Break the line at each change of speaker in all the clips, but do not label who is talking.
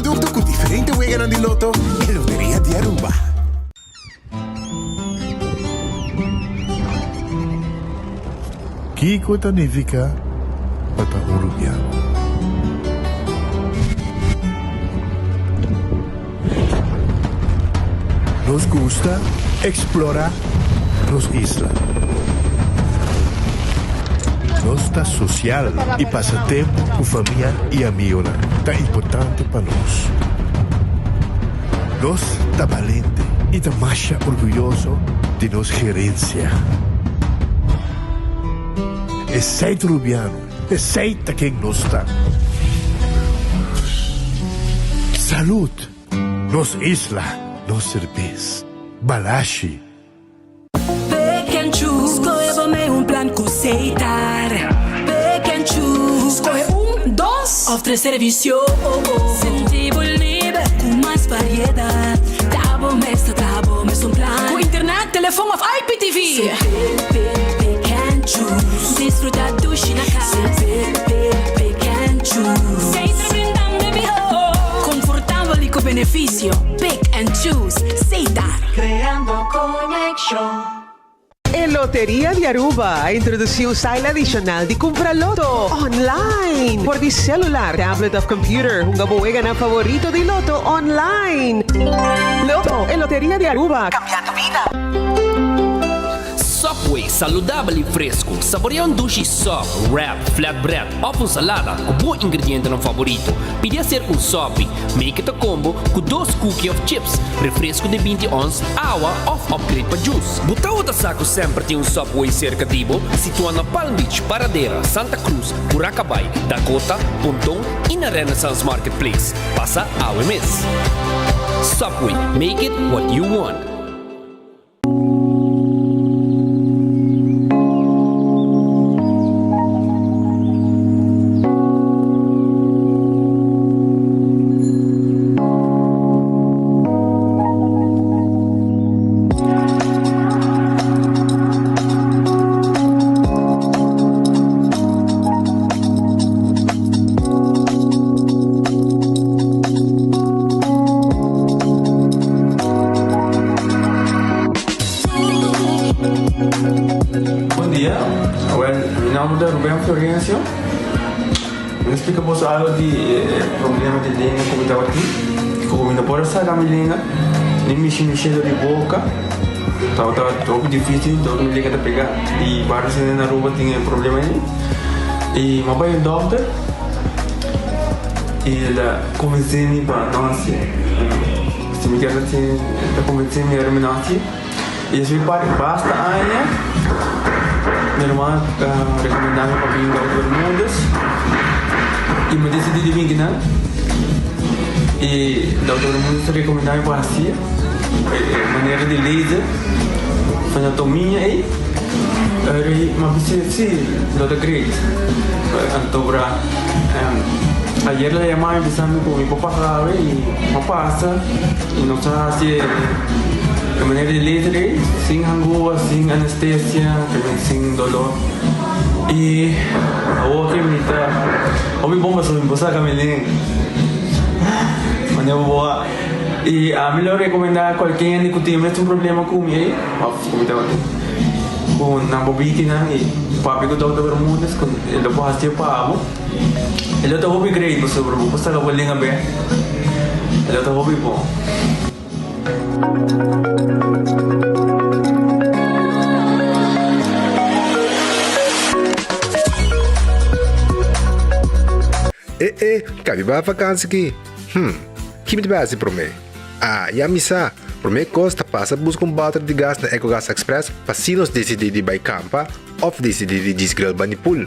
producto cu diferente weganan di Lotto, e Loteria di Aruba.
Kiko ta nifiká pa ta un rubiano? Nos gusta eksplorá nos isla. Nos ta sosial i pasa tempu ku famia i amigonan ta importante pa nos. Nos ta balente i ta masha orguyoso di nos gerensia. Esei ta Rubiano, esei ta ken nos ta. Salud! Nos isla, nos serbes. Balashi.
Pick and choose, skohe bo mei un plan ku Setar. Pick and choose, skohe un, dos of tres servisio. Sinti bo liber ku mas variedat. Ta bo mes ta traha bo mes un plan. Ku internet, telefon of IPTV. Pick, pick, pick and choose. Disfruta dushi na kas. Pick, pick, pick and choose. Setar brindando e mihó. Konfortabel i ku benefisio. Pick and choose. Setar.
Creando conexion.
E Loteria di Aruba a introduci un style adicional di cumpra loto online. Por di celular, tablet of computer, hunga bo weganan favorito di loto online. Lotto, e Loteria di Aruba, cambiando bida.
Subway, saludabel y fresco. Saborea un dushi sub, wrap, flatbread of un salada cu bo ingredientenan favorito. Pidi acerca un sopi. Make it a combo cu dos cookie of chips, refresco di binti ons, awa of upgrade pa juice. Bo tawata sa cu semper tin un Subway cerca di bo? Situa na Palm Beach, Paradera, Santa Cruz, Curacabai, Dakota, Ponton y na Renaissance Marketplace. Pasa awe mes. Subway, make it what you want.
Bon dia, awel mi nomber ta Ruben Florencio. Mi ta splika boso algo di e problema di lenga ku mi tabatin. Ku mi no por a saka mi lenga ni mishi mi shelo di boka. Tabata hopi dificil, dor mi lenga ta pega. I varios hende na Aruba tin e problema ei. I mi a bai un dokter i el a konvensé mi pa no hasi. Si mi kier hasi, el a konvensé mi ora mi no hasi. I esei par basta aña mi ruman a rekomendá mi pa bin Dokter Bermudez i mi disidí di bin kinan. I Dokter Bermudez a rekomendá mi pa hasi e manera di laser fenotomia ei. Eri mi a bisa si lo ta great. Anto bra ayer el a yama mi bisa mi ku mi por pasa awe i mi a pasa. I nos a hasi e manera di laser ei sin hangua, sin anestesia, también sin dolor. I awor ke mi ta hopi bon pasobra mi por saka mi lenga. Manera bo a i ami lo rekomendá kualke hende ku tin mes un problema ku mi ei òf ku mi tabatin ku nan por bini kinan i papia ku Dòkter Bermudez ku e lo por hasié pa bo. E lo ta hopi great pasobra bo por saka bo lenga bek. E lo ta hopi bon.
E e, kabi bai vakansi ki? Hm, ki mi ta bai hasi promé? Ah, ya mi sa! Promé kos ta pasa buska un bòter di gas na Ecogas Express pa si nos disidí di bai kampa òf disidí di djis grill bani pool.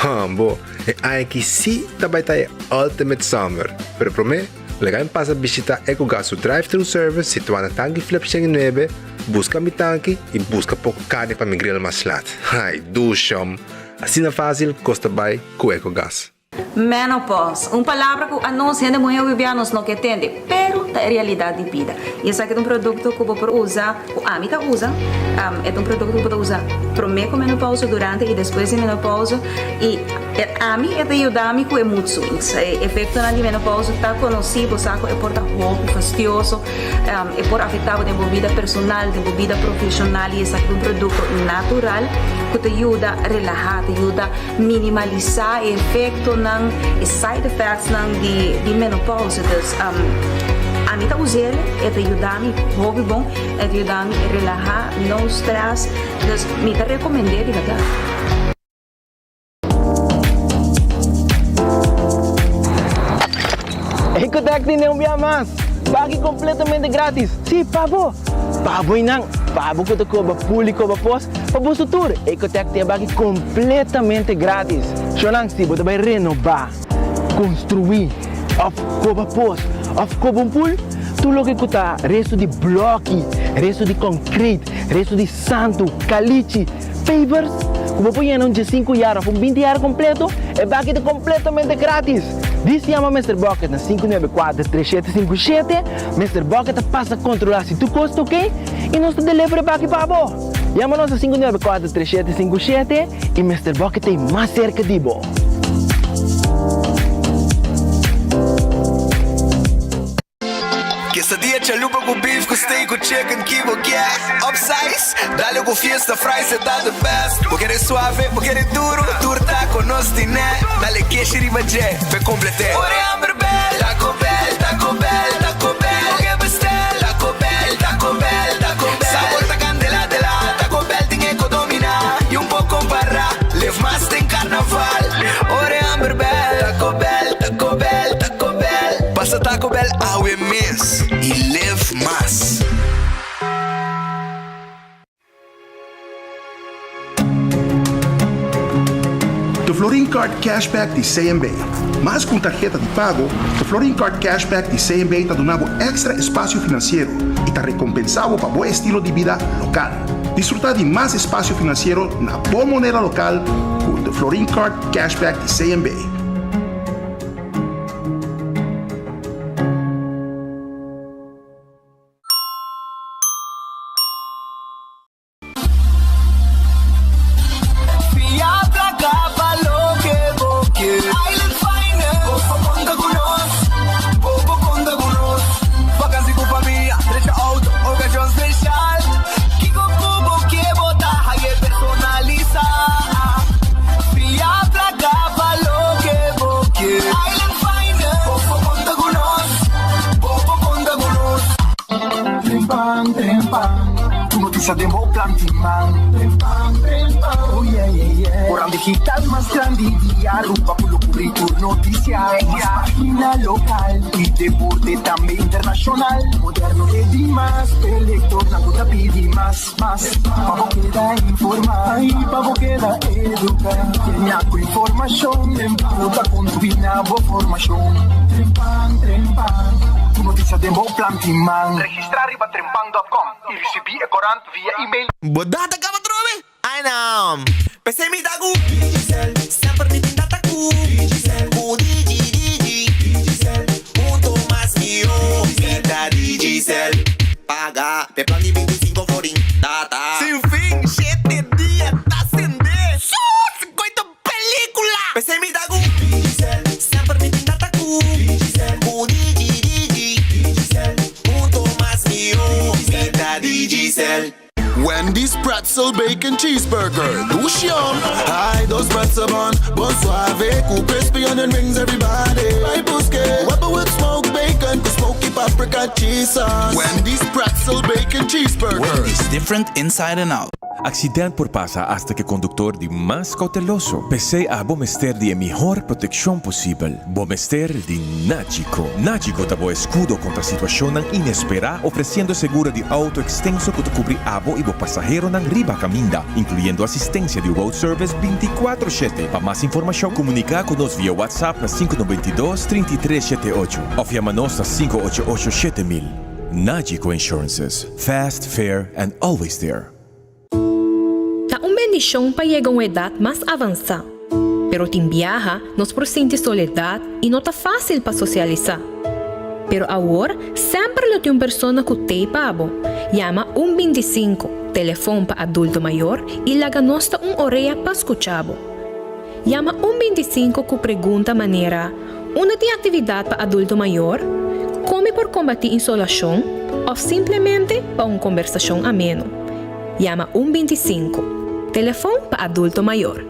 Hambo, e aña aki sí ta bai ta e ultimate summer! Pero promé, laga mi pasa bishitá Ecogas su drive-thru service situá na Tanki Flip 109, buska mi tanki i buska poko karni pa mi grill mas lat. Ai, dushom! Asina fásil kos ta bai ku Ecogas.
Menopause, un palabra ku anos hende muhé hopi nos no ke tende, pero ta e realidat di bida. I esaki ta un produkto ku bo por usa, ku ami ta usa, e ta un produkto ku bo ta usa promé ku menopause, durante i despues di menopause. I. Ami e ta yuda mi ku e mood swings. E efektonan di menopausa ta konosí, bo sa ku e por ta hopi fastioso, e por afektá bo den bo bida personal, den bo bida profeshonal i esaki ta un produkto natural ku ta yuda relahá, ta yuda minimalisá e efektonan, e side effectsnan di menopausa. Dus ami ta us'el, e ta yuda mi hopi bon, e ta yuda mi relahá, no stress, dus mi ta rekomend'é di bèrdat.
Ecotec tene un bia mas! Pagi completamente gratis! Si, pa bo! Pa bo y nan! Pa bo cu ta coba pul y coba pos, pa boso tur! Ecotec tin e baki completamente gratis! Shownan, si bo ta bay renoba, construi, of coba pos, of coba un pul, tur loke cu ta resto di bloki, resto di concrete, resto di santu, calichi, Pavers ku bo por yena un diesinku yar òf un binti yar kompleto, e baki ta kompletamente gratis! Dis yama Mister Bucket na 594 3757, Mister Bucket ta pasa kontrolá si tur kos ta oke i nos ta deliver e baki pa bo! Yama nos na 594 3757 i Mister Bucket ta ei mas serka di bo!
Quesadilla chalupa cu beef cu steak cu chicken ki bo kier Upsize, dale cu fiesta fries e ta the best Bo kere suave, bo kere duro, tur taco nos tine Dale keshi riba dje, p'e complete Ora e hamber bel, Taco Bell, Taco Bell, Taco Bell Bo ke bestel, Taco Bell, Taco Bell, Taco Bell Sabor ta candela de la, Taco Bell tin e cu domina Y un por compara, live mas den carnaval Ora e hamber bel, Taco Bell, Taco Bell, Taco Bell. Pasa Taco Bell awe mes y live mas.
The Florin Card Cashback di CMB. Mas ku un tarheta di pago, The Florin Card Cashback di CMB ta duna bo èkstra espasio finansiero i ta rekompensá bo pa bo estilo di bida lokal. Disfrutá di mas espasio finansiero na bo moneda lokal ku The Florin Card Cashback di CMB.
Fia placa pa loke bo kier. Island Finance, bo por conta cu nos, bo por conta cu nos. Vakantie cu famia, drecha auto, ocasion special. Kico cu bo kier bo ta haye personalisa. Fia placa pa loke bo kier. Island Finance, bo por conta cu nos, bo por conta cu nos.
Trempan, trempan, tur noticia den bo plan di man. Trempan, trempan, oh yeah, yeah, yeah. Oran digital mas grandi di Aruba cu lo cubri tur noticia. Mas pagina local y deporte tambe internacional. Moderno e di mas, e lectornan cu ta pidi mas. Mas, pa bo keda informá i pa bo keda eduká. Kenia ku informashon ku ta kontribuí na bo formashon. Trempan, trempan, tur notisia den bo plan tin man.
Registrá riba trempan dòt kòm i risibí e korant via email.
Bo data kaba trobe? Ai no! P'esei mi ta ku Digicel, semper mi tin data ku Digicel, ku Digi Digi Digicel, hunto mas mihó mi ta Digicel. Paga p'e plan di 25 florin data. Sin fin, shete dia ta sende. Sus! Gooi ta pelicula! P'esei mi ta ku Digicel, semper mi tin data ku Digicel, ku Digi Digi Digicel, hunto mas mihó mi ta Digicel.
Wendy's Pretzel Bacon Cheeseburger, dushi yum! Hi, dos pretzel bun, bon suave cu crispy onion rings everybody bay busque. Webber with smoked bacon cu smoky paprika cheese sauce. Wendy's Pretzel Bacon Cheeseburger.
Wendy's, different inside and out.
Accident por pasa hasta cu e conductor di mas cauteloso. P'esey abo mester di e mihor proteccion posibel. Bo mester di Nagico. Nagico ta bo escudo contra situacionnan inespera, ofreciendo seguro di auto extenso cu ta cubri abo y bo pasaheronan riba caminda, incluyendo asistencia di road service binticuatro shete. Pa mas informacion, comunica cu nos via WhatsApp na sinku noventa i dos, trinta i tres shete ocho of yama nos na sinku ocho ocho 7000. Nagico Insurances, fast, fair and always there.
Ta un bendishon pa yega un edat mas avansá, pero tin biaha nos por sinti soledat i no ta fásil pa sosialisá. Pero awor semper lo tin un persona ku t'ei pa bo. Yama un 25, telefon pa adulto mayor, i laga nos ta un orea pa skucha bo. Yama un 25 ku pregunta manera, Unda tin aktividat pa adulto mayor? Kon mi por kombatí insolashon? Òf simplemente pa un kombersashon ameno. Yama un 25. Telefon pa adulto mayor.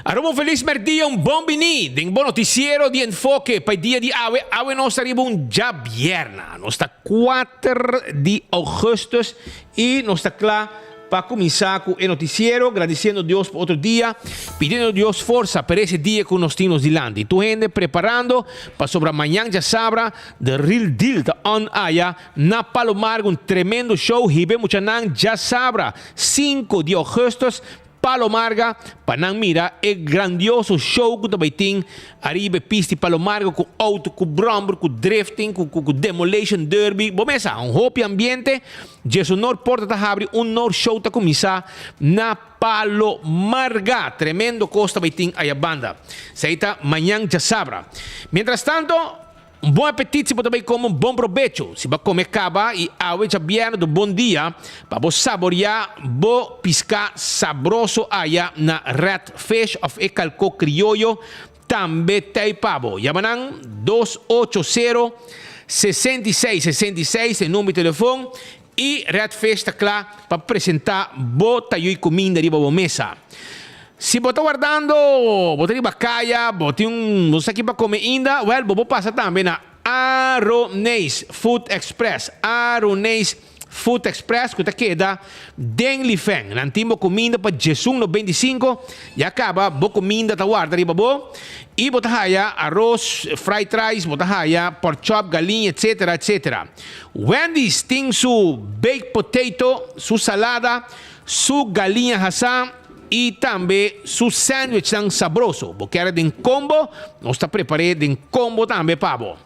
Aruba un felis merdia, un bon bini den bo noticiero di Enfoke pa e dia di awe. Awe nos ta riba un djabierna. Nos ta kuater di augustus y nos ta kla pa kuminsá ku e noticiero, gradisiendo Dios pa otro dia, pidiendo Dios forsa pa ese dia ku nos tin nos dilanti. Tur hende preparando pasobra mañan djasabra The Real Deal ta on aya na Palomar ku un tremendo show. Hiba e muchanan djasabra sinku di augustus Palo Marga pa nan mira e grandioso show ku ta bai tin ariba e pista di Palo Marga ku auto, ku bromber, ku drifting, ku ku demolition derby. Bo mesa un hopi ambiente. Djesonor porta ta habri un nor show ta kuminsá na Palo Marga. Tremendo kos ta bai tin aya banda. Esei ta mañan djasabra. Mientras tanto. Un bon apetit si bo ta bai come un bon probecho. Si bo a come caba y awe djabièrnè ta un bon dia pa bo saborea bo pisca sabroso aya na Red Fish of e Calco Crioyo tambe t'ey pa bo. Yama nan dos ocho sero, 66 66 e number di telefon y Red Fish ta cla pa presenta bo tayuy cuminda riba bo mesa. Si bo ta wardando, bo ta riba kaya, bo tin un bo sa ki pa kome inda, wèl bo por pasa tambe na Aroneis Food Express, Aroneis Food Express ku ta keda den Lifeng. Nan tin bo kuminda pa djesun 95, ya kaba bo kuminda ta warda riba bo i bo ta haya aros, fried rice, bo ta haya pork chop, galiña, etcetera, etcetera. Wendy's tin su baked potato, su salada, su galiña hasá i tambe su sandwichnan sabroso. Bo kere den combo? Nos ta prepar'é den combo tambe pa bo.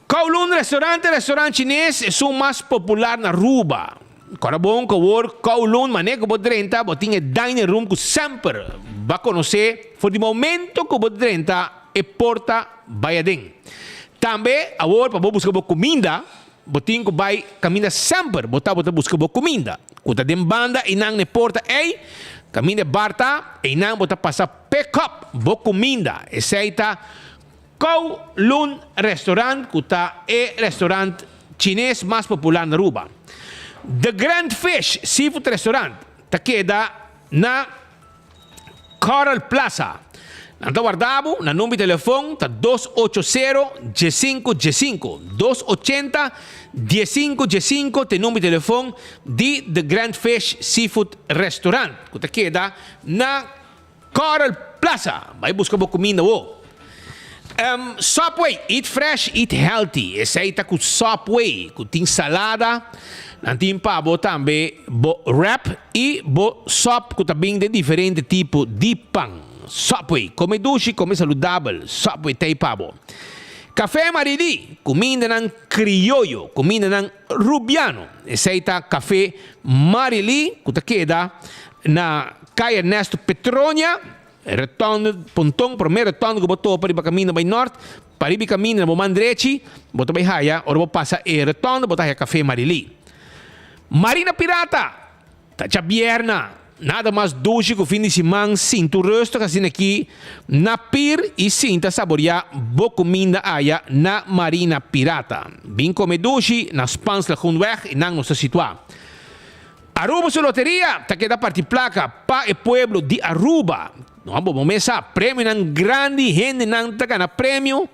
Kowloon Restaurant e restaurant chines esun mas popular na Aruba. Kòrda bon ku awor Kowloon manera ku bo drenta bo tin e dining room ku semper bo a konosé for di momento ku bo drenta e porta bai aden. Tambe awor pa bo buska bo kuminda Bo tin ku bai kaminda semper bo tabata buska bo kuminda, ku ta den banda einan na e porta ei, kaminda e bar ta, einan bo ta pasa pick up bo kuminda. Esei ta Kowloon Restaurant ku ta e restaurant chines mas popular na Aruba. The Grand Fish Seafood Restaurant ta keda na. Coral Plaza. Nan ta warda bo, nan number di telefon ta dos ocho sero, diesinku diesinku. Dos ochenta, diesinku diesinku ta e number di telefon di The Grand Fish Seafood Restaurant ku ta keda na Coral Plaza. Bai buska bo kuminda wo. Subway, eat fresh, eat healthy. Esei ta ku Subway, ku tin salada, nan tin pa bo tambe bo wrap i bo sop ku ta bin den diferente tipo di pan. Subway, kome dushi, kome saludabel, Subway ta ei pa bo. Café Marilí, kumindanan krioyo, kumindanan rubiano. Esei ta Café Marilí ku ta keda na Kaya Ernesto Petronia. Rotonde Ponton, prome rotonde ku bo topa riba kaminda bai nort, pariba e kaminda na bo man drechi, bo ta bai haya, ora bo pasa e rotonde bo ta haya Café Marily. Marina Pirata! Ta djabierna, nada mas dushi ku fin di siman sintu rustig asina aki na pir i sinta saboriá bo kuminda aya na Marina Pirata. Bin kome dushi na Spaans Lagoenweg i nan nos ta situá. Aruba su loteria ta keda parti plaka pa e pueblo di Aruba. No bo mes sa, premionan grandi, hendenan ta gana premio.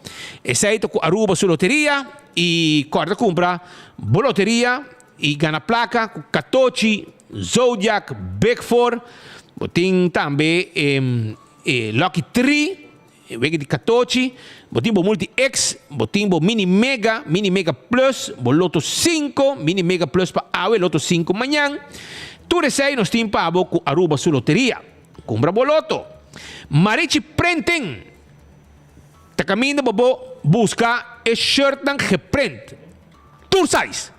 Esei ta ku Aruba su loteria i kòrda kumpra bo loteria i gana plaka ku Katochi, Zodiac, Big Four. Bo tin tambe e Lucky Tree. E wega di katochi, bo tin bo Multi X, bo tin bo Mini Mega, Mini Mega Plus, bo Lotto sinku, Mini Mega Plus pa awe, Lotto sinku mañan. Tur esei nos tin pa bo ku Aruba su loteria. Kumpra bo loto. Marichi Printing ta kaminda pa bo buska e shirtnan geprint. Tur size,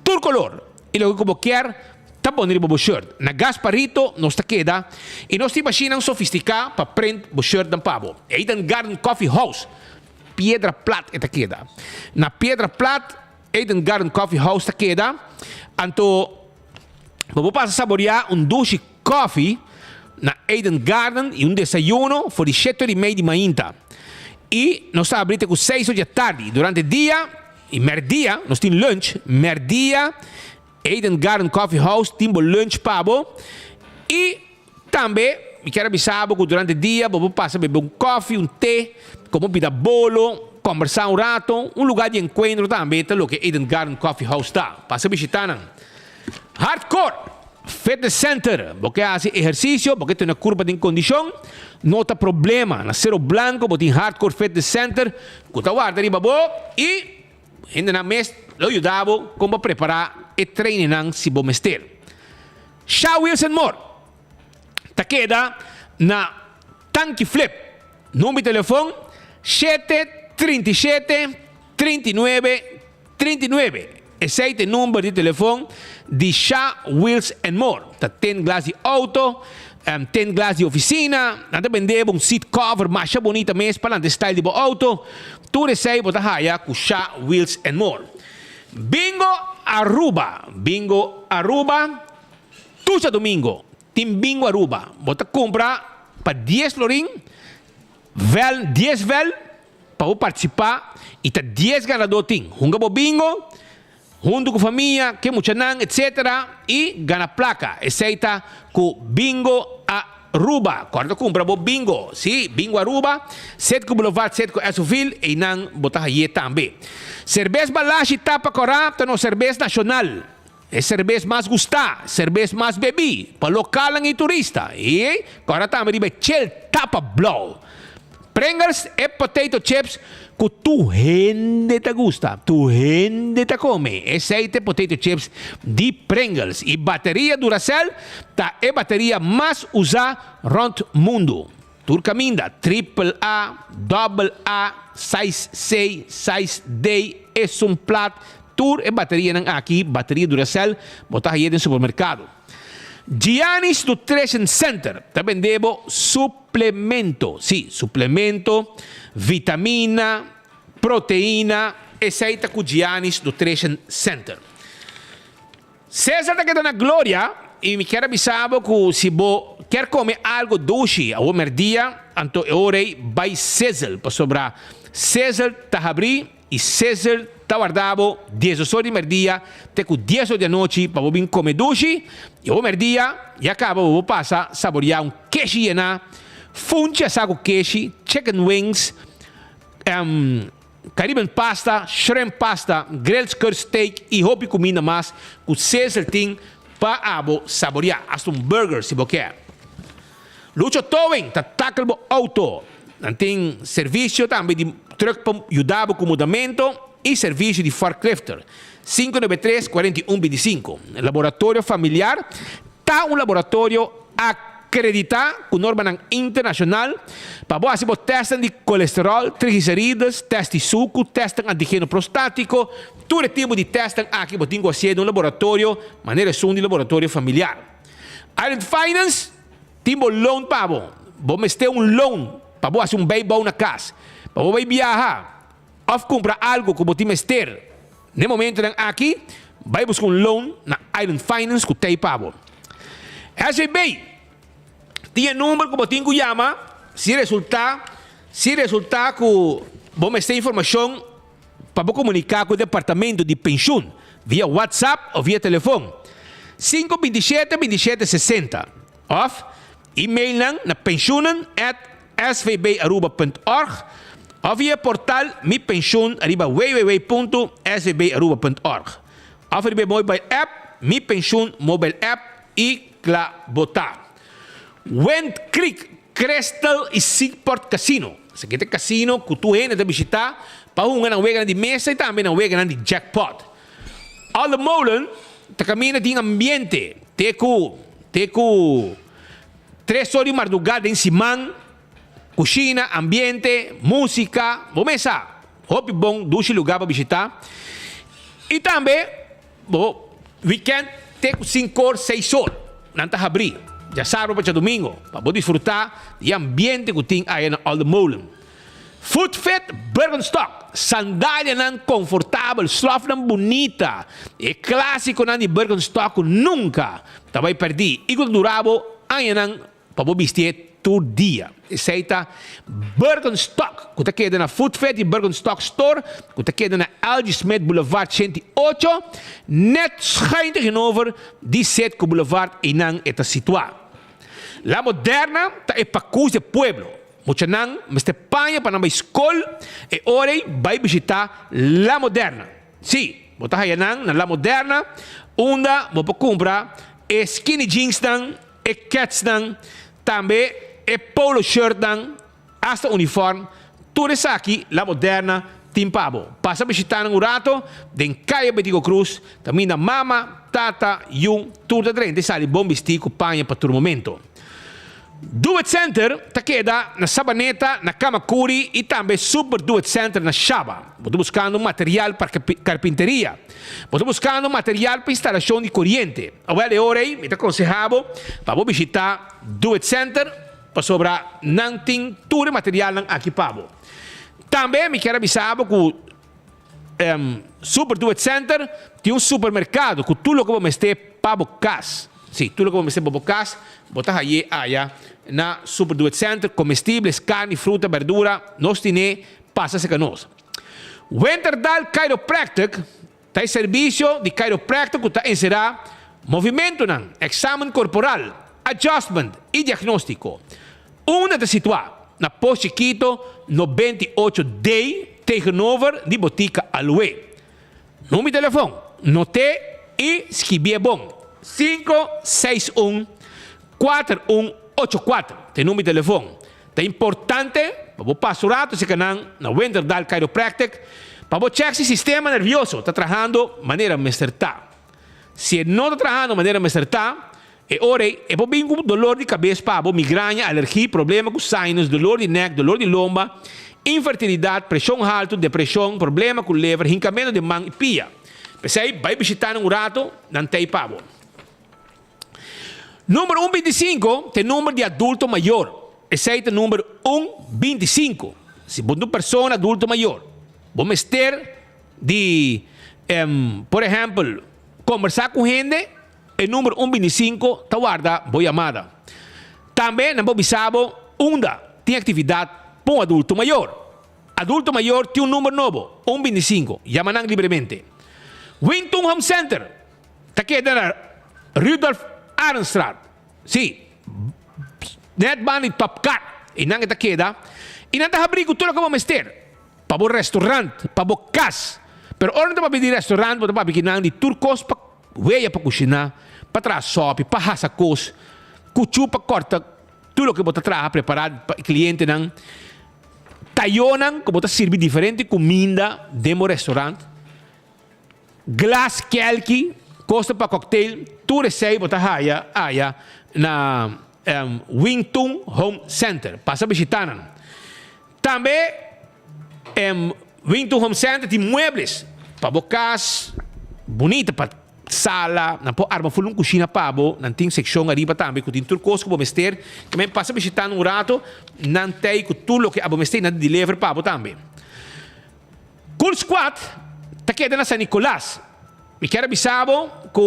tur color y loke cu bo kier ta pone riba bo shirt. Na Gasparito nos ta keda y nos tin mashinnan sofistica pa print bo shirtnan pa bo. Eden Garden Coffee House, Piedra Plat e ta keda. Na Piedra Plat Eden Garden Coffee House ta keda. Anto bo por pasa saborea un dushi coffee na Eden Garden y un desayuno for di shete ora y mei di mainta. Y nos ta abri te cu seis ora di atardi. Durante dia y merdia nos tin lunch. Merdia Eden Garden Coffee House tin bo lunch pa bo. Y tambe mi kier a bisa bo cu durante dia bo por pasa bebe un coffee, un te, como bida bolo, combersa un rato. Un lugar di encuentro tambe ta loke Eden Garden Coffee House ta. Pasa bishita nan. Hardcore Fitness Center, bo ke hasi ehersisio, bo ke tene kurpa den kondishon, no ta problema. Na Sero Blanco bo tin Hardcore Fitness Center ku ta warda riba bo i hendenan mes lo yuda bo kon bo prepará e trainingnan si bo mester. Sha Wilson Moore ta keda na Tanki Flip. Number di telefon, shete 37 39 39. Esei ta e number di telefon di Sha Wheels and More. Ta tint glas di auto, tint glas di oficina. Nan ta bende bo un seat cover masha bonita mes pa lanta e style di bo auto. Tur esei bo ta haya cu Sha Wheels and More. Bingo Aruba! Bingo Aruba! Tur djadomingo tin Bingo Aruba. Bo ta cumpra pa dies florin, vel, dies vel. Pa bo partisipá i ta dies ganadó tin. Hunga bo bingo huntu ku famia, ke muchanan etc. I gana plaka. Esei ta ku Bingo Aruba. Kòrda kumpra bo bingo. Sí, Bingo Aruba, Setco Boulevard, Setco Esoville, einan bo ta haye tambe. Serbes Balashi Tapa Kòrá ta nos serbes nashonal. E serbes mas gustá, serbes mas bebí pa lokalnan i turista. I kòrda tambe riba e chel tapa blou. Pringles e potato chips ku tur hende ta gusta, tur hende ta kome. Esei ta e potato chips di Pringles. I bateria Duracell ta e bateria mas usá rònt mundu. Tur kaminda, triple A, double A, size C, size D, esun plat, tur e baterianan aki, bateria Duracell, bo ta haye den supermerkado. Gianni's Nutrition Center ta bende bo suplemento, sí, suplemento, vitamina, proteina, esei ta ku Gianni's Nutrition Center. Cesar ta keda na gloria y mi kier a bisa bo cu si bo kier come algo dushi awor merdia anto e ora ey bay Sizzle pasobra Sizzle ta habri y Sizzle ta warda bo diesdos or di merdia te cu dies or di anochi pa bo bin come dushi y awor merdia ya caba bo bo pasa saboria un keshi yena funchi asa cu keshi chicken wings. Caribbean pasta, shrimp pasta, grilled skirt steak y hopi cuminda mas cu Cecil tin pa abo saboria, hasta un burger si bo kier. Lucho Towing ta tackle bo auto. Nan tin servicio tambe di truck pa yuda bo cu mudamento y servicio di forklifter. 593 41 25. Laboratorio Familiar ta un laboratorio akreditá ku normanan internashonal pa bo hasi bo tèstnan di kolesteròl, triglicerides, tèst di suku, tèstnan antigeno prostátiko. Tur e tipo di tèstnan aki bo tin ku hasié den un laboratorio manera esun di Laboratorio Familiar. Island Finance tin bo loan pa bo. Bo mester un loan pa bo hasi un bijbouw na kas, pa bo bai biaha òf kumpra algu ku bo tin mester n'e momentonan aki, bai buska un loan na Island Finance ku t'ei pa bo. SVB tin e number ku bo tin ku yama si resultá si resultá ku bo mester informashon pa bo komuniká ku e departamento di penshun via WhatsApp òf via telefon, 5 27 27 60 òf E-mail nan na pensioenen at svbaruba.org of via e portal Mi Pensioen riba www.svbaruba.org of riba e mobile app Mi Pensioen Mobile App y kla bo ta. Wind Creek Crystal y Seaport Casino. Esaki ta e casino cu tur hende ta bishita pa hunga nan weganan di mesa y tambe nan weganan di jackpot. Alle Molen ta caminda tin ambiente te cu te cu tres or di marduga den siman, cushina, ambiente, musica, bo mes sa, hopi bon dushi lugar pa bishita y tambe bo weekend te cu cinco or seis or nan ta habri djasabra pa djadomingo pa bo disfruta di e ambiente cu tin aya na Olde Molen. Footfit Birkenstock, sandalianan konfortabel, slòfnan bunita, e klásikonan di Birkenstock ku nunka ta bai pèrdí i ku ta dura bo añanan pa bo bistié tur dia. Esei ta Birkenstock ku ta keda na Footfit i Birkenstock Store ku ta keda na LG Smith Boulevard 108, nèt schuin tegenover di Citgo Boulevard einan e ta situá. La Moderna ta e pakus di e pueblo. Muchanan mester paña pa nan bai skol e ora ei bai bishitá La Moderna. Sí, bo ta haya nan na La Moderna unda bo por kumpra e skinny jeansnan, e ketsnan, tambe e polo shirtnan, asta uniform. Tur esaki La Moderna tin pa bo. Pasa bishitá nan un rato den Kaya Betico Cruz, kaminda mama, tata, yu, tur ta drenta i sali bon bistí ku paña pa tur momento. Do It Center ta keda na Sabaneta, na Camacuri y tambe Super Do It Center na Shaba. Bo ta buscando material pa carpinteria? Bo ta buscando material pa instalacion di coriente? Awel e ora ey mi ta conseha bo pa bo bishita Do It Center pasobra nan tin tur e materialnan aki pa bo. Tambe mi kier a bisa bo cu Super Do It Center tin un supermercado cu tur loke bo mester pa bo cas. Si, tur loke bo mester pa bo cas, bo ta haye aya na Super Do It Center, comestibles, carni, fruta, berdura, nos tine, pasa cerca nos. Winterdal Chiropractic ta e servicio di chiropractor cu ta encera movimentonan, examen corporal, adjustment y diagnostico. Unda ta situá? Na Pos Chikito 98 D tegenover di Botica Aloe. Number di telefon, not'é i skibié bon, 561 4184 ta e number di telefon. Ta importante pa bo pasa un rato serka nan na Winterdal Chiropractic pa bo chèk si sistema nervioso ta trahando manera mester ta. Si e no ta trahando manera mester ta, E ora ei, e por bin ku dolor di kabes pa bo, migraña, alergi, problema ku sinus, dolor di nek, dolor di lomba, infertilidat, preshon haltu, depreshon, problema ku lever, hinkamentu den man i pia. P'esei, bai bishitá nan un ratu, nan t'ei pa bo. Number un bintisinku ta e number di adulto mayor. Esei ta number un bintisinku. Si bo ta un persona adulto mayor, bo mester di, por ehèmpel, kombersá ku hende, E number un bintisinko ta warda bo yamada. Tambe nan por bisa bo unda tin aktividat pa un adulto mayor. Adulto mayor tin un number nobo, un bintisinko. Yama nan libremente. Wintun Home Center ta keda na Rudolf Arendstraat. Sí, net banda di Top Car. Einan e ta keda i nan ta habri ku tur loke bo mester. Pa bo restaurant, pa bo kas. Pero ora nan ta papia di restaurant bo ta papia kinan di tur kos pa Weya pa kushiná, pa traha sòpi, pa hasa kos, kuchú pa kòrta tur loke bo ta traha prepará pa e klientenan, tayónan ku bo ta sirbi diferente kuminda den bo restorant, glas, kèlki, kosnan pa kòktel, tur esei bo ta haya aya na Wing Tun Home Center. Pasa bishitá nan. Tambe Wing Tun Home Center tin muebles pa bo kas bunita pa. Sala, nan por arma ful un cushina pa bo, nan tin seccion ariba tambe cu tin tur cos cu bo mester. Tambe pasa bishita nan un rato, nan tey cu tur loke abo mester y nan ta deliver pa bo tambe. Cool Squad ta keda na San Nicolas. Mi kier a bisa bo cu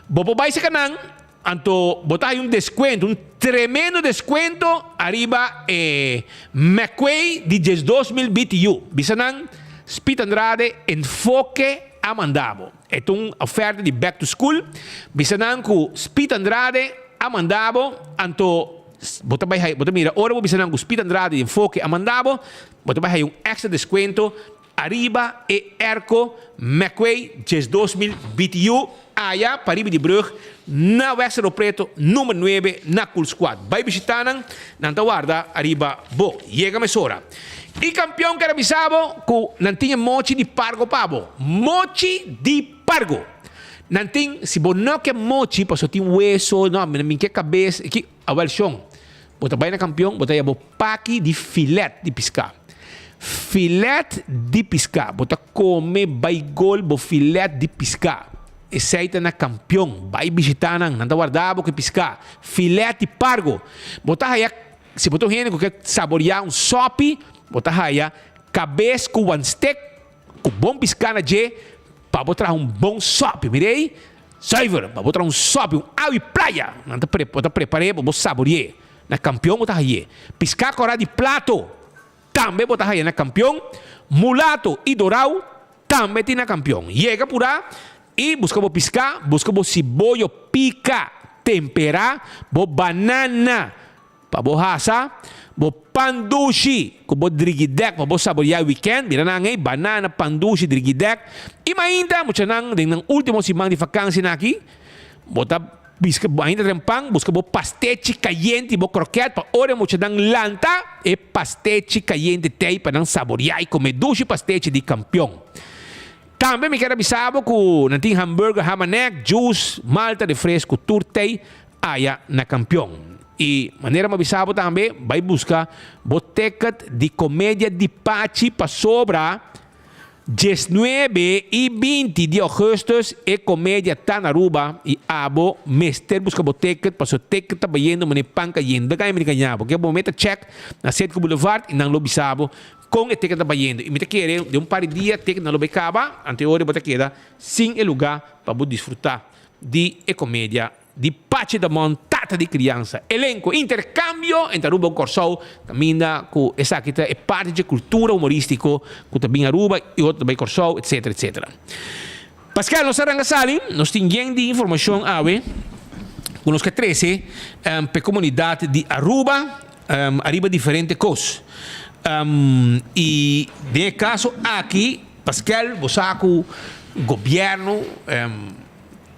bo por bay seca nan, anto bo ta haya un descuento, un tremendo descuento ariba e McQuay di 12000 BTU. Bisa nan, Speed Andrade, Enfoke a manda bo. E ta un oferta di back to school. Bisa nan ku Speed Andrade a manda bo, anto bo ta bai hay, bo ta mira ora bo bisa nan ku Speed Andrade di Enfoke a manda bo, bo ta bai haya un extra descuento ariba e airco McQuay 12000 BTU aya pariba di brug na Weg Cerro Preto number nuebe na Cool Squad. Bai bishita nan, nan ta warda ariba bo. Yega mesora. E kampion ker a bisa bo ku nan tin e mochi di pargo pa bo. Mochi di pargo! Nan tin, si bo no ke mochi pasobra tin weso, no, mi mi ke kabes, ki, awel shon, bo ta bai na kampion, bo ta haya bo paki di filet di piská. Filet di piská. Bo ta kome bai gol bo filet di piská. Esei ta na kampion. Bai bishitá nan, nan ta warda bo ku e piská. Filet di pargo. Bo ta haya. Si bo ta un hende ku ke saboriá un sòpi, bo ta haya kabes ku wanstek ku bon piská na dje pa bo traha un bon sòpi. Mira ei, zuiver, pa bo traha un sòpi, un awi playa. Nan ta bo ta prepar'é pa bo sabori'é. Na kampion bo ta hay'é. Piská kòrá di plato tambe bo ta haya na kampion. Mulato i dorau tambe tin na kampion. Yega purá i buska bo piská, buska bo siboyo pika temperá, bo banana Pa bo hasa bo pan dushi ku bo drigidèk pa bo saboriá wikènt, mira nan ei, banana, pan dushi, drigidèk. I mainta muchanan den nan último siman di fakansinan aki, bo ta biska bo ainda den pan, buska bo pastechi kayente i bo krokèt pa ora e muchanan lanta e pastechi kayente t'ei pa nan saboriá i kome dushi pastechi di kampion. Tambe mi kier a bisa bo ku nan tin hamburger, hamanek, juice, malta, refresku, tur t'ei aya na kampion. I manera mi a bisa bo tambe, bai buska bo ticket di Comedia di Pachi pasobra diesnuebe i binti di augustus e comedia ta na Aruba i abo mester buska bo ticket pasobra ticket ta bayendo manera pan kayendo. Beka mi di kaña bo ke bo meta check na Cedco Boulevard i nan lo bisa bo kon e ticket ta bayendo i mi ta kere den un par di dia ticket nan lo bai kaba ante ora bo ta keda sin e luga pa bo disfruta di e comedia Di Pachi Damon, tata di kriansa. Elenko, Interkambio entre Aruba ku Kòrsou, kaminda ku esaki ta e parti dje kultura humoristiko ku ta bin Aruba i otro ta bai Kòrsou, etsetera, etsetera. Paskel, nos a ranga sali, nos tin yen di informashon awe ku nos ke trese pa e komunidat di Aruba ariba diferente kos. I den e kaso aki, Paskel, bo sa ku gobièrnu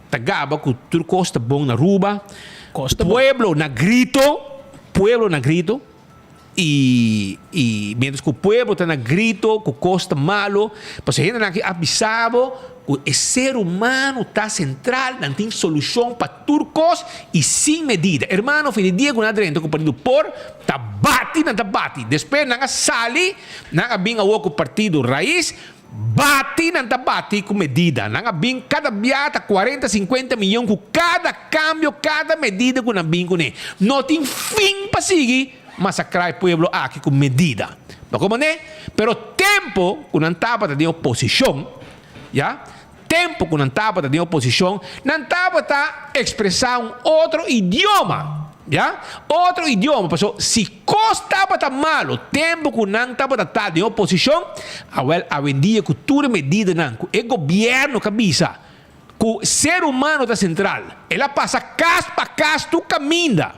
Ta gaba cu tur cos ta bon na Aruba. Pueblo na grito, pueblo na grito. Y, y mientras cu pueblo ta na grito cu cos ta malo, pasobra hendenan aki a bisa bo cu e ser humano ta central, nan tin solucion pa tur cos y sin medida. Hermano, fin di dia cu nan a drenta cu partido por, ta bati nan ta bati. Despues nan a sali, nan a bin awor cu partido Raiz, Bati nan ta bati ku medida. Nan a bin kada bia ta kuarenta sinkuenta miyon ku kada kambio, kada medida ku nan bin kuné. No tin fin pa sigui masakrá e pueblo aki ku medida. Bo komprendé? Pero tempu ku nan tabata den oposishon, ya, tempu ku nan tabata den oposishon, nan tabata ekspresá un otro idioma, ya, otro idioma, pasobra si kos tabata malu tempu ku nan tabata ta den oposishon, awèl awendia ku tur e medidanan ku e gobièrnu ka bisa ku ser humano ta sentral, el a pasa kas pa kas tur kaminda,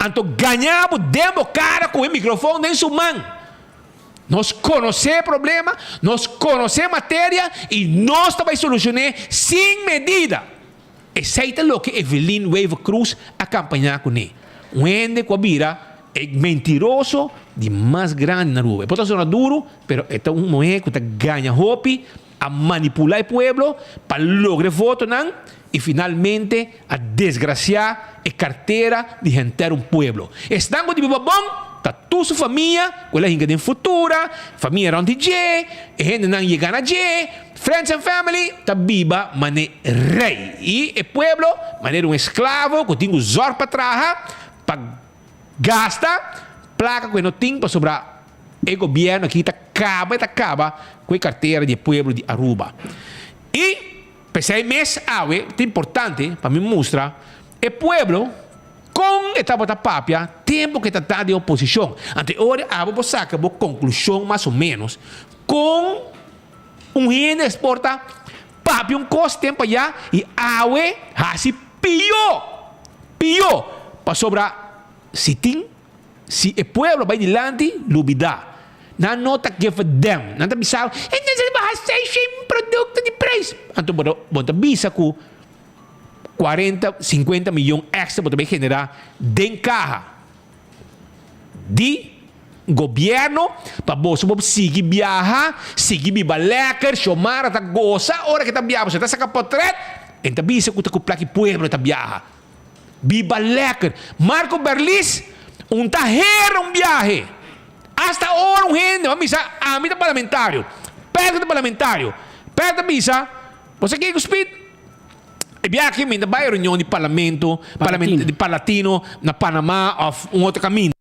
anto gaña bo den bo kara ku e mikrofon den su man. Nos konosé e problema, nos konosé e materia i nos ta bai solushon'é sin medida. Esei ta loke Evelyn Wever-Croes a kampañá kuné. Un hende ku a bira e mentiroso di mas grandi na Aruba. E por ta sona duru, pero e ta un muhé ku ta gaña hopi, a manipulá e pueblo pa logra e votonan i finalmente a desgrasiá e kartera di henter un pueblo. Esnan ku di biba bon! Ta tur su famia ku el a hinka den futura, famia rònt di dje, e hendenan yega na dje, friends and family, ta biba manera rei. I e pueblo manera un esklavo ku tin ku zòrg pa traha, pa gasta plaka ku e no tin pasobra e gobièrnu aki ta kaba e ta kaba ku e kartera di e pueblo di Aruba. I p'esei mes awe ta importante pa mi mustra e pueblo Kon e tabata papia tempu ku e ta ta den oposishon? Anto e ora abo por saka bo konklushon mas o ménos kon un hende es por ta papia un kos tempu ayá i awe hasi pió, pió, pasobra si tin, si e pueblo bai dilanti lubidá. Nan no ta give a damn. Nan ta bisa, e nan baha seishen produkto di preis. Anto bo ta bisa ku 40, 50 miyon extra bo ta bay genera den caha di gobierno pa boso por sigui biaha, sigui biba lekker, Xiomara ta goza ora ke ta biaha pasobra e ta saca potret, e ta bisa cu ta cu plaki pueblo e ta biaha. Biba lekker. Marco Berlis un ta hera un biahe. Hasta ora un hende bo a bisa ami ta parlamentario, Pedro ta parlamentario, Pedro ta bisa bo sa kico speed? E biaha aki mi ta bai reunion di parlamento, di Parlatino na Panama of un otro caminda.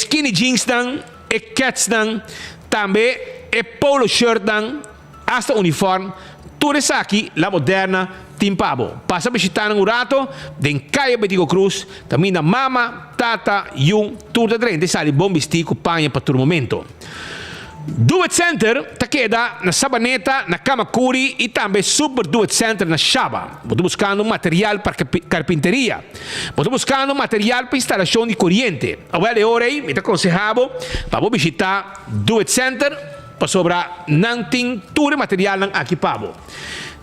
skinny jeansnan, e ketsnan, tambe e polo shirtnan, hasta uniform, tur esaki La Moderna tin pa bo. Pasa bishita nan un rato den Kaya Betico Cruz, kaminda mama, tata, yu, tur ta drenta i sali bon bistí ku paña pa tur momento. Do It Center ta keda na Sabaneta, na Camacuri i tambe Super Do It Center na Shaba. Bo ta buskando material pa karpinteria? Bo ta buskando material pa instalashon di koriente? Awel e ora ei mi ta konsehá bo pa bo bishitá Do It Center pasobra nan tin tur e materialnan aki pa bo.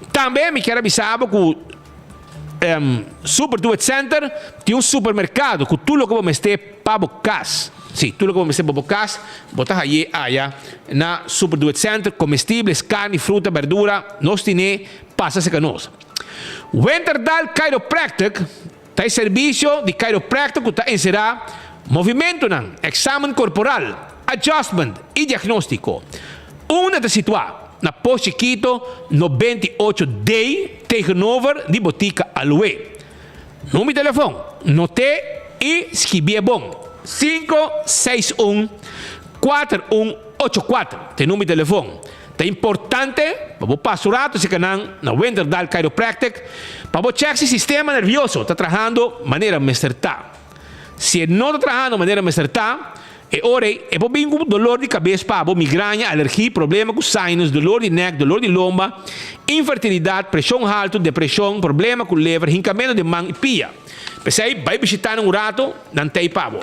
Tambe mi kier a bisa bo ku Super Do It Center tin un supermerkado ku tur loke bo mester pa bo kas. Sí, tur loke bo mester pa bo kas bo ta haye aya na Super Do It Center, komestibles, karni, fruta, berdura, nos tine pasa serka nos. Winterdal Chiropractic ta e servisio di chiropractor ku ta enserá movimentunan, eksamen korporal, adjustment i diagnóstiko. Unda ta situá? Na Pos Chikito 98 D tegenover di Botica Aloe. Number di telefon, not'é i skibié bon, 561 4184 ta e number di telefon. Ta importante pa bo pasa un rato cerca nan na Winterdal Chiropractic pa bo check si sistema nervioso ta trahando manera mester ta. Si e no ta trahando manera mester ta, e ora ei e por bin cu dolor di cabes pa bo, migraña, alergi, problema cu sinus, dolor di nek, dolor di lomba, infertilidad, presion halto, depresion, problema cu lever, hincamento den man y pia. P'esei bay bishita nan un rato, nan t'ei pa bo.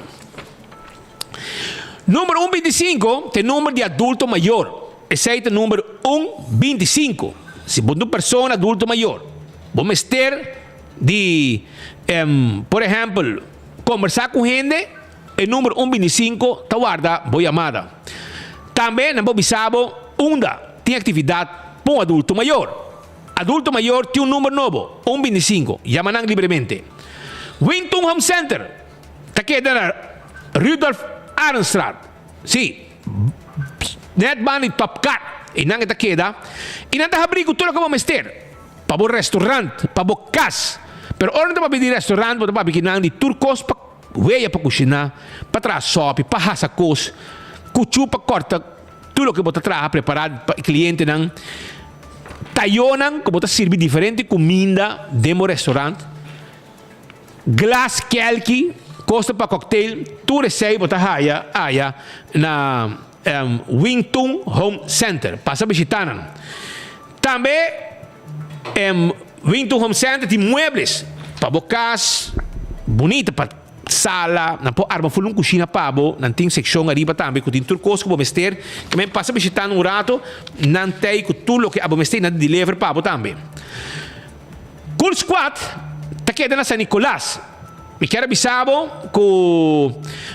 Number un bintisinko ta e number di adulto mayor. Esei ta number un bintisinko. Si bo ta un persona adulto mayor, bo mester di, por ehèmpel, kombersá ku hende, e number un bintisinko ta warda bo yamada. Tambe nan por bisa bo unda tin aktividat pa un adulto mayor. Adulto mayor tin un number nobo, un bintisinko. Yama nan libremente. Wintun Home Center. Ta keda na Rudolf Arendstraat. Sí, net banda di Top Car. Einan e ta keda. I nan ta habrí ku tur loke bo mester. Pa bo restaurant, pa bo kas. Pero ora nan ta papia di restaurant, bo ta papia kinan di tur kos pa weya pa kushiná, pa traha sòpi, pa hasa kos, kuchú pa kòrta tur loke bo ta traha prepará pa e klientenan. Tayonan ku bo ta sirbi diferente kuminda den bo restaurant. Glas kelki, kosta pa cocktail, tur esei bo ta haya aya na Wing Tun Home Center. Pasa bishita nan. Tambe Wing Tun Home Center tin muebles pa bo kas bunita, pa sala, nan por arma ful un kushina pa bo. Nan tin sekshon ariba tambe ku tin tur kos ku bo mester. Tambe pasa bishita nan un rato, nan tei ku tur loke abo mester i nan ta deliver pa bo tambe. Cool Squad ta keda na San Nicolas. Mi kier a bisa bo ku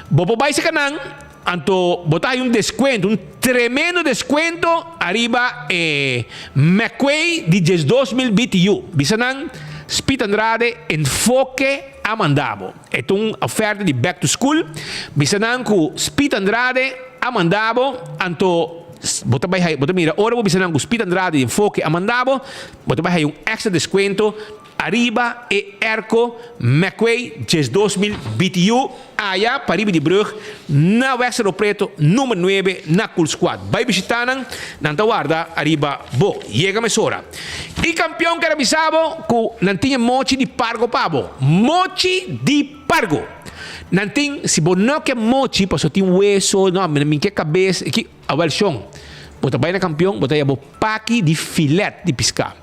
bo por bai seka nan, anto bo ta haña un deskuento, un tremendo deskuento ariba e McQuay di 12000 BTU. Bisa nan Speed Andrade Enfoke a manda bo. E ta un oferta di back to school. Bisa nan ku Speed Andrade a manda bo, anto bo ta bai bo ta mira ora bo bisa nan ku Speed Andrade di Enfoke a manda bo, Bo ta bai haya un extra descuento ariba e airco McQuay 12000 BTU aya pariba di brug na Weg Cerro Preto number nuebe na Cool Squad. Bai bishita nan, nan ta warda ariba bo. Yega mesora. E campeon ker a bisa bo cu nan tin e mochi di pargo pa bo. Mochi di pargo! Nan tin, si bo no ke mochi paso tin weso, no, mi ke cabes, ki. Awel shon, bo ta bai na kampion, bo ta haya bo paki di filet di piská.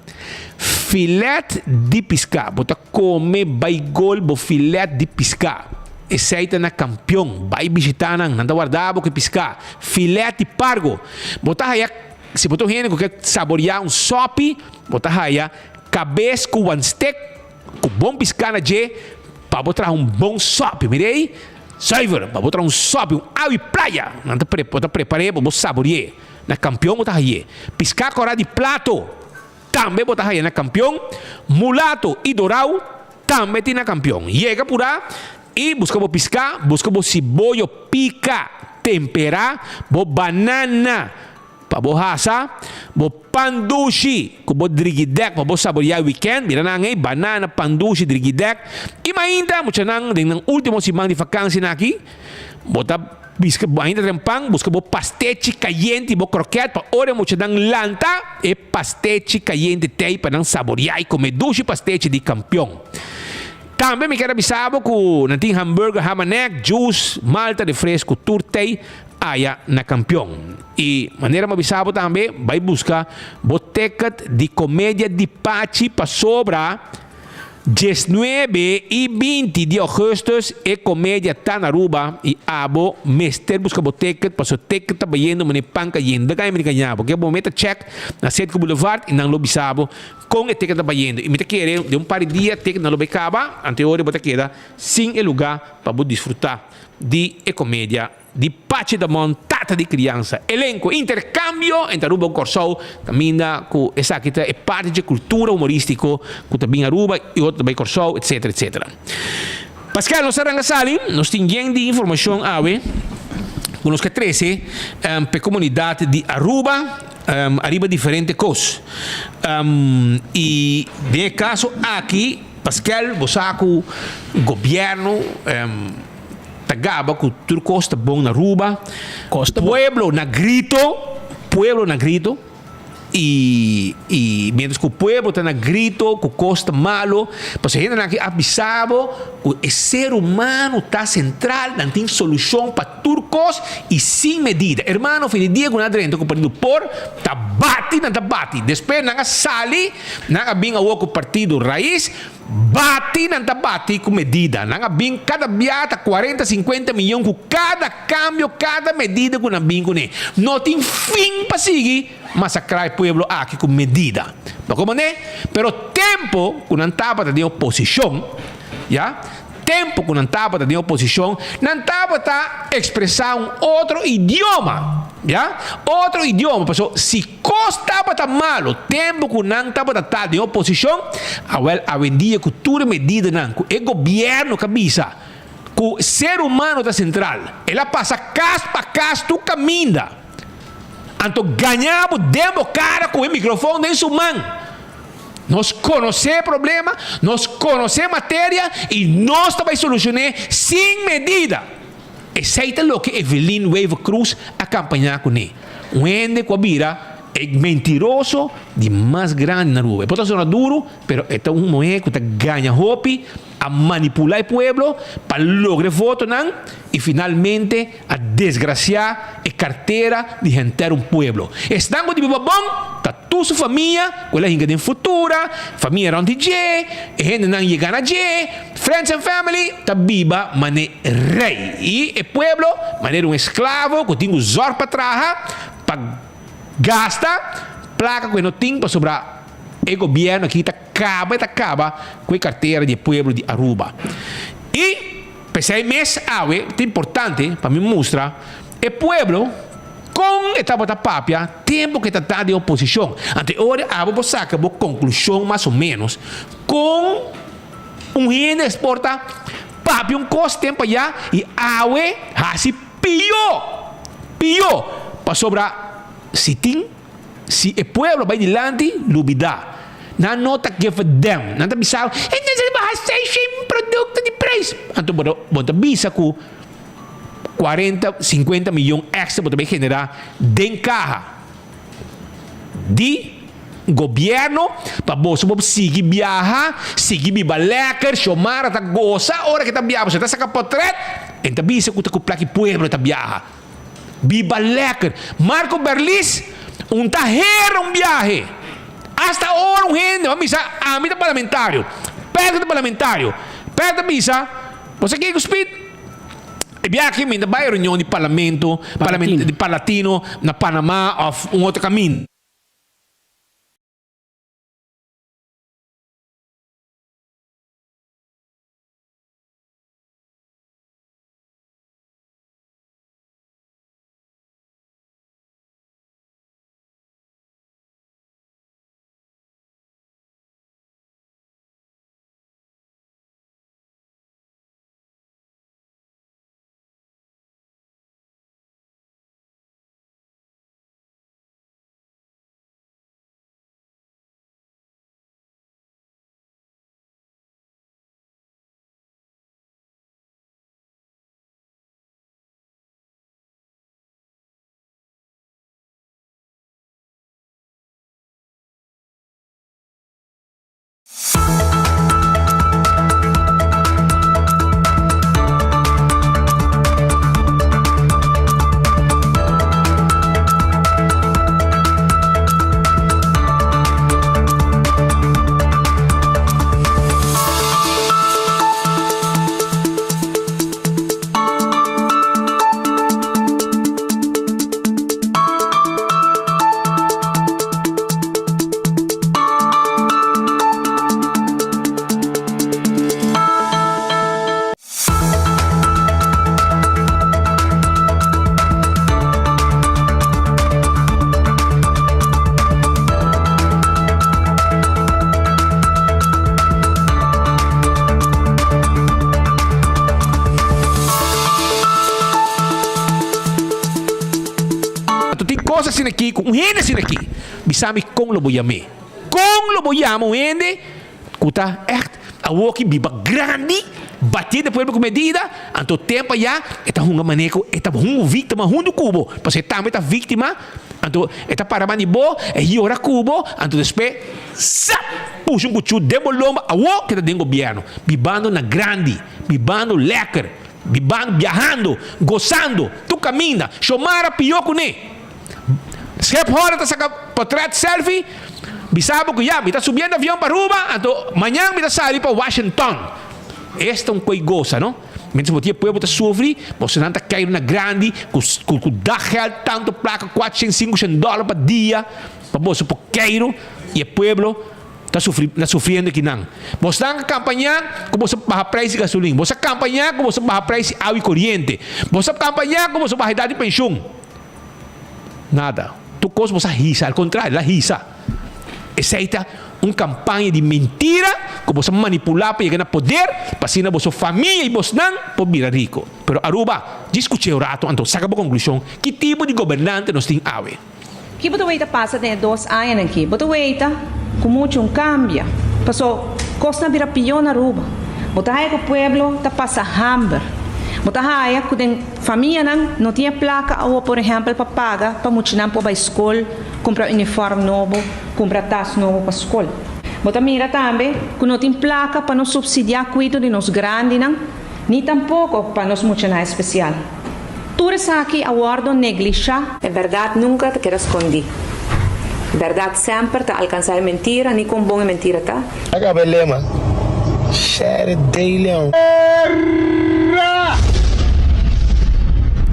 Filet di piská. Bo ta kome bai gol bo filet di piská. Esei ta na kampion. Bai bishitá nan, nan ta warda bo ku e piská. Filet di pargo. Bo ta haya, si bo ta un hende ku ke saboriá un sòpi, bo ta haya kabes ku wanstek ku bon piská na dje pa bo traha un bon sòpi. Mira ei. Zuiver, pa bo traha un sopi, un awi playa, nan ta pre, bo ta prepar'é pa bo sabori'é. Na kampion bo ta hañ'é. Piská kòrá di plato tambe bo ta haña na kampion. Mulato i dorau tambe tin na kampion. Yega purá i buska bo piská, buska bo siboyo pika temperá, bo banana. Pa bo hasa bo pan dushi ku bo drigidèk pa bo saboriá wikènt, mira nan ei, banana, pan dushi, drigidèk. I mainta muchanan den nan último siman di fakansi nan aki, bo ta. Biska ainda den pan, buska bo pastechi kayente i bo kroket pa ora e muchanan lanta e pastechi kayente tei pa nan saboriá i kome dushi pastechi di Kampion. Tambe mi kier a bisa bo ku nan tin hamburger, hamanek, juice, malta, refresco tur tei aya na Kampion. I manera mi a bisa bo tambe bai buska bo ticket di komedia di Pachi pasobra Diesnuebe i binti di augustus e komedia ta na Aruba i abo mester buska bo ticket paso ticket ta bayendo mane pan kayendo. Daka mi kaña bo ke bo meta check na Citgo Boulevard i nan lo bisa bo kon e ticket ta bayendo i mi ta kere den un par di dia ticket nan lo bay kaba anto e ora bo ta keda sin e luga pa bo disfruta di e komedia Di Pachi Damon, tata di kriansa. Elenko, Interkambio entre Aruba ku Kòrsou, kaminda ku esaki ta e parti dje kultura humorístiko ku ta bin Aruba i otro ta bai Kòrsou, etsetera, etsetera. Paskel, nos a ranga sali, nos tin yen di informashon awe ku nos ke trese pa e komunidat di Aruba ariba diferente kos. I den e kaso aki, Paskel, bo sa ku gobièrnu Ta gaba cu tur cos ta bon na Aruba. Pueblo na grito, pueblo na grito y y mientras cu pueblo ta na grito cu cos ta malo, pasobra hendenan aki a bisa bo cu e ser humano ta central, nan tin solucion pa tur cos y sin medida. Hermano, fin di dia cu nan a drenta cu partido por, ta bati nan ta bati. Despues nan a sali, nan a bin awor cu partido Raiz. Bati nan ta bati ku medida. Nan a bin kada bia ta kuarenta sinkuenta miyon ku kada kambio, kada medida ku nan bin kuné. No tin fin pa sigui masakrá e pueblo aki ku medida. Bo komprendé? Pero tempu ku nan tabata den oposishon, ya, tempu ku nan tabata den oposishon, nan tabata ekspresá un otro idioma, ya, otro idioma. Pasobra si. Kos tabata malo tempu ku nan tabata ta den oposishon, awel awendia ku tur e medidanan ku e gobièrnu ka bisa ku ser humano ta sentral, el a pasa kas pa kas tur kaminda, anto gaña bo den bo kara ku e mikrofon den su man. Nos konosé e problema, nos konosé e materia i nos ta bai solushon'é sin medida. Esei ta loke Evelyn Wever-Croes a kampañá kuné, un hende ku a bira e mentiroso di mas grandi na Aruba. E por ta sona duru, pero e ta un muhé ku ta gaña hopi, a manipulá e pueblo pa logra e votonan i finalmente a desgrasiá e kartera di henter un pueblo. Esnan ku di biba bon ta tur su famia ku el a hinka den futura, famia rònt di dje, e hendenan yega na dje, friends and family, ta biba manera rei i e pueblo manera un esklavo ku tin ku zòrg pa traha pa gasta plaka ku e no tin pasobra e gobièrnu aki ta kaba e ta kaba ku e kartera di e pueblo di Aruba. I p'esei mes awe ta importante pa mi mustra e pueblo kon e tabata papia tempu ku e ta ta den oposishon. Anto e ora abo por saka bo konklushon mas o ménos kon Un hende por ta papia un kos tempu ayá i awe hasi pió, pió, pasobra si tin, si e pueblo bai dilanti, lubidá. Nan no ta give a damn. Nan ta bisa, e nesesita baha seishen produkto di preis. Anto bo ta, bo ta bisa ku kuarenta, sinkuenta miyon èkstra bo ta bai generá den kaha. Di gobierno pa boso por sigui biaha, sigui biba lekker, Xiomara ta gosa ora ke ta biaha pasobra e ta saka potret, e ta bisa ku ta ku plaki pueblo e ta biaha. Biba lekker. Marco Berlis un ta hera un biahe. Asta ora un hende a bisa ami ta parlamentario, Pedro ta parlamentario, Pedro ta bisa bo sa kiko Speed? E biaha mi ta bai reunion di parlamento, di Parlatino na Panama of un otro caminda. asina aki, ku un hende asina aki, bisa mi kon lo bo yam'é? Kon lo bo yama un hende ku ta ègt awoki biba grandi, batié den pueblo ku medida, anto tempu ayá e ta hunga manera ku e ta hunga un víktima huntu ku bo, pasobra e tambe ta víktima, anto e ta para banda di bo, e yora ku bo, anto despues sap! Pusha un kuchú den bo lomba, awo ke ta den gobièrnu, bibando na grandi, bibando lèker, bibando, biahando, gosando, tur kaminda, Shomara pió kuné. Schiphol ta saka portret selfie, bisa bo ku ya, mi ta subiendo avion pa Aruba, anto mañan mi ta sali pa Washington. Esta un koe gosa, no? Mientras bo tin e pueblo ta sufri, bosonan ta keiru na grandi ku ku daggeld, tantu plaka, kuatshen, sinkushen dòler pa dia, pa boso por keiru i e pueblo ta sufri, ta sufriendo kinan. Bosnan a kampañá ku boso baha prijs di gasolin, boso a kampañá ku boso baha prijs di awa i koriente, boso a kampañá ku boso baha edat di penshun. Nada. Tur kos boso a hisa, al kontrario, el a hisa. Esei ta un kampaña di mentira ku boso a manipulá pa yega na poder, pa asina boso famia i bosnan por bira riko. Pero Aruba, djis skuch'é un rato, anto saka bo konklushon, ki tipo di gobernante nos tin awe?
Ki bo ta weita pasa den e dos añanan aki? Bo ta weita ku muchu un kambia, paso kosnan a bira pió na Aruba. Bo ta haya ku pueblo ta pasa hamber. Bo ta haya ku den Famianan no tin e plaka awo por ehèmpel pa paga pa muchanan por bai skol, kumpra unifòrm nobo, kumpra tas nobo pa skol. Bo ta mira tambe ku no tin plaka pa nos supsidiá kuido di nos grandinan ni tampoko pa nos muchanan espesial. Tur esaki a wòrdu neglishá.
E bèrdat nunka ta keda skondí. Bèrdat semper ta alkansá e mentira, ni kon bon e mentira ta.
A caba e lema, Share Dayleon.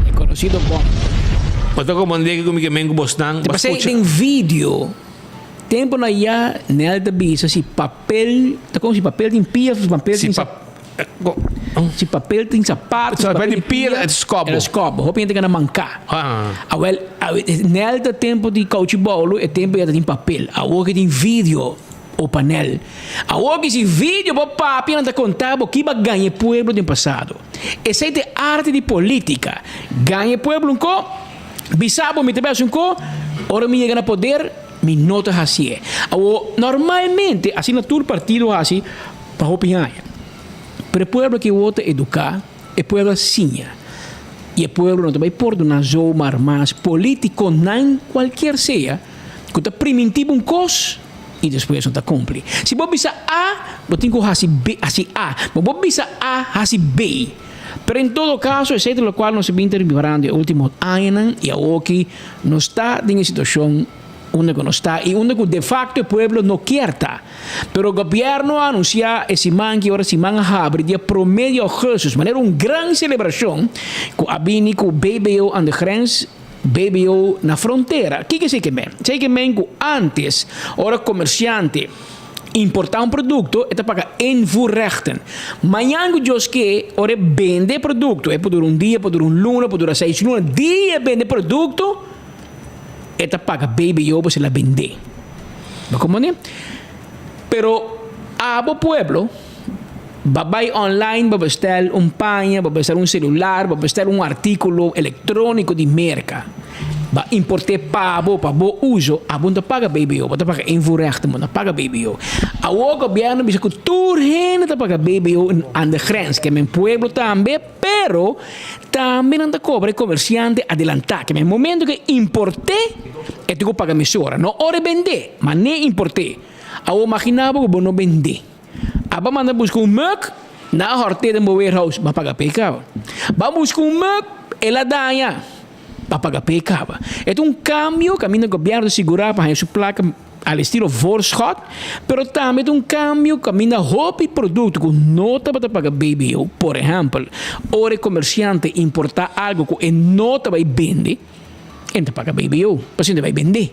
E conocido bon.
Bo ta comprende cu mi ke men cu bosnan
Te
ba
pasé
scucha.
den video. Tempo na ya Nel ta bisa si papel, ta como si papel tin pia, si papel
Si
tin
pa
si papel tin sapato,
Si papel tin pia, e ta scobo.
E ta scobo. Hopi hende gana manca.
Ah.
Awel, Nel ta tempo di cauchi boulo, e tempo ya ta tin papel. Awor ke tin video. O panel. Awor ki si video bo papia nan ta konta bo kiba gaña e pueblo den pasado. Esei ta e arte di politica. Gaña e pueblo un ko, bisa bo mi ta bai hasi un ko, ora mi yega na poder mi no ta hasié. Awor normalmente asina tur partido hasi pa hopi aña. Pero e pueblo aki awor ta educa, e pueblo a siña y e pueblo no ta bai pordona zomaar mas politiconan cualkier sea ku ta primintí bo un kos i despues no ta kumpli. Si bo bisa A, bo tin ku hasi B, hasi A. Ma bo bisa A, hasi B. Pero en todo kaso, esei ta lokual nos a bin ta riparando e último añanan i awoki nos ta den e situashon unda ku nos ta i unda ku de fakto e pueblo no kier ta. Pero gobièrnu a anunsiá e siman ki ora siman a habri dia promé di ougùstùs manera un gran selebrashon ku a bini ku BBO aan de grens, BBO na frontera. Kiko esei ke men? Esei ke men ku ántes ora komersiante importá un produkto e ta paga invoerrechten. Mañan ku Dios ke ora e bende e produkto, e por dura un dia, por dura un luna, por dura seis luna, dia e bende e produkto e ta paga BBO pasobra el a bend'é. Bo komprendé? Pero abo pueblo. Ba bai online ba bestel un paña, ba bestel un celular, ba bestel un articulo electronico di merca. Ba import'é pa bo, pa bo uso, abo no ta paga BBO, bo ta paga invoerrechten, bo no ta paga BBO. Awor gobierno bisa cu tur hende ta paga BBO aan de grens, ke men pueblo tambe, pero tambe nan ta cobra e comerciante adelantá, ke men momento ke import'é e tin cu paga mesora, no ora e bend'é, ma n'e import'é. Awor magina bo cu bo no bend'é. Aba manda buska un muk, nan a hort'é den bo warehouse, bo a paga p'e kaba. Ba buska un muk, el a daña, bo a paga p'e kaba. E ta un kambio kaminda gobièrnu ta sigurá pa haña su plaka al estilo voorschot, pero tambe ta un kambio kaminda hopi produkto ku no tabata paga BBO, por ehèmpel, ora e komersiante importá algu ku e no ta bai bende, e no ta paga BBO, pasobra e no ta bai bend'é.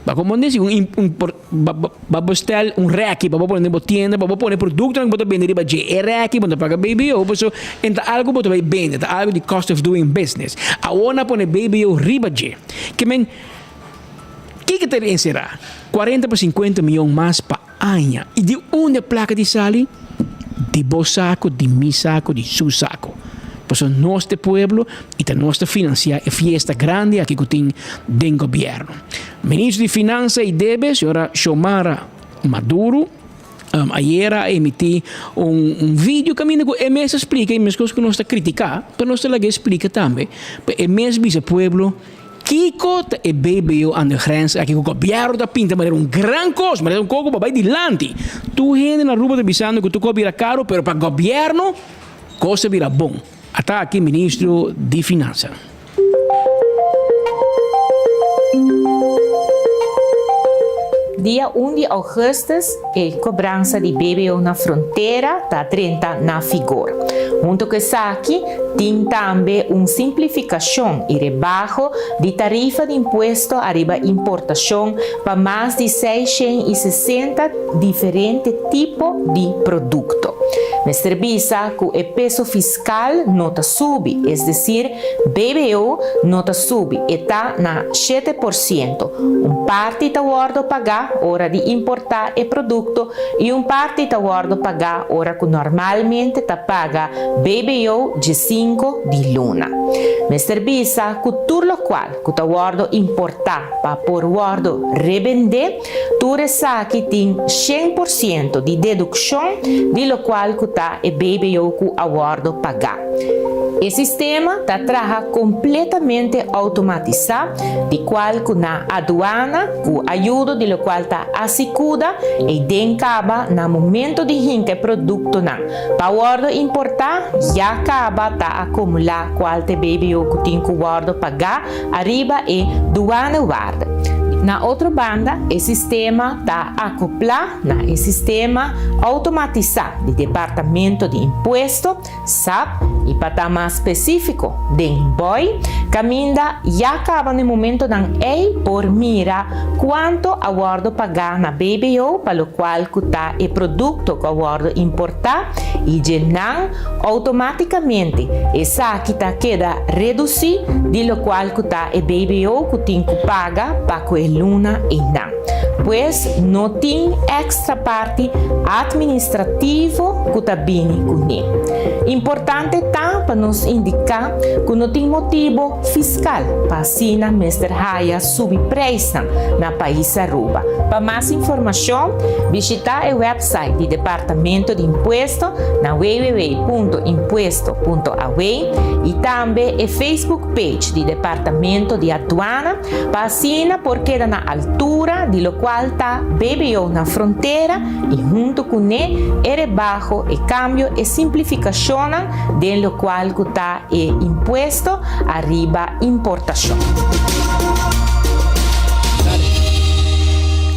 Ba komprende si un un por ba ba bestel un rèki pa bo pone den bo tienda pa bo pone produktonan ku bo ta bende riba dje e rèki bo ta paga BBO paso e ta algu bo ta bai bende ta algu di cost of doing business awor nan a pone BBO riba dje ke men kiko ta enserá kuarenta pa sinkuenta miyon mas pa aña i di unda e plaka di sali di bo sako di mi sako di su sako. Pasobra nos ta e pueblo y ta nos ta financia e fiesta grandi aki cu tin den gobierno. Ministro di Finansa y Debe, señora Xiomara Maduro, ayera a emiti un video caminda cu e mes a splica y mescos cu nos ta critica, pero nos ta laga e splica tambe, pa e mes bisa pueblo kico ta e BBO aan de grens aki cu gobierno ta pinta manera un gran cos, manera un cos cu pa bay dilanti. Tur hende na Aruba ta bisando cu tur cos a bira caro, pero pa gobierno cos a bira bon. Ata aki ministro di Finansa.
Dia un di augustus e cobransa di BBO na frontera ta drenta na figor. Hunto cu esaki tin tambe un simplificacion y rebaho di tarifa di impuesto ariba importacion pa mas di 660 diferente tipo di producto. Mester bisa cu e peso fiscal no ta subi, es decir, BBO no ta subi, e ta na 7%. Un parti ta wordo paga ora di importa e producto y un parti ta wordo paga ora cu normalmente ta paga BBO dje cinco di luna. Mester bisa cu tur locual cu ta wordo importa pa por wordo rebende, Tur esaki tin 100% di dedukshon di lokual ku ta e BBO ku a wòrdu pagá. E sistema ta traha kompletamente outomatisá, di kual ku na aduana ku ayudo di lokual ta Asikuda ei den kaba na momento di hinka e produktonan pa wòrdu importá ya kaba ta akumulá kual ta e BBO ku tin ku wòrdu pagá ariba e douanewaarde. Na otro banda, e sistema ta akoplá na e sistema outomatisá di Departamento di Impuesto, sap, i pa ta mas spesífiko, den boi, kaminda ya kaba na e momentonan ei por mira kuantu a wòrdu pagá na BBO pa lokual ku ta e produkto ku a wòrdu importá i dje nan Outomátikamente esaki ta keda redusí di lokual ku ta e BBO ku tin ku paga pa ku e luna einan. Pues no tin èkstra parti atministrativo ku ta bini kuné. Importante ta pa nos indiká ku no tin motibo fiskal pa asina mester haya subi preisnan na pais Aruba. Pa mas informashon bishitá e wèpsait di Departamento di Impuesto na www.impuesto.aw y tambe e Facebook page di Departamento di Aduana pa asina por keda na altura di locual ta BBO na frontera y hunto cune e rebaho, e cambio, e simplificacionnan den locual cu ta e impuesto ariba importacion.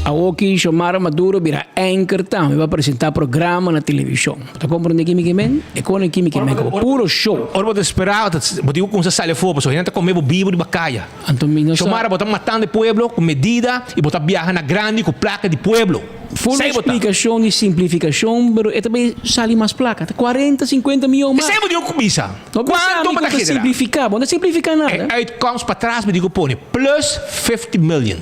Awoki Xiomara Maduro bira anchor tambe pa presenta programa na television. Bo ta comprende kimi ke men? E kone kimi ke men como puro show.
Ora bo ta spera, bo tin cu cuminsa sali afo pasobra hende ta come bo bibo riba caya.
Anto mi no sa.
Xiomara bo ta matando e pueblo cu medida y bo ta biaha na grandi cu placa di pueblo.
Full
Esey bo ta.
explicacion di simplificacion pero e ta bay sali mas placa. Ta cuarenta, cincuenta miyon mas.
Esey bo tin cu bisa.
No bisa
Cuanto
mi
bo
cu
ta
ta
genera?
simplifica. Bo no ta simplifica nada.
E uitkomst patras bo tin cu pone plus 50 million.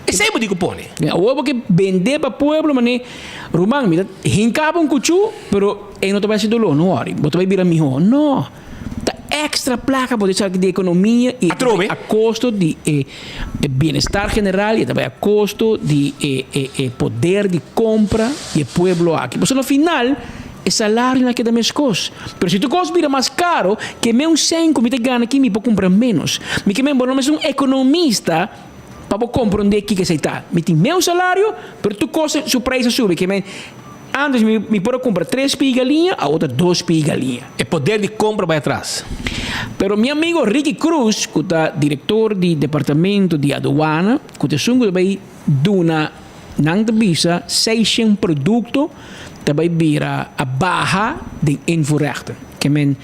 Esei bo tin ku pone.
Awor bo ke bende pa pueblo mane ruman mi ta hinka bo un kuchu pero e no ta bai hasi doló no wòri bo ta bai bira mihó no ta extra plaka bo ta esaki di ekonomia i ta bai a kosto di e bienestar general i ta bai a kosto di e e poder di kompra di e pueblo aki pasobra na final e salarionan a keda meskos pero si tur kos bira mas karo ke men un sèn ku mi ta gana aki mi por kumpra ménos mi ke men bo no mester un ekonomista. Pa bo komprondé kiko esei ta. Mi tin meu salario, pero tur kos su preis a subi. Ke men, ántes mi mi por a kumpra tres pi galiña, awor ta dos pi galiña.
E poder di kompra bai atras.
Pero mi amigo Ricky Cruz, ku ta direktor di departamento di aduana, ku ta esun ku ta bai duna, nan ta bisa seishen produkto ta bai bira a baha den invoerrechten. Ke men,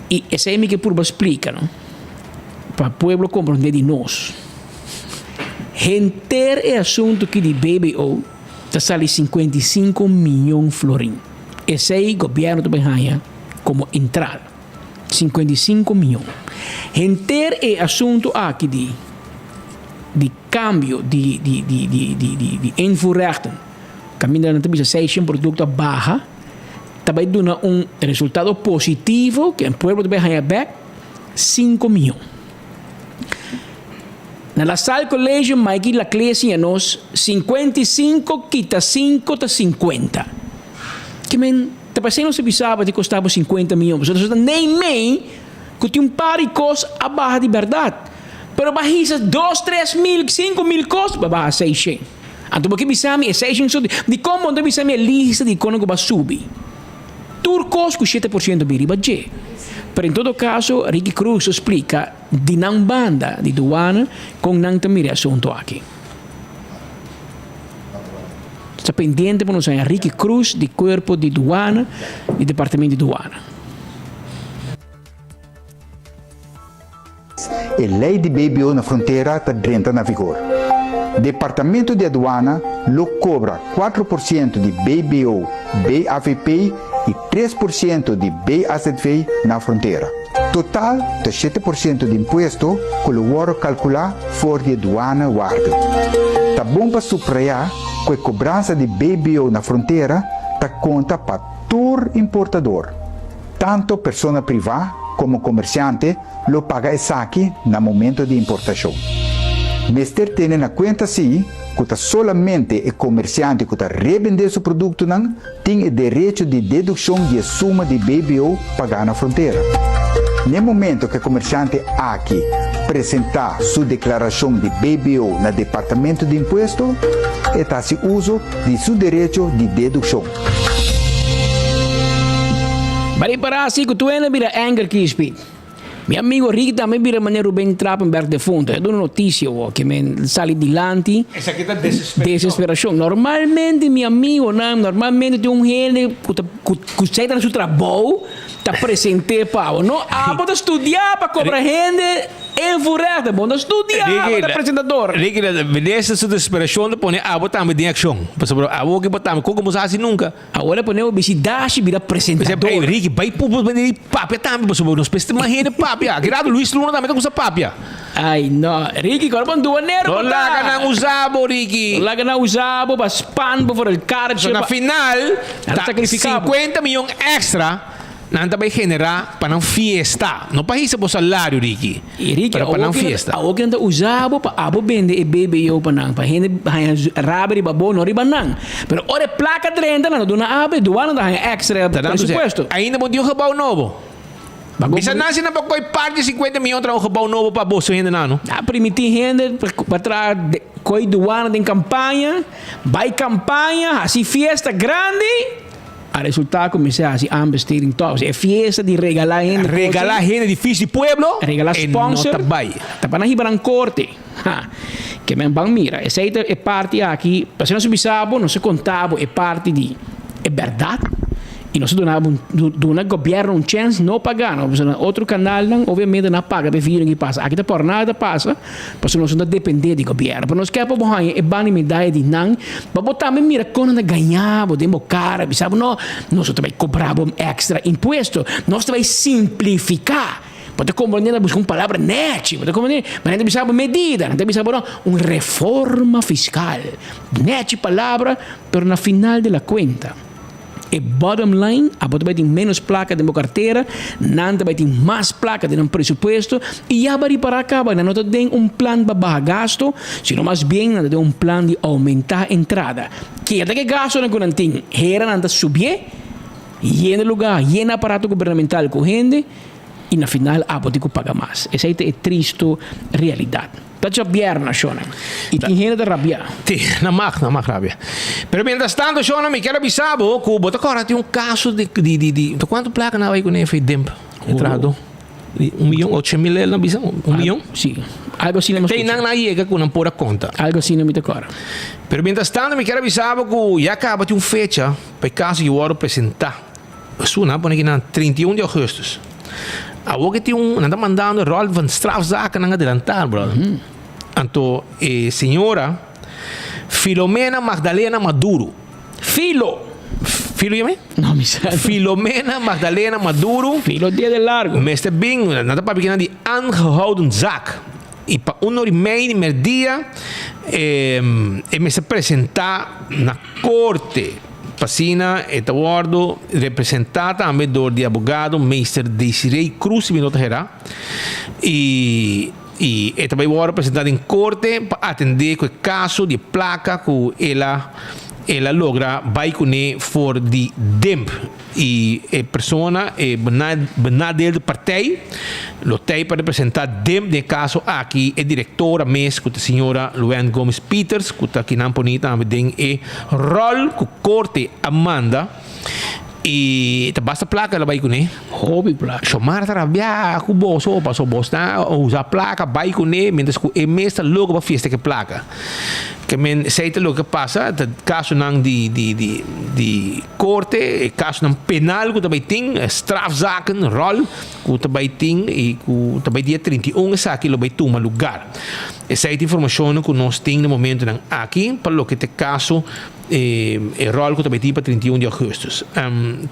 i esei mi ke purba splika, no. Pa pueblo comprende di nos. Henter e asunto ki di BBO ta sali 55 miyon florin. Esey gobierno ta bay haya como entrada. 55 miyon. Henter e asunto aki di di cambio di di di di di di di invoerrechten, caminda nan ta bisa 600 producto a baha. ta bai duna un resultado positivo ku e pueblo ta bai haña bèk sinku mion. Na La Salle College Mikey Laclé siña nos 55 kita sinku ta 50. Ke men ta parse nos a bisa bo ta kosta bo 50 mion pasobra nos ta neimei ku tin un par di kos a baha di bèrdat. Pero bo a hisa dos tres mil 5000 kos bo a baha seishen. Anto bo ke bisa mi e seishen so dikon bo no ta bisa mi e lista di kono ku bo a subi? Tur kos ku 7% bin riba dje. Pero en todo kaso Ricky Cruz a splika di nan banda di duana kon nan ta mira e asuntu aki. Sta pendiente pa nos haña Ricky Cruz di Cuerpo di Duana di Departamento di Duana.
E lei di BBO na frontera ta drenta na vigor. Departamento di Aduana lo kobra 4% di BBO BAVP i 3% di BAZV na frontera. Total ta 7% di impuesto ku lo wòrdu kalkulá for di e duana warde. Ta bon pa suprayá ku e kobransa di BBO na frontera ta konta pa tur importador. Tanto persona privá komo komersiante lo paga esaki na momento di importashon. Mester tene na kuenta sí ku ta solamente e komersiante ku ta rebendé su produktonan tin e derecho di dedukshon di e suma di BBO pagá na frontera. N'e momento ku e komersiante aki presentá su deklarashon di BBO na Departamento di Impuesto, e ta hasi uso di su derecho di dedukshon.
Bari para asi ku tuena bira anger kispi. Mi amigo Ricky tambe bira manera Ruben Trapenberg defunto. E duna noticia awor ke men sali dilanti.
Esaki ta desesperacion.
Desesperacion. Normalmente mi amigonan, normalmente tin un hende ku ta ku ku sa ta na su trabou ta presente pa bo. No abo ta studia pa cobra hende Envoerrechter, bo no studia, bo ta presentador.
Ricky, Minister su desesperacion ta pone abo tambe den accion. Pasobra abo ke bo tambe, con bo sa haci nunca.
Awor e pone bo bisti dashi bira presentador.
Ey Ricky, bay pupu bini papia tambe pasobra nos mester mas hende papia. Gerardo Luis Luna tambe ta cusa papia.
Ay no, Ricky, kor bo un duanero bo
No
ta.
laga nan usa bo, Ricky.
No laga nan usa bo pa span bo for el karchi.
So na final ta 50 miyon extra. Nan ta bai generá pa nan fiesta, no pa hisa bo salario, Ricky, pero pa nan fiesta.
Awor ki nan ta usa bo pa abo bende e BBO pa nan, pa hende haña rabia riba bo, no riba nan. Pero ora e plaka drenta, nan ta duna abo e duana ta haña extra presupuesto.
Ainda bo tin un gebou nobo. Bisa nan si nan por koi parti di 50 miyon traha un gebou nobo pa boso hendenan, no?
A primiti hende pa traha koi duana den kampaña, bai kampaña, hasi fiesta grandi. A resultá ku mester hasi aanbesteding tòg. E fiesta di regalá hende kos.
Regalá hende di fis di pueblo,
Regalá
e no
sponsor.
ta bai.
Ta pa nan hiba nan korte. Ha. Ke men ban mira. Esei ta e parti aki. Pasobra nos a bisa bo, nos a konta bo e parti di e bèrdat i nos a duna bo duna gobièrnu un chèns no pa gana. Pasobra na otro kanalnan obviamente nan a paga pa e video ki pasa. Aki ta por nada ta pasa. Pasobra nos no ta dependé di gobièrnu. Pero nos ke pa bo haña e banda medaya di nan, pa bo tambe mira kon nan ta gaña bo den bo kara, bisa bo, no, nos no ta bai kobra bo èkstra impuesto, nos ta bai simplifiká. Bo ta komprendé nan ta buska un palabra nèchi, bo ta komprendé? Ma nan ta bisa bo medida, nan ta bisa bo no, un reforma fiskal. Nèchi palabra, pero na final de la kuenta. E bottom line, abo ta bai tin menos placa den bo cartera, nan ta bai tin mas placa den nan presupuesto y ya bo a ripara caba nan no ta den un plan pa baha gasto, sino mas bien nan ta den un plan di aumenta entrada. Keda ke gastonan cu nan tin, hera nan ta subié, yena lugar, yena aparato gubernamental cu hende y na final abo tin cu paga mas. Esey ta e tristo realidad. Ta djabièrnè, shonnan. I tin hende ta rabiá.
Ti, nan mag, nan mag rabia. Pero mientras tanto, shonnan, mi kier a bisa bo ku bo ta kòrda tin un kaso di, di, di, di, ta kuantu plaka nan a bai kuné fe Demp, e trahadó? Di un miyon, ocho mil el nan bisa, un miyon?
Sí, algo asina mi a
Te
skucha.
nan a yega ku nan por a konta.
Algo asina mi ta kòrda.
Pero mientras tanto, mi kier a bisa bo ku ya kaba tin un fecha pa e kaso ki wòrdu presentá. Su nan a pone kinan 31 di augustus. Awor ke tin un, nan ta mandando rol van strafzaken adelantá, brother. Anto e señora Filomena Magdalena Maduro.
Filo!
Filo yam'é?
No, mi sa.
Filomena Magdalena Maduro.
Filo dia de largo.
Mester bin, nan ta papia kinan di aangehouden zaak. I pa un ora i mei di merdia e mester presentá na korte. P'asina e ta wòrdu representá tambe dor di abogado Meester Desiree Cruz, si mi no ta herá, i i e ta bai wòrdu presentá den korte pa atendé ku e kaso di e plaka ku el a el a logra bai kuné for di DIMP. I e persona, e benadeelde partij, lo tei pa representá DIMP den e kaso aki e direktora mes ku ta señora Luann Gomes Pieters ku ta kinan poní tambe den e ròl ku korte a manda i ta basta plaka el a bai kuné.
Hopi plaka.
Shomara ta rabiá ku boso pasobra bos ta usa plaka bai kuné mientras ku e mes ta loko pa fiesta ku e plaka. Ke men esei ta loke a pasa, ta kasonan di di di di korte, e kasonan penal ku ta bai tin, strafzaken, ròl ku ta bai tin i ku ta bai dia 31 esaki lo bai tuma lugar. Esei ta informashonnan ku nos tin na momentonan aki pa loke ta e kaso e e ròl ku ta bai tin pa 31 di ougùstùs.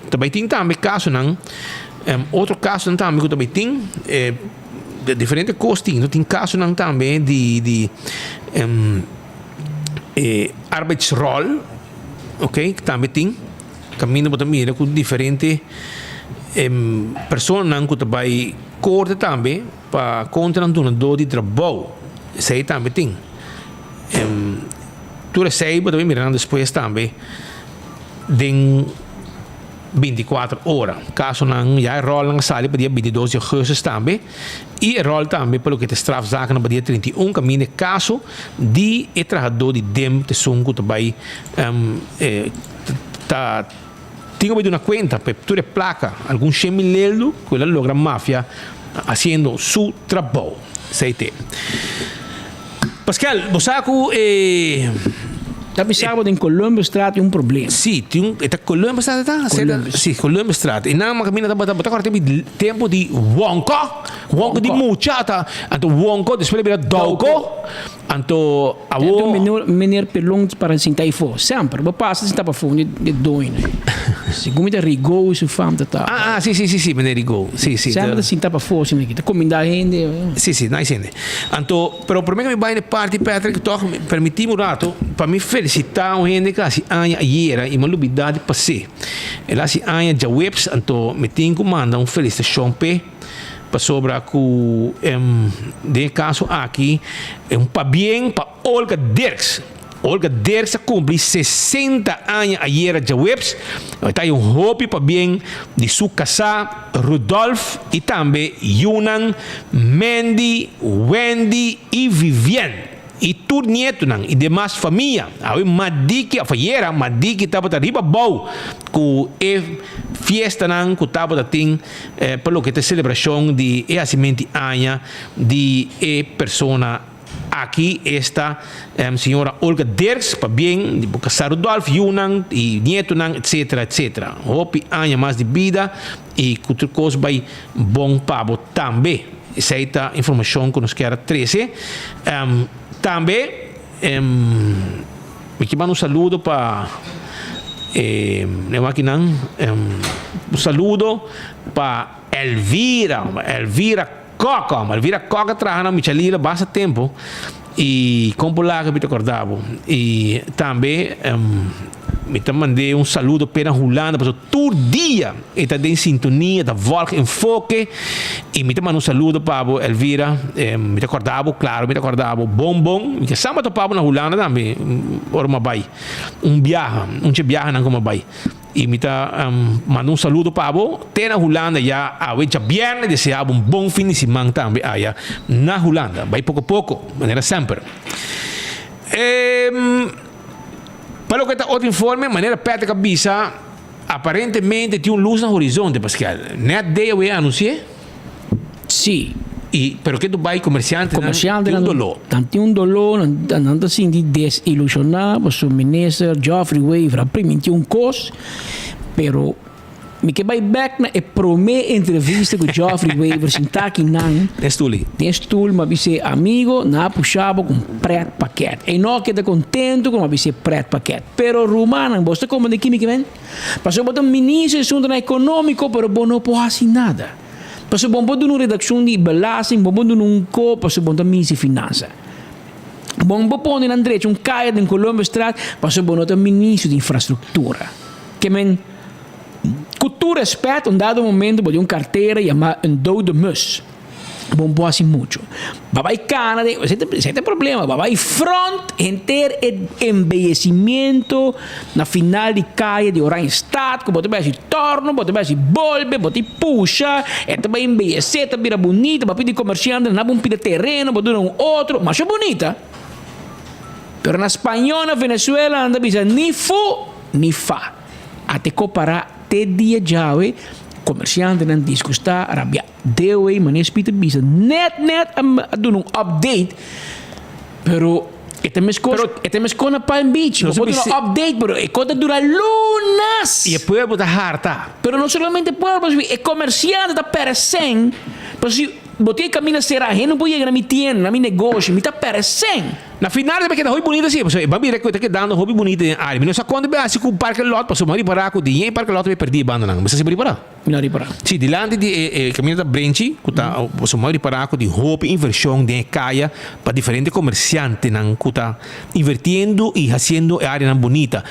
Ta bai tin tambe kasonan, otro kasonan tambe ku ta bai tin. Diferente kos tin. No tin kasonan tambe di di e arbeidsrol, ok, tambe tin. Kaminda bo ta mira ku diferente personanan ku ta bai korte tambe pa kontra nan dunadó di trabou. Esei tambe tin. Tur esei bo ta bai mira nan despues tambe den. Binticuater ora. Casonan ya e rolnan a sali pa dia bintidos di augustus tambe y e rol tambe pa loke ta strafzakennan pa dia 31 caminda e caso di e trahador di dem ta esun cu ta bay ta tin cu bay duna cuenta pa tur e placa algun shen mil leldo cu el a logra mafia haciendo su trabou. Esey te. Pascal, bo sa ku e.
Ta bisa bo den Columbusstraat tin un problema.
Sí, tin un, e ta Columbusstraat e ta?
Columbus.
Sí, Columbusstraat. E nan kaminda tabata, bo ta kòrda tempu tempu di Wonko, Wonko di mucha ta, anto Wonko despues a bira Douko, anto awo.
Tempu meneer Pelon para sinta afó, semper, bo pasa sinta pafó di e doño. Segun mi ta Rigaud su fam ta ta.
Ah, ah, sí, sí, sí, sí, meneer Rigaud, sí, sí.
Semper ta sinta pafó, ta kuminda hende.
Sí, sí, nice hende. Anto, pero prome ku mi bai na e parti Patrick, tòg permití mi un rato pa mi felisitá un hende ku a hasi aña ayera i mi a lubidá di pas'é. El a hasi aña djaweps, anto mi tin ku manda un felisitashon p'e pasobra ku den e kaso aki e un pabien pa Olga Dirks. Olga Dirks a kumpli 60 aña ayera djaweps. E ta un hopi pabien di su kasá Rudolf i tambe yunan Mandy, Wendy i Vivienne i tur nietonan i demas famia. Awe Madiki of ayera Madiki tabata riba bou ku e fiestanan ku tabata tin pa loke ta e selebrashon di e hasimenti aña di e persona Aki esta señora Olga Dirks, pabien di bo kasá Rudolf, yunan i nietonan etcetera etcetera. Hopi aña mas di bida i ku tur kos bai bon pa bo tambe. Esei ta informashon ku nos kier a trese. Tambe mi ke manda un saludo pa e makinan, un saludo pa Elvira, Elvira. Kòkò, Malvira Kòk a traha na Michalila basta tempu i kon por laga mi ta kòrda bo. I tambe mi ta mand'é un saludo p'e na Hulanda pasobra tur dia e ta den sintonia, ta vòlg Enfoke i mi ta manda un saludo pa bo Elvira, mi ta kòrda bo, klaro mi ta kòrda bo bon bon. Mi ke sa mi a topa bo na Hulanda tambe ora mi a bai un biaha, un dje biahanan ku mi a bai. I mi ta manda un saludo pa bo te na Hulanda ya awe djabièrnè desea bo un bon fin di siman tambe aya na Hulanda. Bai poko poko manera semper. Pa loke ta otro informe manera Patrick a bisa aparentemente tin un lus na horizonte Pascal. Net day awe a anunsi'é.
Sí.
I pero ke Dubai komersiantenan tin un doló.
Nan tin un doló, nan ta sinti desilushoná pasobra minister Geoffrey Wever a primintí un kos, pero mi ke bai bèk na e promé entrevista ku Geoffrey Wever sintá aki nan.
Den stul ei.
Den stul mi a bis'é, amigo, nan a pusha bo ku un prèt pakèt. E no a keda kontentu ku mi a bis'é prèt pakèt. Pero rumannan, bo ta komprendé ki mi ke men? Pasobra bo ta minister di asuntunan ekonómiko pero bo no por hasi nada. Pasobra bo no por duna un redakshon di belasting, bo no por duna un ko pasobra bo no ta minister di finansa. Bo no por pone nan drecha un kaya den Columbusstraat pasobra bo no ta minister di infrastruktura. Ke men, ku tur respèt, un dado momento bo tin un kartera yamá un dode mus. Bo no por hasi mucho. Bo bai kana den, esei ta esei ta e problema, bo bai front henter e embeyecimiento na final di kaya di Oranjestad ku bo ta bai hasi torno, bo ta bai hasi bolbe, bo ta pusha, e ta bai embeyecé, ta bira bunita, bo a pidi komersiante nan bo un pida tereno, bo duna un otro, masha bunita. Pero na spañó na Venezuela nan ta bisa ni fu ni fa. A te kopará te dia djawe, komersiantenan disgustá, rabiá. Dewey, Meneer Speed ta bisa net net a duna un update, pero e ta meskos, e ta meskos na Palm Beach. Bo por duna update, pero e kos ta dura lunas.
I e pueblo ta harta.
Pero no solamente e pueblo, e komersiante ta pèrdè sèn, pasobra si bo tin e kaminda será, hende no por yega na mi tienda, na mi negoshi, mi ta pèrdè sèn.
Na final ta keda hopi bunita si, pasobra e ban mira ku e ta kedando hopi bunita den área. Mi no sa konta be hasi ku parke lot, pasobra mi a ripará ku di yen parke lot mi a pèrdí e bandanan. Mi sa si bo ripará?
Mi no a ripará.
Si, dilanti di e kaminda ta Brenchi, ku ta, pasobra mi a ripará ku tin hopi invershon den e kaya pa diferente komersiantenan ku ta invertiendo i hasiendo e áreanan bunita.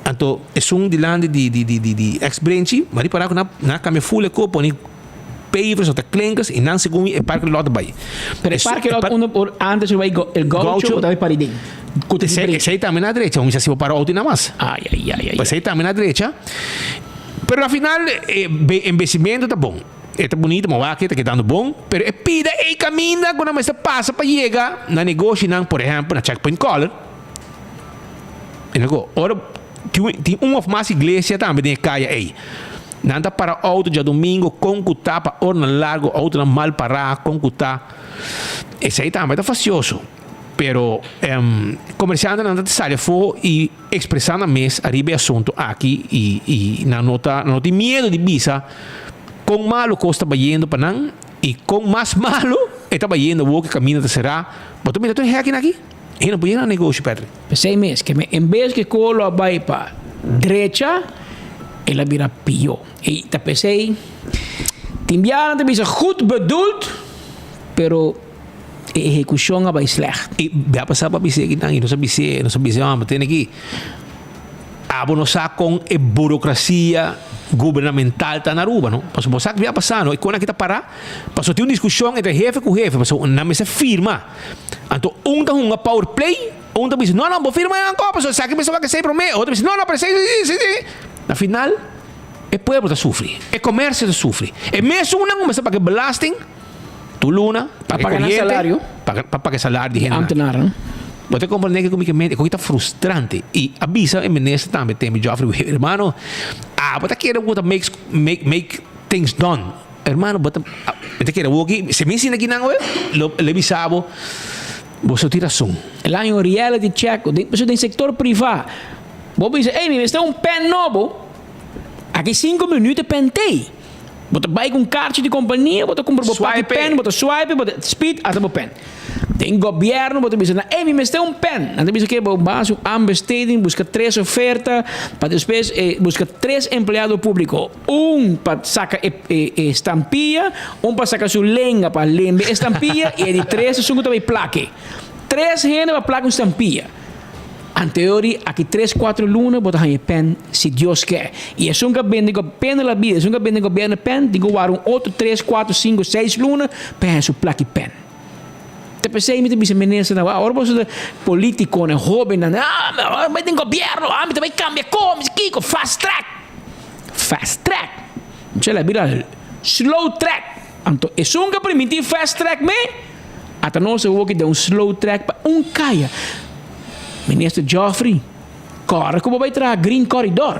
Anto esun dilanti di di di di ex Brenchi, mi a ripará ku nan a kambia ful e kos pone pavers o ta klinkers i nan segun e parke lot bai.
Pero e parke lot unda por antes bai el gaucho o ta bai paridin?
Ku ta esei esei tambe na drecha, un si bo para outo i na mas.
Ay ay ay ay.
Esei tambe na drecha. Pero na final e embecimento ta bon. E ta bunito, ma wak e ta kedando bon, pero e pida ei kaminda ku nan mester pasa pa yega na negoshinan, por ehèmpel na Checkpoint Color. E nego, ora tin un òf mas iglesia tambe den e kaya ei. Nan ta para outo djadumingo kon ku ta pa oranan largu outonan mal pará kon ku ta. Esei tambe ta fastioso. Pero komersiantenan ta sali afó i ekspresá nan mes ariba e asuntu aki i i nan no ta nan no tin miedu di bisa kon malu kos ta bayendo pa nan i kon mas malu e ta bayendo awor ku e kaminda ta será. Bo ta mira tur e hèkinan aki? E no por yega na negoshi, Patrick.
P'esei mes, ke en bes ke kolo a bai pa drecha, el a bira pió. I ta p'esei, tin biaha nan ta bisa goed bedoeld, pero e ehekushon a bai slègt.
I bia pasá pa bis'é kinan, i nos a bis'é, nos a bis'é, Mama, tene aki, abo no sa kon e burokrasia gubernamental ta na Aruba, no? Pasobra bo sa ki bia pasá, no? E kon aki ta pará, pasobra tin un diskushon entre hefe ku hefe, pasobra nan mester firma. Anto un ta hunga power play, un ta bisa, no, no, bo firma e anko, pasobra esaki mester wak esei promé. Otro bisa, no, no, pero esei, si, si, si. Na final, e pueblo ta sufri, e komersio ta sufri. E mesunnan ku mester paga e belasting tur luna,
Pa
paga e
paga nan
koriente,
salario.
paga, pa paga e salario di
Di
hendenan.
ambtenarnan.
Bo ta komprendé ke ku mi ke mente, e koki ta frustrante. I a bisa e minister tambe, Temi Geoffrey Wever, hermano, abo ta kere ku bo ta make, make, make things done. Hermano, bo ta, mi ta kere awoki, si mi sinta aki nan awe, lo lo bisa bo, boso tin rason.
El a haña un reality check, den, pasobra den sector priva, bo bisa, ey, mi mester un pen nobo, aki cinco minuut e pen t'ey. Bo ta bai ku un karchi di kompania, bo ta kumpra bo paki pen, bo ta swipe, bo ta speed ata bo pen. Den gobièrnu bo ta bisa nan, ey, mi mester un pen. Nan ta bisa ke bo basa un aanbesteding, buska tres oferta, pa despues buska tres empleado públiko. Un pa saka e e stampia, un pa saka su lenga pa lembe e stampia i e di tres esun ku ta bai plak'e. Tres hende pa plak un stampia. Anteori aki tres kuatro luna bo ta haña e pèn si Dios ke. I esun ku a bende pèn na la bida, esun ku a bende gobièrnu pèn tin ku wara un otro tres, kuatro, sinku, seis luna pa haña su plak'i pèn. Ta p'esei mi ta bisa ministernan, ora boso ta politikonan, hóbennan, ah mi den gobièrnu, ah mi ta bai kambia kos, mi kiko, fast track. Fast track. Mucha la bira slow track. Anto esun ka primintí fast track me, ata nos a woki den un slow track pa un kaya. Minister Geoffrey, kòrda ku bo bai traha Green Corridor.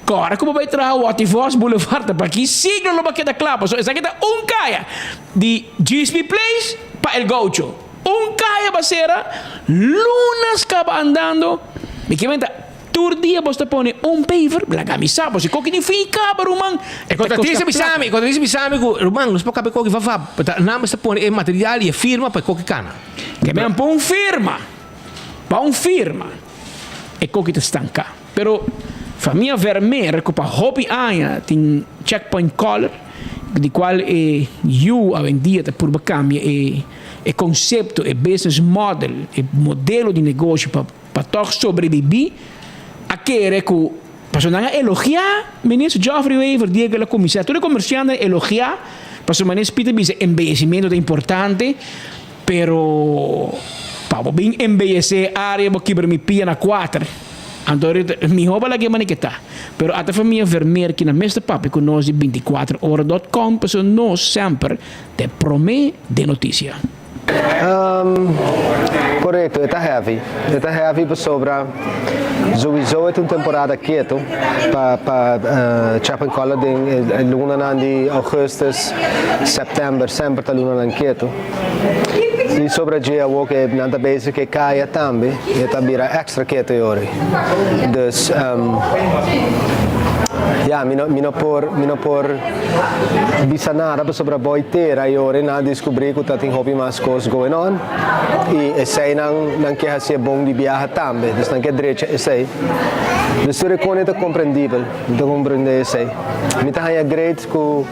Kòrda ku bo bai traha Watty Vos Boulevard. Ta pa ki siglo lo bo keda kla? Pasobra esaki ta un kaya di GSP Place pa El Gaucho. Un kaya ba sera, lunas kaba andando. Mi ke menta. Tur dia bos ta pone un paver, laga mi sa, boso koki di fin kaba ruman.
E kontratista bisa mi, e kontratista bisa mi ku ruman nos por kaba e koki fafa, ta nan mester pone e material i e firma pa e koki kana.
Ke men pa un firma, pa un firma e koki ta stanka. Pero famia Vermeer ku pa hopi aña tin Checkpoint Color, di kual e yu awendia ta purba kambia e e konsepto, e business model, e modelo di negoshi pa. Pa tòg sobrebibí, a kere ku. Pasobra nan a elogiá Minister Geoffrey Wever dia ku el a kuminsá. Tur e komersiantenan a elogiá pasobra Minister Pieter bisa embeyecimiento ta importante, pero pa bo bin embeyesé área bo kibra mi pia na kuater. Anto mihó bo laga e manera ke ta. Pero ata famia Vermeer ki na mes ta papia ku nos di 24 ora dot com pasobra nos semper ta e promé den notisia.
Korekto, e ta heavy. E ta heavy pasobra souiso e ta un temporada ketu pa pa Chapin Color den e lunanan di augustus, september semper ta lunanan ketu. I sobra dje awor ke nan ta bezig ke kaya tambe e ta bira extra ketu e ora ei. Dus ya mi no mi no por mi no por bisa nada pasobra boy tera y ora nan a descubri cu ta tin hopi mas cos going on y eseynan nan ke hacié bon di biaha tambe dus nan ke drecha esey dus tur e cone ta comprendibel mi ta comprende esey mi ta haya great cu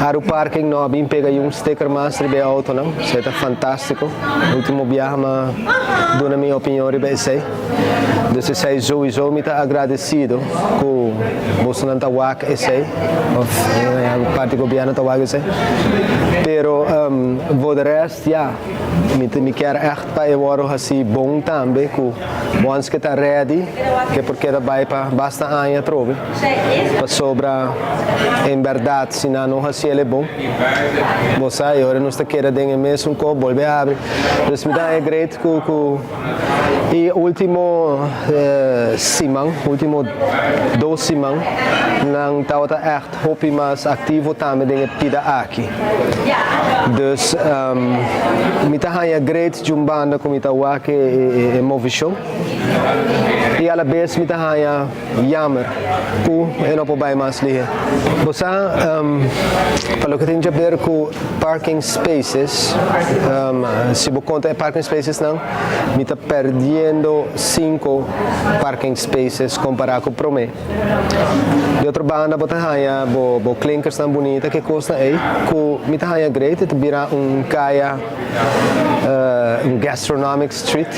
Aru Parking no a bin pega y un sticker mas riba e autonan esey ta fantastico ultimo biaha mi a duna mi opinion riba esey dus esey souiso mi ta agradecido cu bosonan ta wak esey of parti gobierno ta wak esey pero voor de rest ya mi mi kier echt pa e worde haci bon tambe cu once ke ta ready ke por keda bay pa basta aña atrobe pasobra en berdad si nan no haci el e bon bo sa y ora nos ta keda den e mesun cos bolbe habri dus mi ta haña great cu cu E ultimo siman, ultimo dos siman, nan tabata ègt hopi mas aktivo tambe den e pida aki. Dus mi ta haña great djun banda ku mi ta wak e movishon i alabes mi ta haña Jammer ku e no por bai mas lihé. Bo sa, pa loke tin djaber ku parking spaces, si bo konta e parking spacesnan, mi ta perdiendo sinku parking spaces kompará ku promé. Di otro banda bo ta haña bo bo klinkersnan bunita, ke kosnan ei ku mi ta haña great, e ta bira un kaya. Un gastronomic street.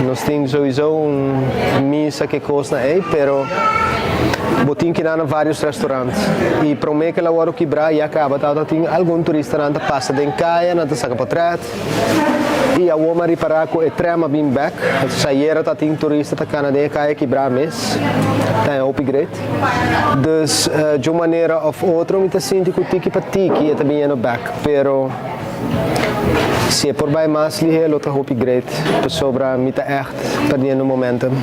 Nos tin souiso un misa ke kosnan ei, pero bo tin kina na varios restaurant. I prome ke la wòrdu kibrá ya kaba tabata tin algun turistanan ta pasa den kaya, nan ta saka potret. I awor mi a ripará ku e tram a bin bèk. Ayera ta tin turista ta kana den e kaya kibrá mes. Ta e hopi great. Dus dje un manera òf otro mi ta sinti ku tiki pa tiki e ta biniendo bèk, pero. Si e por bai mas lihé lo ta hopi great pasobra mi ta ègt perdiendo momentum.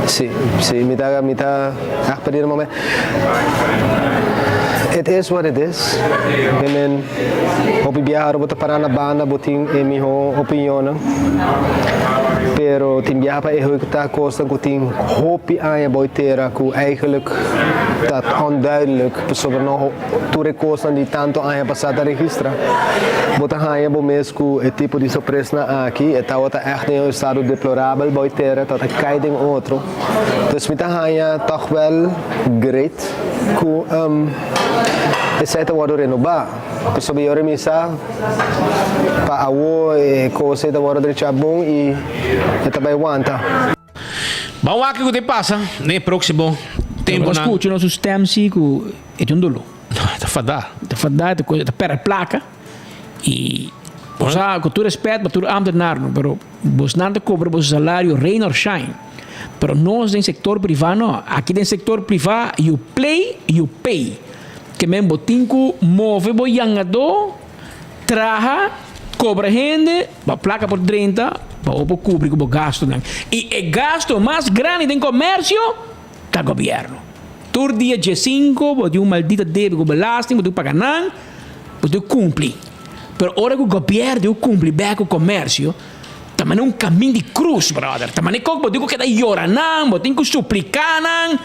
Si, si, mi ta mi ta ègt perdiendo momentum. It is what it is. I mean, hopi biaha ora bo ta pará na banda bo tin e mihó opinionnan, pero tin biaha pa ehekutá kosnan ku tin hopi aña bo tera ku eigenlijk ta onduidelijk pasobra no. Tur e kosnan di tantu aña pasá ta registrá. Bo ta haña bo mes ku e tipo di sorpresnan aki, e tabata ègt den un estado deplorabel bou e tera, tabata kai den otro. Dus mi ta haña tòg wèl great ku esei ta wòrdu renobá. Pasobra yo remisa pa awo e kos ei ta wòrdu drechá bon i e ta bai wanta.
Ban wak kiko ta pasa den e próksimo tempunan.
Bo skucha nos su stem si ku e ta un doló.
Ta fadá.
Ta fadá, ta ta pèrdè plaka. I bo sa ku tur respèt pa tur ámtenarnan, pero bosnan ta kobra boso salario rain or shine. Pero nos den sektor privá no. Aki den sektor privá you play, you pay. Ke men bo tin ku move bo yangadó. Traha, kobra hende, pa plaka por drenta, pa bo por kubri ku bo gastunan. I e gastu mas grandi den komersio ta gobièrnu. Tur dia diesinku bo tin un maldita debe ku belasting, bo tin ku paga nan, bo tin ku kumpli. Pero ora ku gobièrnu tin ku kumpli bèk ku komersio, ta manera un kamin di krus, bròder. Ta manera kok bo tin ku keda yora nan, bo tin ku supliká nan.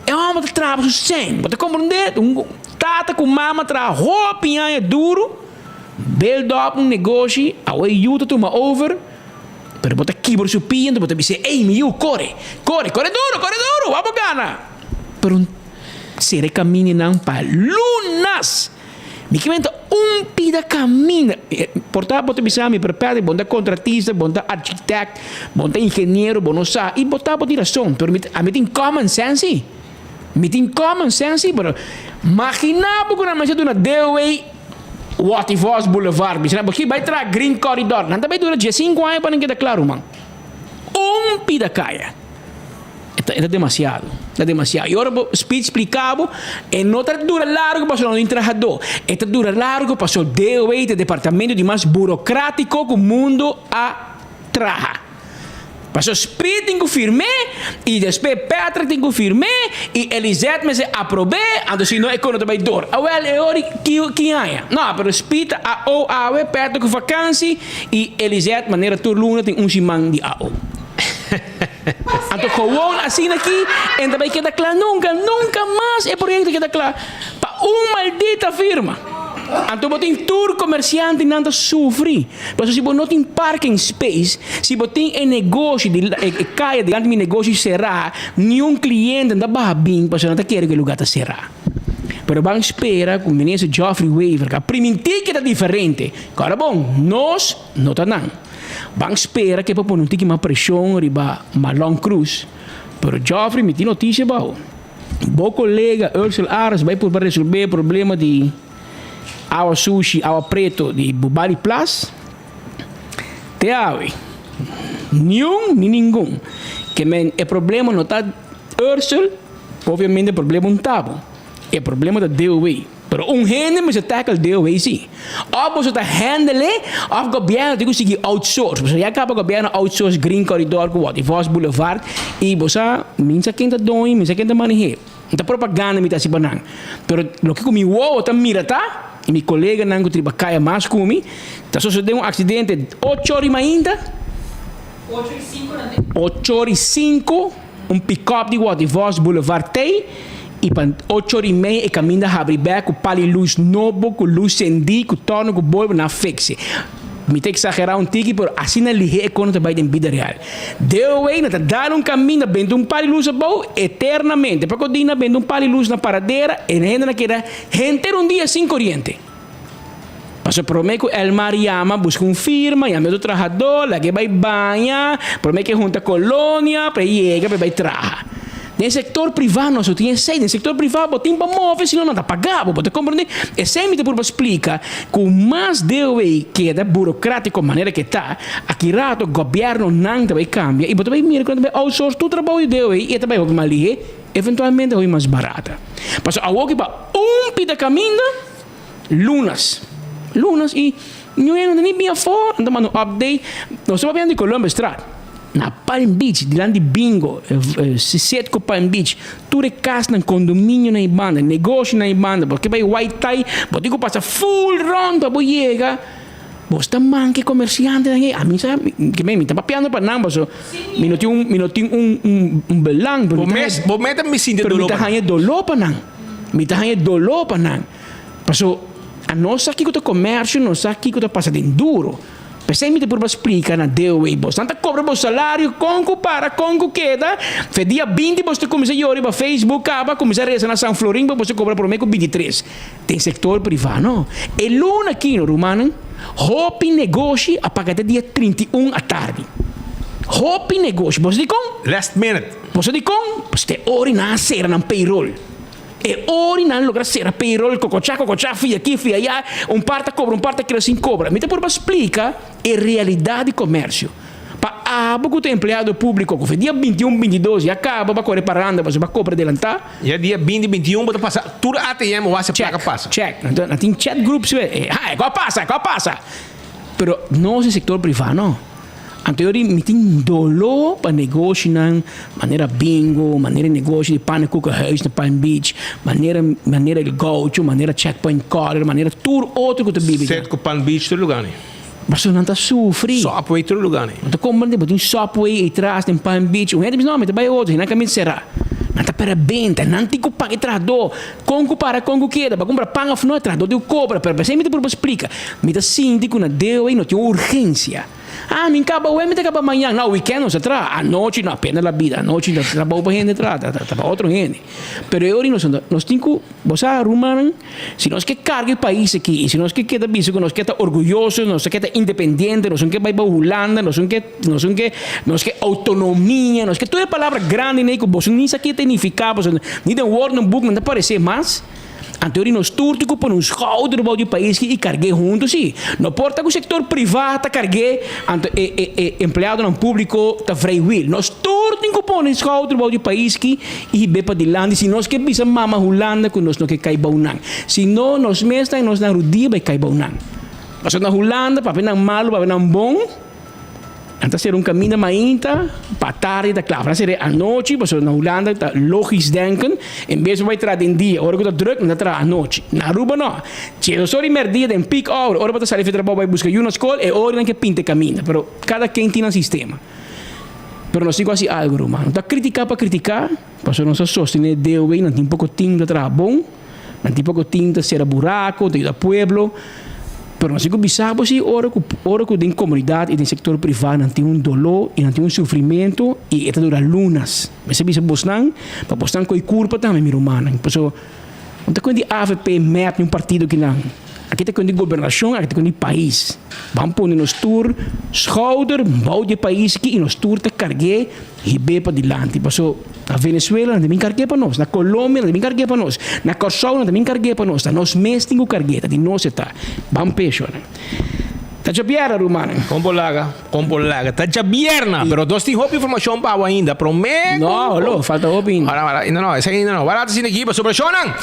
E hòmber ta traha pa su sèn. Bo ta komprondé? Un tata ku mama traha hopi aña duru, build up un negoshi, awe e yu ta tuma over, pero bo ta kibra su pia enton bo ta bis'é, Ey, mi yu, kore! Kore! Kore duru! Kore duru! Wou bo gana! Pero sera e kamindanan pa lunas! Mi ke menta. Un pida kaminda. Por ta bo ta bisa mi, pero Patrick, bo no ta kontratista, bo no ta architect, bo no ta ingeniero, bo no sa. I bo ta, bo tin rason, pero mi, ami tin common sense si. Mi tin common sense si, pero magina bo ku nan mester duna DOW Watty Vos Boulevard, bisa nan bo ki bai traha Green Corridor, nan ta bai dura diesinku aña pa nan keda kla, ruman. Un pida kaya. E ta, e ta demasiado, ta demasiado. I ora bo Speed splica bo, e no ta dura largo pasobra no tin trahadó. E ta dura largo pasobra DOW ta e departamento di mas burocrático cu mundo a traha. Pasobra Speed tin cu firm'é, i despues Patrick tin cu firm'é, i Elizette mester aprob'é, anto si no e cono ta bay door. Awel, e ora ki, ki haña? No, pero Speed ta AO awe, Patrick cu vakansi, i Elizette manera tur luna tin un siman di AO. Anto gewoon asina aki en ta bay keda kla nunca, nunca mas e proyecto keda kla pa un maldita firma. Anto bo tin tur comerciantenan ta sufri pasobra si bo no tin parking space, si bo tin e negoshi di e caya dilanti mi negoshi cera, niun cliente no ta baha bin pasobra nan ta kere cu e lugar ta cera. Pero ban spera cu Minister Geoffrey Wever cu a priminti ke ta diferente. Ora bon, nos no ta nan. Ban spera ke por pone un tiki mas preshon riba Marlon Cruz, pero Geoffrey mi tin notisia bao. Bo kolega Ursel Aras bai purba resolbe e problema di awa sushi, awa preto di Bubali Plas. Te awe, niun ni ningun. Ke men e problema no ta Ursel, obviamente e problema un tabo. E problema ta DOW. Pero un hende mester tackle DOW si. Of boso ta handle e, of gobierno tin cu sigui outsource. Pasobra ya caba gobierno outsource Green Corridor cu wat, y Vos Boulevard, y bo sa, mi sa ken ta doño, mi sa ken ta manehe. No ta propaganda mi ta haci pa nan. Pero loke cu mi wowo ta mira ta, y mi coleganan cu ta riba caya mas cu mi, ta sosode un accidente ocho ora y mainta, ocho ora y cinco, Un pick-up di Watty Vos Boulevard tei y pa ocho ora y media e caminda habri bek cu pali luz nobo cu luz cendi cu torno cu bolbo na fixe. Mi ta exagera un tiki pero asina lihe e cono ta bay den bida real. DOW no ta dal un caminda benta un pali luz abou eternamente. Paco di na benta un pali luz na paradera e hende na keda henter un dia sin coriente. Pasobra promé ku Elmar yama buska un firma, yama e otro trahadó, laga e bai baña, promé ku e hunta kolonia pa e yega pa e bai traha. Den sektor privá nos no tin esei. Den sektor privá bo tin pa move si no nan ta paga bo. Bo ta komprendé? Esei mi ta purba splika ku mas DOW keda burokratico manera ke ta, aki rato gobièrnonan ta bai kambia i bo ta bai mira ku nan ta bai outsource tur trabou di DOW i e ta bai hopi mas lihé, eventualmente hopi mas barata. Pasobra awor ki pa un pida kaminda. Lunas. Lunas y ñoe no ta ni bin afó, nan ta manda un update. Nos ta papia di Columbusstraat, na Palm Beach, dilanti Bingo, Citgo Palm Beach, tur e casnan, condominionan y banda, negocionan y banda, bo ke bay White Tie, bo tin cu pasa full rond pa bo yega. Bo sta manke comerciantenan ey, ami sa, mi ta papiando pa nan paso mi no tin un, mi no tin un, un belang, pero mi ta haña,
Bo meta mi sinti
pero mi
doló
ta
pa nan.
haña doló pa nan, mi ta haña doló pa nan. Paso anos sa kiko ta comercio, nos sa kiko ta pasa den duro. P'esei mi ta purba splica na DOW, bosnan ta cobra bo salario con cu para, con cu keda, fe dia binti bos ta cuminsa yora riba Facebook caba, cuminsa reza na San Florin pa bos ta cobra prome cu bintitres. Den sector priva no. E luna aki no rumannan, hopi negoshi a paga te dia 31 atardi. Hopi negoshi. Boso di con?
Last minute.
Boso di con? Pasobra te ora nan a cera nan payroll. E ora nan logra cera payroll cocochá cocochá, fia aki fia allá, un par ta cobra un par ta keda sin cobra. Mi ta purba splica e realidad di comercio. Pa abo cu ta empleado publico cu fe dia 21, 22 ya caba ba core paranda pasobra ba cobra adelanta.
Ya dia 20, 21 bo ta pasa tur ATM o haci placa pasa.
Check, check. Nan tin chat groups we. Eh, ha, cu a pasa, cu a pasa. Pero nos den sector priva no. Anto yo di mi tin doló pa negoshinan manera bingo, manera negoshi di pannenkoekenhuis na Palm Beach, manera manera El Gaucho, manera Checkpoint Corner, manera tur otro ku ta bibi
Set ku Palm Beach tur lugá ni.
Pasobra nan ta sufri.
Subway tur lugá ni.
Bo ta komprende, bo tin Subway ei tras den Palm Beach. Un hende bisa no, mi ta bai otro, nan kaminda será. Nan ta pera benta, nan tin ku paga e trahadó. Kon ku para, kon ku keda, bo a kumpra pan òf no, e trahadó tin ku kobra. Pero p'esei mi ta purba splika, mi ta sinti ku na deo ei no tin un urgensia. Ah, mi kaba awe, mi ta kaba mañan. No, weekend nos ta traha. Anochi no, apena la bida. Anochi ta trabou pa hende traha, ta ta pa otro hende. Pero e ora nos nos tin ku, bo sa rumannan, si nos ke karga e pais aki i si nos ke keda bisa ku nos ke ta orguyoso, nos ke ta independiente, nos no ke bai bou Hulanda, nos no ke, nos no ke, nos ke outonomia, nos ke tur e palabra grandi nei ku boso ni sa ke ta nifiká, pasobra ni den woordenboek nan ta paresé mas. Anto di nos tur tin ku pone un skouder bou di pais ki i karg'é huntu si. No por ta ku sektor privá ta karg'é, anto e e e empleadonan públiko ta vrijwil. Nos tur tin ku pone skouder bou di pais ki i hib'é padilanti si nos ke bisa mama Hulanda ku nos no ke kai bou nan. Si no, nos mes ta nos nan rudia bai kai bou nan. Pasobra na Hulanda papia nan malu papia nan bon. Nan ta sera un kaminda mainta pa tardi ta kla. Nan sera anochi pasobra na Hulanda ta logisch denken. En bes bo bai traha den dia ora ku ta druk nan ta traha anochi. Na Aruba no. Dje dos ora i merdia den peak hour ora bo ta sali for trabou bai buska yu na skol e ora nan ke pinta e kaminda. Pero kada ken tin nan sistema. Pero nos tin ku hasi algu ruman. No ta kritika pa kritika pasobra nos ta sostene DOW nan tin poko tin ta traha bon. Nan tin poko tin ta sera burako, ta yuda pueblo. Pero nos tin ku bisa bo si ora ku ora ku den komunidat i den sektor privá nan tin un doló i nan tin un sufrimentu i e ta dura lunas. Mester bisa bosnan pa bosnan ko'i kurpa tambe mi rumannan. Pasobra no ta kuent di avp, mep ni un partido kinan. Aki ta kuent di gobernashon, aki ta kuent di pais. Ban pone nos tur schouder bou di e pais aki i nos tur ta karg'é hib'é padilanti. Pasobra na Venezuela nan ta bin karg'é pa nos, na Colombia nan ta bin karg'é pa nos, na Kòrsou nan ta bin karg'é pa nos. Ta nos mes tin ku karg'é, ta di nos e ta. Ban peshonan. Ta djabièrna rumannan.
Kon por laga, kon por laga. Ta djabièrna, pero nos tin hopi informashon pa awe ainda. Promé ku.
No, holo, falta hopi ainda.
Wara, wara, ainda no, esei ainda no. Wara ta asina aki pasobra shonnan.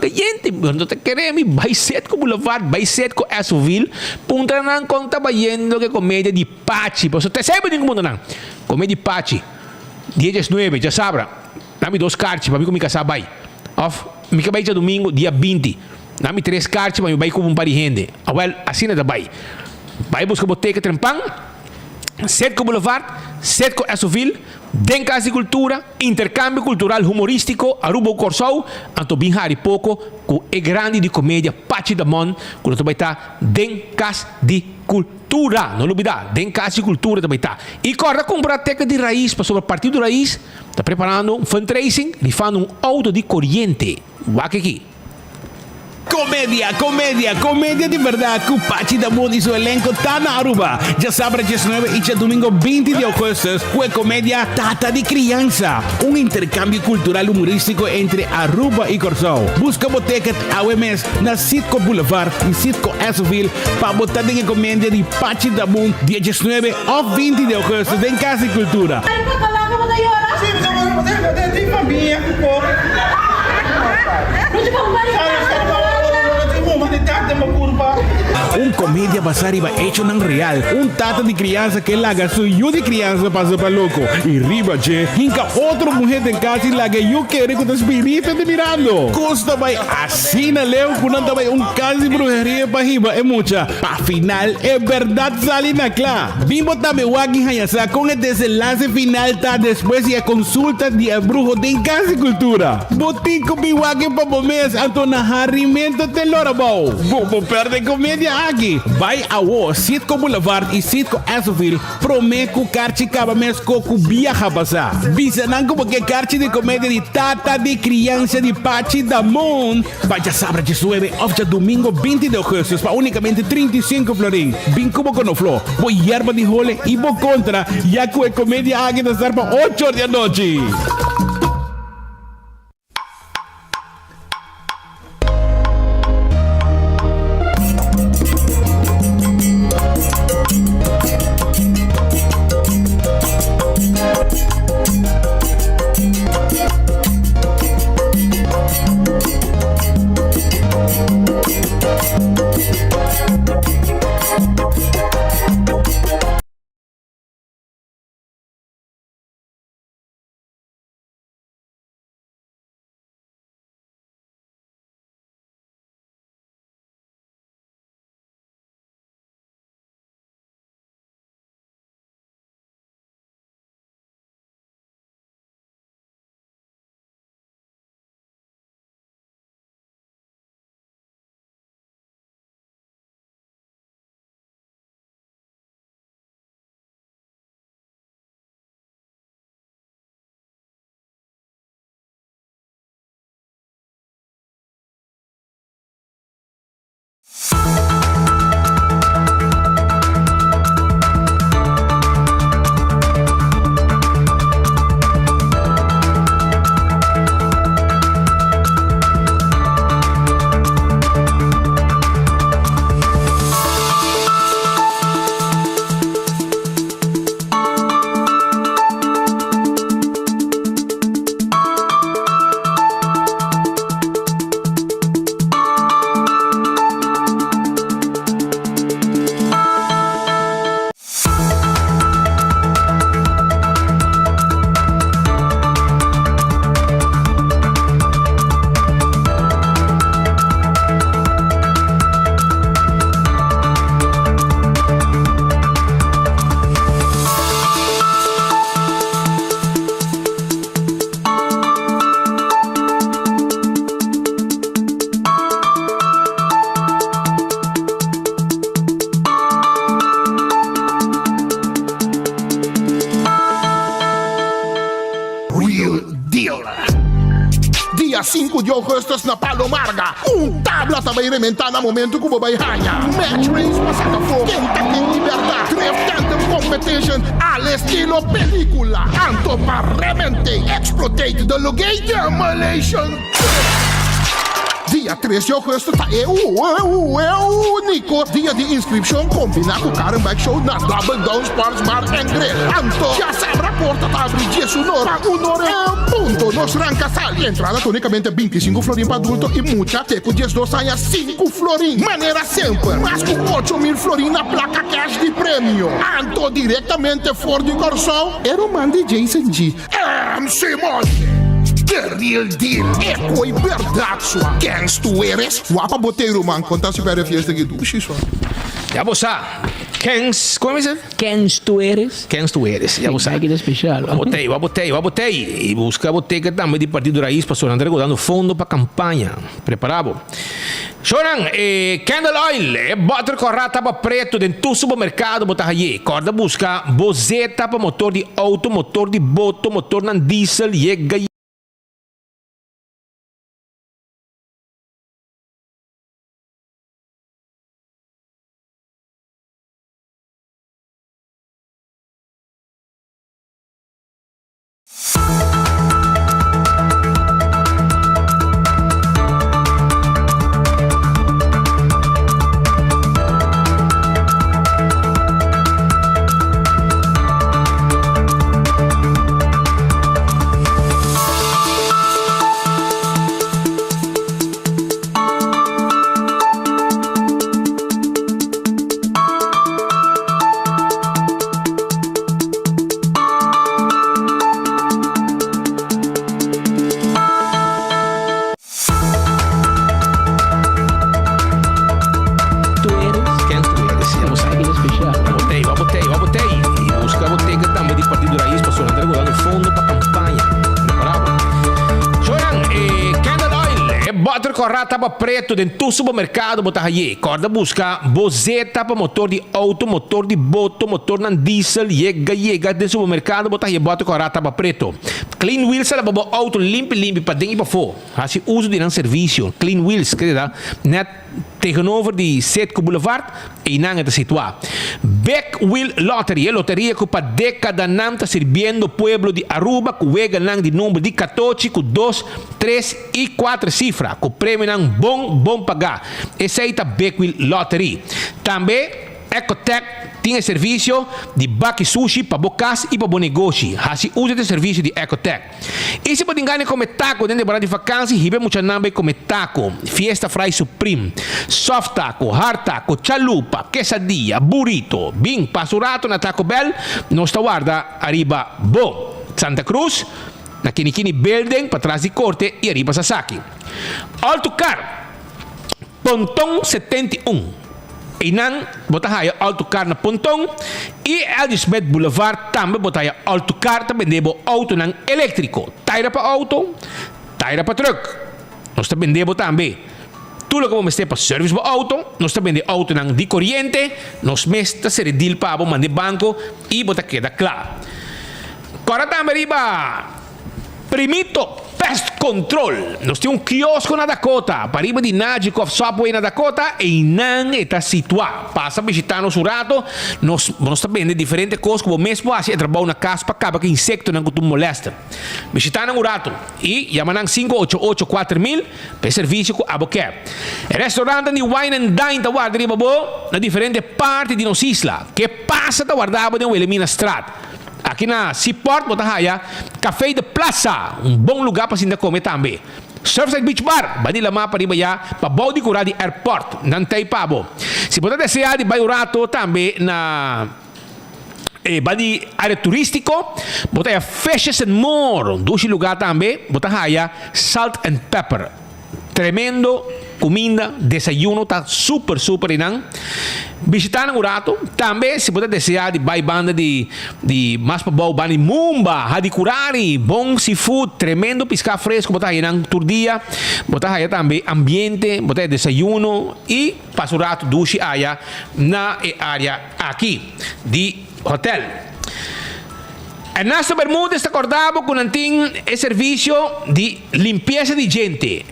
Cayente, no ta kere mi bay set cu Boulevard, bay set cu Esoville, puntra nan con ta bayendo ke comedia di Pachi, pasobra ta esei bo tin cu puntra nan, comedia di Pachi, dia diesnuebe, djasabra, nan mi dos karchi pa mi cu mi casá bay, of mi ke bay djadumingo dia binti, nan mi tres karchi pa mi bay cu un par di hende, awel asina ta bay, bay busca bo teken trempan, set cu Boulevard, set cu Esoville, den Cas di Cultura. Interkambio kultural humorístiko Aruba ku Kòrsou, anto bin hari poko ku e grandi di komedia Pachi Damon ku lo ta bai ta den Kas di Kultura. No lubidá, den Kas di Kultura ta bai ta. I kòrda kumpra teka di Rais pasobra Partido Rais ta preparando un fundraising rifando un outo di koriente. Wak aki.
Comedia, comedia, comedia di berdad cu Pachi Damon y su elenco ta na Aruba. Djasabra diesnuebe y djadumingo binti di augustus cu e comedia Tata di Crianza, un intercambio cultural humoristico entre Aruba y Corsou. Busca bo ticket awe mes na Citgo Boulevard y Citgo Essoville pa bo ta den e comedia di Pachi Damon dia diesnuebe of binti di augustus den Cas di Cultura. Un komedia basá riba echonan real. Un tata di kriansa ke laga su yu di kriansa pasa pa loko i riba dje hinka otro muhé den kas i laga e yu kere ku ta spiritu ta mirando. Kos ta bai asina leu ku nan ta bai un kas di bruheria pa hiba e mucha. Pa final e bèrdat sali na kla. Bin bo tambe wak i haña sa kon e desenlase final ta despues di e konsulta di e bruho den Kas di Kultura. Bo tin ku bin wak e pa bo mes, anto na harimento te lora bou. Bo. Bo perde e comedia aki. Bai awo Citgo Boulevard y Citgo Essoville prome cu karchi caba mes co cu biaha pasa. Bisa nan cu bo ke karchi di comedia di Tata di Crianza di Pachi Damon pa djasabra diesnuebe of djadomingo 20 di augustus pa unicamente 35 florin. Bin cu bo conoflo, bo yerba di hole y bo contra ya cu e comedia aki ta start pa ocho or di anochi.
Real Deal. Dia sinku di augustus na Palo Marga, un tabla ta bai rementá na momento ku bo bai haña Match Race pa saka afó ken ta ken di bèrdat, Drift Tandem Competition al estilo pelíkula, anto pa rement'é, explotate de lug'é Demolition Derby. Dia tres di augustus ta e úniko dia di inskripshon kombiná ku Car and Bike Show na Double Down Sports Bar and Grill. Anto djasabra porta ta abri diesun or pa un or en punto. Nos ranka sali. Entrada ta únikamente 25 florin pa adulto i mucha te ku 12 aña sinku florin. Manera semper, mas ku 8000 florin na plaka cash di premio. Anto direktamente for di Kòrsou, e ruman di Jason G. MC Monte, The real deal, e koi berdad sua. Kens tu eres? Wapa bo te ruman, konta si perde fiesta ki dushi sua.
Ya bo sa, kens, como mi se?
Kens tu eres?
Kens tu eres, ya bo sa.
Esaki ta special.
Wa bo tei, wa bo tei, wa bo tei. I buska bo ticket tambe di Partido Raiz pasobra nan ta recordando fondo pa campaña. Prepara bo. Shownan, e candle oil, e boter corra tapa preto den tur supermercado bo ta haye. Corda busca bo zeta pa motor di auto, motor di boto, motornan diesel, yega. Boter kòrá tapa pretu den tur supermerkado bo ta haye. Kòrda buska bo zeta pa motor di outo, motor di boto, motornan diesel, yega yega den supermerkado bo ta haye boter kòrá tapa pretu. Clean Wheels ta laba bo outo limpi limpi paden i pafó. Hasi uso di nan servisio. Clean Wheels keda nèt tegenover di Citgo Boulevard, einan e ta situá. Big Wheel Lottery, e loteria ku pa dékadanan ta sirbiendo pueblo di Aruba ku weganan di number di katochi ku dos, tres i kuater sifra, ku premionan bon bon pagá. Esei ta Big Wheel Lottery. Tambe. Ecotec tin e servisio di baki sushi pa bo kas i pa bo negoshi. Hasi uso di e servisio di Ecotec. I si bo tin gana di kome tako den temporada di vakansi, hiba e muchanan bai kome tako, Fiesta Fry Supreme, soft taco, hard taco, chalupa, quesadilla, burrito. Bin, pasa un rato na Taco Bell, nos ta warda ariba bo. Santa Cruz, na Kinikini Building, patras di Korte i ariba Sasaki. Alto Car. Ponton 71. Einan bo ta haya Autocar na Ponton y L.G. Smith Boulevard tambe bo ta haya Autocar ta bende bo autonan electrico, taira pa auto, taira pa truck. Nos ta bende bo tambe tur loke bo mester pa service bo auto, nos ta bende autonan di coriente, nos mes ta sere deal pa bo mande banco y bo ta keda cla. Cora tambe riba. Primito Pest Control. Nos tin un kiosko na Dakota, pariba di Najikoff Subway na Dakota, einan e ta situá. Pasa bishitá nos un rato, nos nos ta bende diferente kos ku bo mes por hasi e trabou na kas pa kaba ku insektonan ku ta molèster. Bishitá nan un rato i yama nan 588 4000 pa e servisio ku abo ke. E restaurantnan di Wine and Dine ta warda riba bo na diferente parti di nos isla. Ke pasa ta warda bo den Wilhelminastraat. Aki na Seaport bo ta haya Café de Plaza, un bon lugá pa sinta kome tambe. Surfside Beach Bar, bai di lamá pariba ya pa bou di kurá di airport, nan ta ei pa bo. Si bo ta deseá di bai un rato tambe na e bai di área turístiko, bo ta haya Fishes and More, un dushi lugá tambe, bo ta haya Salt and Pepper. Tremendo cuminda, desayuno ta super super einan. Bishita nan un rato. Tambe si bo ta desea di bay banda di di mas pabou banda di Mumba, Hadicurari, bon seafood, tremendo pisca fresco bo ta haya nan tur dia. Bo ta haya tambe ambiente, bo ta haya desayuno y pasa un rato dushi aya na e area aki di hotel. Ernesto Bermudez ta corda bo cu nan tin e servicio di limpieza di djente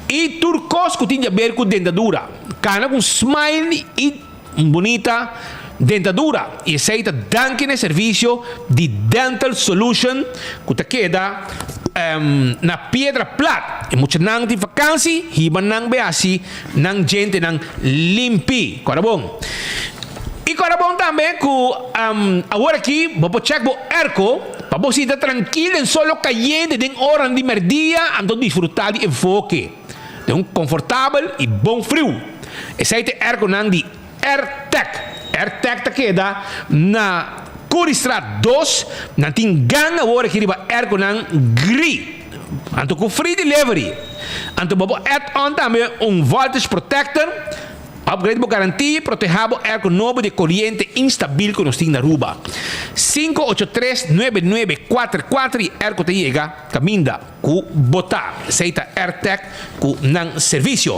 y tur cos cu tin di haber cu dentadura. Cana cu un smile y un bunita dentadura y esey ta danki na e servicio di Dental Solution cu ta keda na Piedra Plat. E muchanan tin vakansi, hiba nan bay haci nan djentenan limpi. Corda bon. I kòrda bon tambe ku awor aki bo por chèk bo airco pa bo sinta trankil den solo kayente den oranan di mèrdia anto disfrutá di enfoke den un konfortabel i bon friu. Esei ta e airconan di AirTech. AirTech ta keda na Currystraat dos. Nan tin gan awor aki riba airconan gri anto ku free delivery. Anto bo por add on tambe un voltage protector. Upgrade bo garantia i protehá bo airco nobo di e koriente instabil ku nos tin na Aruba. 583 9944 i airco ta yega kaminda ku bo ta. Esei ta Airtec ku nan servisio.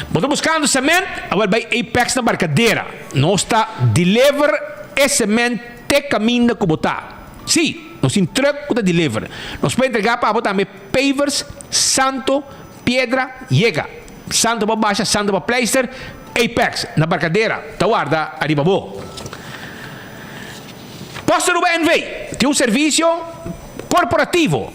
Bo ta buskando sement? Awel bai Apex na Barcadera. Nos ta deliver e sement te kaminda ku bo ta. Sí, nos tin truck ku ta deliver. Nos por entregá pa bo tambe pavers, santo, Piedra yega. Santo pa basha, santo pa pleister, Apex na Barcadera ta warda ariba bo. Post Aruba NV tin un servicio corporativo,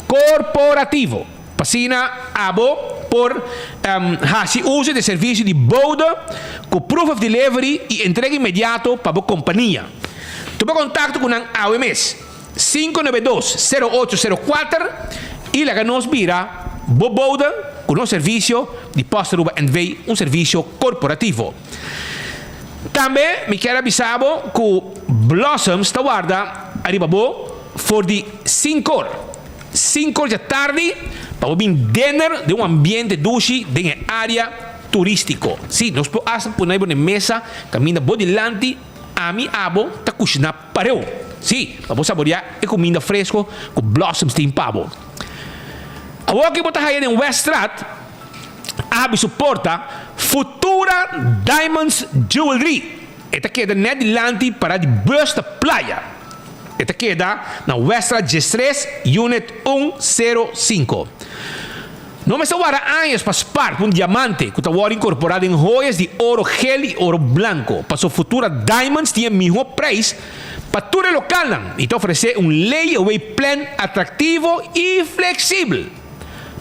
corporativo, pa asina abo por haci uso di e servicio di bode cu proof of delivery y entrega inmediato pa bo compania. Tuma contacto cu nan awe mes. 592 0804 y laga nos bira bo bode cu nos servicio di Post Aruba NV, un servicio corporativo. Tambe mi kier a bisa bo cu Blossoms ta warda ariba bo for di cincor, cincor dja tardi pa bo bin dinner den un ambiente dushi den e area turistico. Si, nos por hasta pone bo na e mesa caminda bo dilanti, ami abo ta cushina. Pareu! Sí, pa bo saboreá e kuminda fresko ku Blossoms tin pa bo. Awor ki bo ta haya den Weststraat. A habri su porta Futura Diamonds Jewelry. E ta keda net dilanti para di bus ta Playa. E ta keda na Westra 13, Unit 105. No mester warda años pa spar pa un diamante ku ta wòrdu inkorporá den hoyas di oro gel i oro blanko. Paso Futura Diamonds tin e mihó preis pa tur e lokalnan i ta ofresé un lay-away plan atraktivo i fleksibel.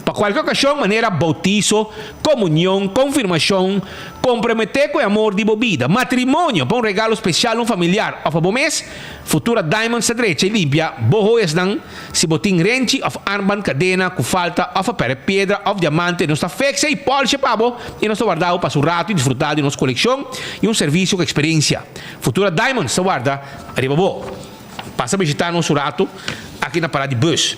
Pa kualke okashon manera boutiso, komunion, konfirmashon, komprometé ku e amor di bo bida, matrimonio, pa un regalo spesial un familiar òf pa bo mes, Futura Diamonds ta drecha i limpia bo hoyasnan. Si bo tin renchi òf armband, kadena ku falta òf a pèrdè piedra òf diamante, nos ta fekse i pòlshe pa bo i nos ta warda bo pa su ratu i disfrutá di nos kolekshon i un servisio ku eksperensia. Futura Diamonds ta warda riba bo. Pasa bishita nos un ratu aki na parada di bus.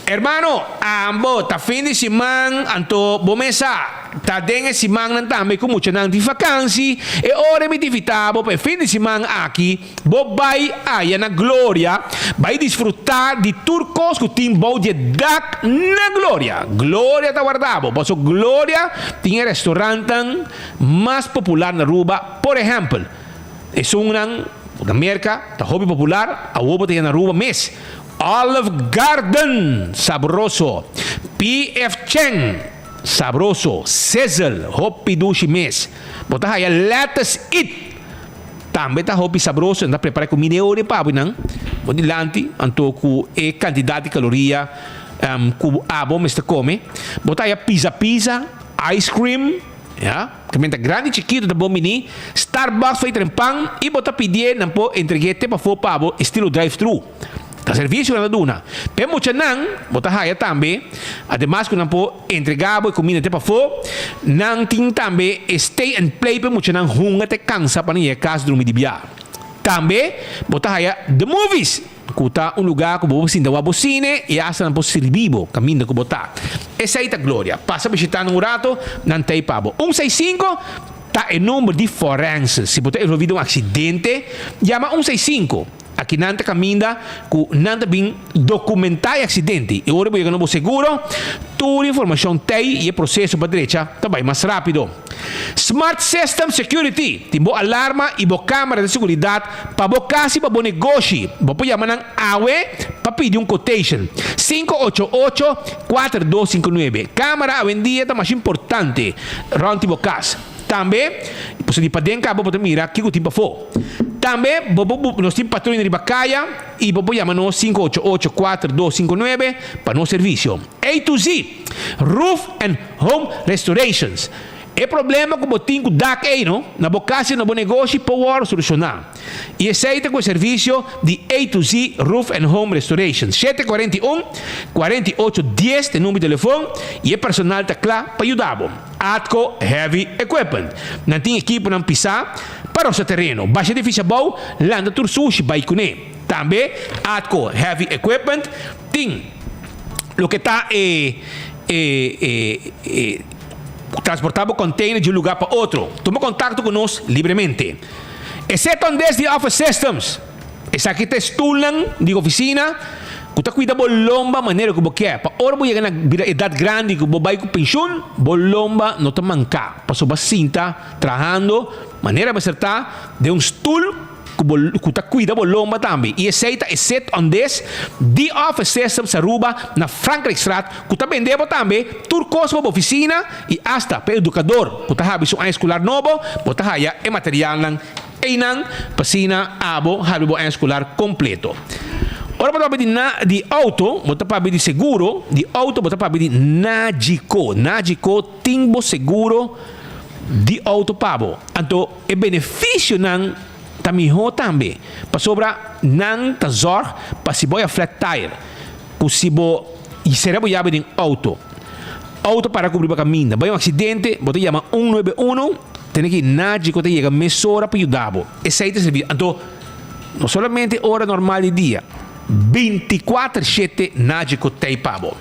Hermano, ambo ta fin di siman, anto bo mes sa, ta den e simannan tambe ku muchanan tin fakansi. E ora mi ta invitá bo pa e fin di siman aki bo bai aya na Gloria, bai disfrutá di tur kos ku tin bou di e dak na Gloria. Gloria ta warda bo, pasobra Gloria tin e restaurantnan mas popular na Aruba. Por ehèmpel, Esunnan ku na Merka ta hopi popular, awor bo ta hia na Aruba mes. Olive Garden, sabroso. PF Chang, sabroso. Sizzle, hopi dushi mes. Bo ta haya Lettuce Eat, tambe ta hopi sabroso. Nan ta prepara e kumida e ora pa bo nan bo dilanti, anto ku e kantidat di kaloria ku abo mester kome. Bo ta haya Pizza Pizza, ice cream. Ya, kementa grandi chikitu ta bon bini, Starbucks fai tren pan i bo ta pidié nan por entreg'é te pafó pa bo estilo drive thru. Ta servisio ku nan ta duna. P'e muchanan bo ta haya tambe, ademas ku nan por entregá bo e kuminda te pafó, nan tin tambe e stay and play p'e muchanan hunga te kansa pa nan yega kas drumi di bia. Tambe bo ta haya The Movies. Ku ta un lugá ku bo por sinta wak bo sine i asta nan por sirbi bo kaminda ku bo ta. Esei ta Gloria. Pasa bishitá nan un rato, nan ta ei pa bo. Un seis sinku ta e number di forense. Si bo ta envolví den un aksidente, yama un seis sinku. Aki nan ta kaminda ku nan ta bin dokumentá e aksidente i ora bo yega na bo seguro, tur informashon ta ei i e proseso pa drecha ta bai mas rápido. Smart System Security tin bo alarma i bo camera di seguridad pa bo cas i pa bo negoshi. Bo por yama nan awe pa pidi un quotation. 588 4259. Camera awendia ta masha importante rond di bo cas. Tambe, pasobra di paden caba bo ta mira kico tin pafo. Tambe bo por nos tin patruña riba caya i bo por yama nos 588 4259 pa nos servicio. A to Z. Roof and Home Restorations. E problema ku bo tin ku dak ei no, na bo kas i na bo negoshi por wòrdu solushoná. I esei ta ku e servisio di A to Z Roof and Home Restorations. 741, 48 dies ta e number di telefon i e personal ta kla pa yuda bo. Atco Heavy Equipment. Nan tin ekiponan pisá pa rosa tereno, basha edifisio abou, lanta tur sushi bai kuné. Tambe Atco Heavy Equipment tin. Loke ta e e e e transportá bo container di un lugá pa otro. Tuma contacto cu nos libremente. E Seton Desk di Office Systems. Esaki ta e stoelnan di oficina cu ta cuida bo lomba manera cu bo kier. Pa ora bo yega na bira edad grandi cu bo bay cu pensioen, bo lomba no ta manca pasobra bo a sinta trahando manera mester ta den un stoel. Ku bo ku ta kuida bo lomba tambe. I esei ta e set on des di Office Systems Aruba na Frankrijkstraat ku ta bende bo tambe tur kos pa bo ofisina i asta pa e edukador ku ta habri su aña eskular nobo bo ta haya e materialnan einan pa asina abo habri bo aña eskular kompleto. Ora bo ta papia di na di outo bo ta papia di seguro di outo bo ta papia di Nagico. Nagico tin bo seguro di outo pa bo. Anto e beneficionan ta miho tambe, pasobra nan ta zorg pa si bo ya flat tire, cu si bo cera bo yabi den auto, auto para cubri bo caminda, bay un accidente, bo ta yama un nuebe uno, tene ki nadie cu ta yega mesora pa yuda bo. Esey ta servicio. Anto no solamente ora normal di dia, binticuater shete nadie cu tey pa bo.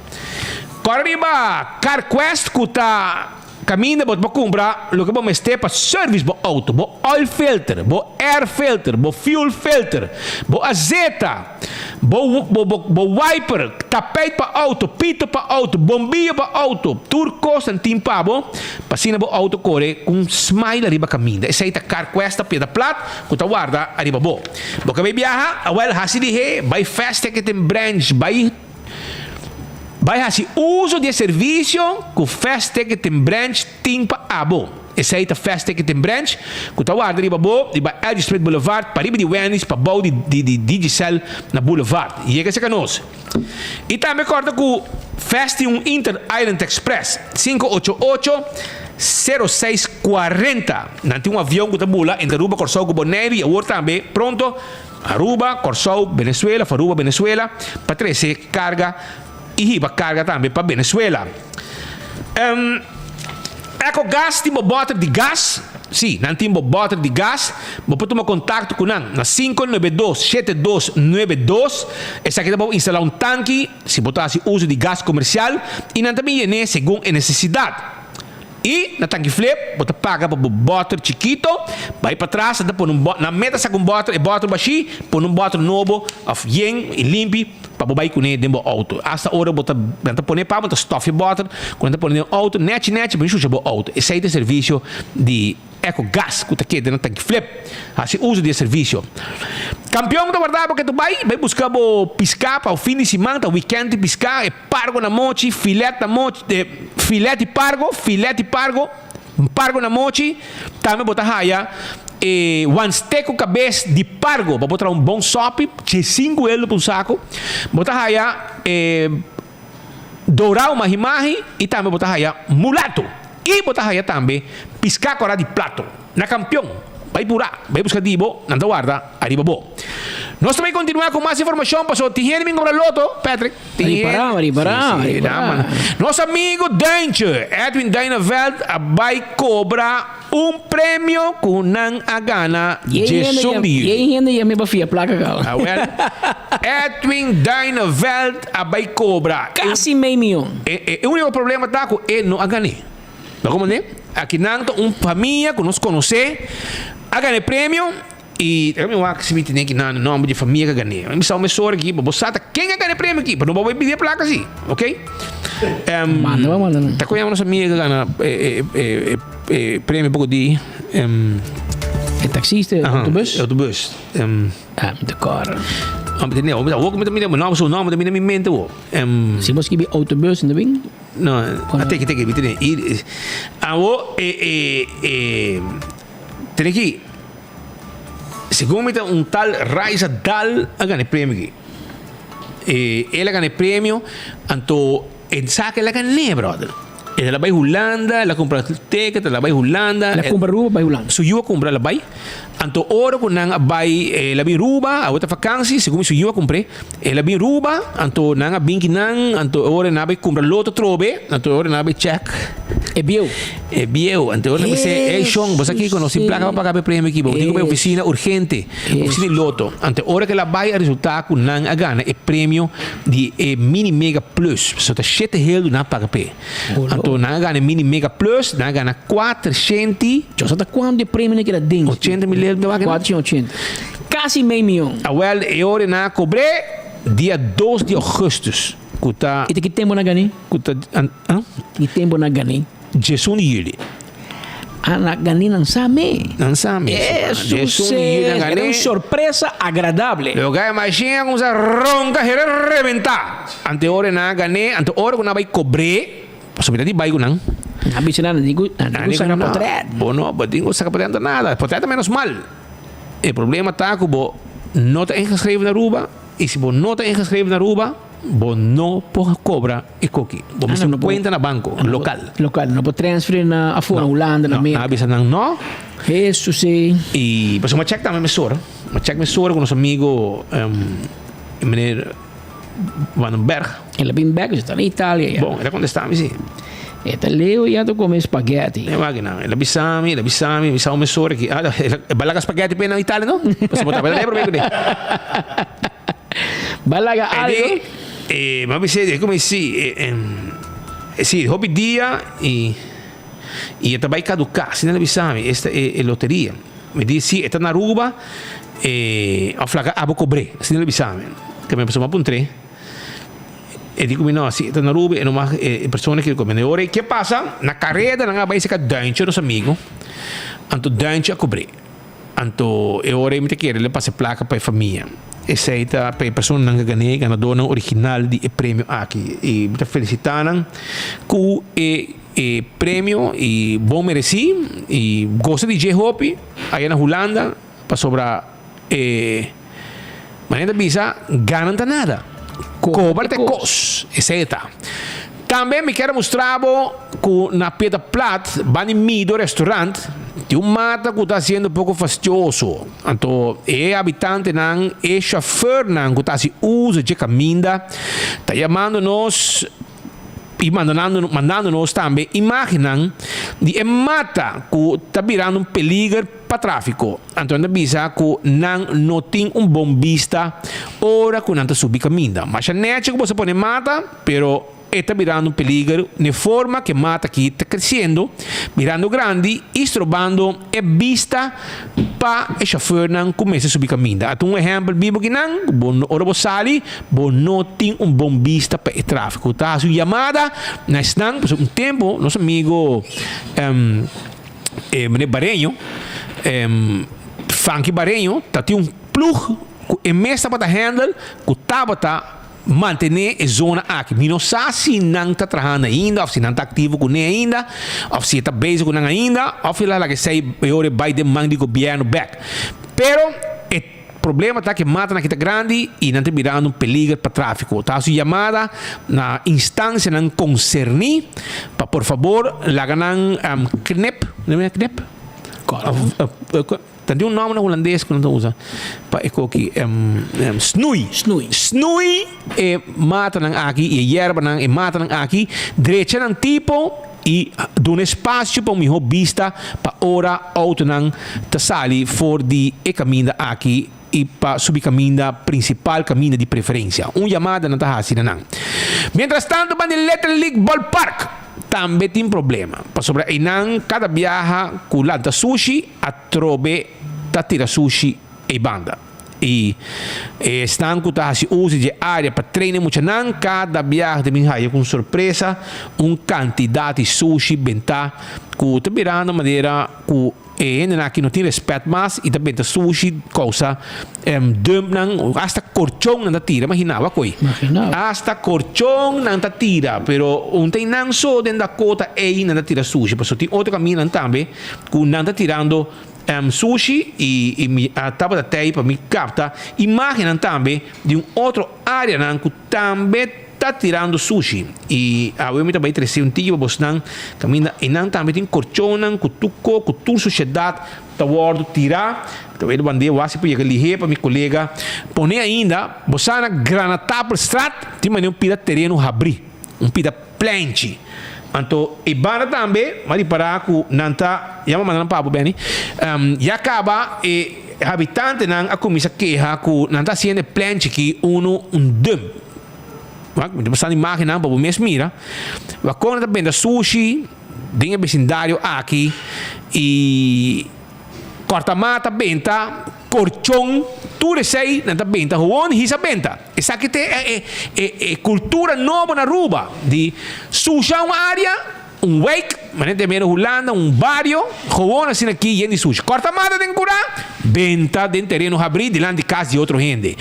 Cora riba CarQuest cu ta. Kaminda bo ta por kumpra loke bo mester pa service bo outo, bo oil filter, bo air filter, bo fuel filter, bo azeta, bo bo bo wiper, tapijt pa outo, pito pa outo, bombiyo pa outo, tur kos nan tin pa bo pa asina bo outo kore ku un smile ariba kaminda. Esei ta Carquest ta pieda plat ku ta warda ariba bo. Bo ke bai biaha? Awel hasi dihé, bai Fast Ticketing Branch, bai. Bai hasi uso di e servisio ku Fast Ticketing Branch tin pa abo. Esei ta Fast Ticketing Branch ku ta warda riba bo riba L. G. Smith Boulevard, pariba di Wendy's, pabou di di Digicel na Boulevard. Yega serka nos. I tambe kòrda ku Fast tin un Inter Island Express, 588 0640. Nan tin un avion ku ta bula entre Aruba, Kòrsou ku Boneiru i awor tambe pronto Aruba, Kòrsou, Venezuela of Aruba, Venezuela pa trese karga i hiba karga tambe pa Venezuela. Ecogas tin bo bòter di gas? Sí, nan tin bo bòter di gas. Bo por tuma kontakto ku nan na 592 7292. Esaki ta pa bo instalá un tanki si bo ta hasi uso di gas komersial i nan ta bin yen'é segun e nesesidat. I na tanki flip bo ta paga pa bo bòter chikito, bai patras nan ta pone un bòter, nan meta saka un bòter, e bòter bashí, pone un bòter nobo òf yen i limpi pa bo bai kuné den bo outo. Asta ora bo ta, nan ta pone pa bo ta stòf e bòter ku nan ta pone den outo nèchi nèchi pa no shusha bo outo. Esei ta e servisio di Ecogas ku ta keda na tanki flip. Hasi uso di e servisio. Kampion ta warda bo ke tu bai, bai buska bo piská pa fin di siman, ta wikènt di piská, e pargo na mochi, filet na mochi, filet di pargo, filet di pargo, pargo na mochi, tambe bo ta haya e wanste ku kabes di pargo pa bo traha un bon sòpi, diesinku euro pa un sako, bo ta haya e dorau mahi mahi i tambe bo ta haya mulato i bo ta haya tambe piská kòrá di plato na kampion. Bai purá, bai buska di bo, nan ta warda ariba bo. Nos ta bai kontinuá ku mas informashon pasobra tin hende bin kobra loto, Patrick. Tin hende.
Ripará, ripará,
Sí, sí,
ripará.
dama. Nos amigo Duintje, Edwin Duineveld a bai kobra un premio ku nan a gana djesun di yüli.
Yen hende yam'é pa fia plaka kaba.
Awel, Edwin Duineveld a bai kobra.
Kasi mei mion.
E e úniko problema ta ku e no a gan'é. Bo comprende? Aki nan ta un famia ku nos konosé a gana e premio i ta mi wak si mi tene ki nan nomber di e famia ku a gan'é. Mi sa un mesora aki pa bo sa ta ken a gana e premio aki pa no bo bai pidi e plaka si, ok?
Manda bo manda nan.
Ta kon yama nos amiga ku a gana e e premio poko di.
E taxista, e autobus?
E autobus.
Ah, mi ta kòrda.
Mi tene, awor ku mi ta mira bo nomber, su nomber ta bini na mi mente awor.
Si bo skibi autobus no ta bin?
No, a teki teki mi tene i awo e e e tene ki segun mi ta un tal Raisa Dal a gana e premio aki. E el a gana e premio anto e sa ke el a gan'é brother. El a bai Hulanda, el a kumpra ticket, el a bai Hulanda.
El a kumpra Aruba bai Hulanda.
Su yu a kumpra el a bai. Anto ora ku nan a bai el a bin Aruba, awo ta vakansi, segun mi su yu a kumpr'é. El a bin Ruba, anto nan a bin ki nan, anto e ora nan a bai kumpra loto atrobe, anto e ora nan a bai check.
E bieu.
E bieu, anto e ora nan a bisa, ey shon, bo sa kiko, nos tin plaka pa paga pa e premio aki, bo tin ku bai ofisina urgente, ofisina di loto. Anto e ora ku el a bai a resulta ku nan a gana e premio di e mini mega plus, so ta shete heldu nan a paga p'e. Anto nan a gana e mini mega plus, nan a gana kuatershenti.
Yo sa ta kuantu e premio nan keda den.
Ochenta mil heldu nan a gana.
Kuatershenti ochenta. Kasi mei mion.
Awel e ora nan a kobr'é dia dos di augustus ku ta.
I ta ki tempu nan a gan'é?
Ku ta, ah?
Ki tempu nan a gan'é?
Diesun di juli.
Ah, nan a gan'é nan sa me.
Nan sa me.
Esun
Diesun di juli nan a
Era
gan'é.
un sorpresa agradable.
Lo ke a mashin a kumsa ronka hera rebentá. Ante ora nan a gan'é, ante ora ku nan a bai kobr'é, pasobra mi ta di bai ku nan.
Nan a bisa nan, nan tin ku, nan tin ku saka potrèt.
Bo no, bo tin ku saka potrèt no ta nada. Potrèt ta menos mal. E problema ta ku bo no ta ingeschreven na Aruba y si bo no ta ingeschreven na Aruba bo no por cobra e koki. Bo mester un cuenta na banco local.
Local, no por transferi na afo, na Hulanda, na Merca.
Nan a bisa nan no.
Hesus e.
Y pasobra mi a check tambe mesora, mi a check mesora cu nos amigo meneer Van den Berg.
El a bin bek, e ta na Italia ya.
Bon, el a contesta mi si.
E ta leu ya ta come spaghetti.
E wak nan, el a bisa mi, el a bisa mi, bisa un mesora ki, ah, el a balaga spaghetti pe na Italia no? Pasobra bo tabata leu prome kuné.
Balaga algo.
E di, e, mi a bis'é, e come si, e, e, si, hopi dia y. I e ta bai kaduká, asina el a bisa mi, esta e loteria. Mi di, si e ta na Aruba, e òf laga abo kobr'é, asina el a bisa mi. Ke mi pasobra mi a puntr'é, e di ku mi, no, si e ta na Aruba e no mag e persona ke rekomend'é. Ora e ke pasa, na kareda nan a bai seka Duintje, nos amigu, anto Duintje a kobr'é. Anto e ora ei mi ta kere le pasa e plaka pa e famia. Esei ta pa e personanan ku a gané, ganadónan original di e premio aki. I mi ta felisitá nan ku e e premio i bon meresí i gosa di dje hopi aya na Hulanda pasobra e manera ta bisa gana ta nada, kobra ta e kos. Esei e ta. Tambe mi kier a mustra bo ku na Piedra Plat banda di Mido Restaurant tin un mata ku ta hasiendo poko fastioso. Anto e habitantenan, e shofèrnan ku ta hasi uso dje kaminda ta yamando nos i mandando mandando nos tambe imágennan di e mata ku ta birando un peliger pa tráfiko. Anto nan ta bisa ku nan no tin un bon bista ora ku nan ta subi kaminda. Masha nechi ku boso pone mata, pero e ta birando un peliger n'e forma ku e mata aki ta kresiendo, birando grandi i strobando e bista pa e shofèrnan ku mester subi kaminda. Ata un ehèmpel bibu kinan, bo ora bo sali bo no tin un bon bista pa e tráfiko. Ta hasi un yamada na esnan, pasobra un tempu nos amigo e meneer Bareño, Franky Bareño ta tin un ploeg ku e mes tabata handle ku tabata mantené e zona aki. Mi no sa si nan ta trahando ainda òf si nan ta aktivo kuné ainda òf si e ta bezig ku nan ainda òf el a laga esei e ora e bai den man di gobièrnu bèk. Pero e problema ta ku e matanan aki ta grandi i nan ta birando un peliger pa tráfiko. Ta hasi un yamada na instansianan konserní pa por fabor laga nan knip, knip? Ta tin un nòmber na hulandes ku nan ta usa pa e koki snui. Snui. Snui e matanan aki i e yerbanan, e matanan aki, drecha nan tipo i duna espasio pa un mihó bista pa ora outonan ta sali for di e kaminda aki i pa subi kaminda prinsipal, kaminda di preferensia. Un yamada nan ta hasi na nan. Mientrastanto ban di Little League Ballpark tambe tin problema, pasobra einan kada biaha ku lanta sushi atrobe ta tira sushi ei banda. I esnan ku ta hasi uso di e área pa train e muchanan kada biaha ta bin haya ku un sorpresa un kantidat di sushi bentá ku ta birando manera ku E hendenan aki no tin respet mas y ta benta sushi causa dumpnan hasta corchon nan ta tira imagina bo akoy hasta corchon nan ta tira pero un ta nan so den Dakota ey nan ta tira sushi pasobra tin otro camindanan tambe cu nan ta tirando sushi y mi a tabata tey pa mi capta imagennan tambe di un otro areanan cu tambe Ta tirando sushi y awe mi ta bay trece un tiki pa bosnan caminda eynan tambe tin corchonnan cu tuco cu tur suciedad ta wordo tira. Mi ta bay band'e wasi pa yega lihe pa mi colega pone ainda bo sa na Granatapelstraat tin mane un pida tereno habri un pida plenchi anto e banda tambe mi a ripara cu nan ta ya mi a manda nan pa bo Benny ya caba e habitantenan a cuminsa keha cu nan ta haciendo e plenchi aki uno un dump. Wak, mi ta pasando imagennan pa bo mes mira. Wak kon nan ta benta sushi den e besindario aki i kòrta mata benta, korchon, tur esei nan ta benta, howon hisa benta. Esaki ta e e e kultura nobo na Aruba di susha un área. Un wijk, manera ta mira Hulanda, un bario, gewoon asina aki yen di sushi. Kòrta mata den kurá, benta den tereno habrí dilanti kas di otro hende.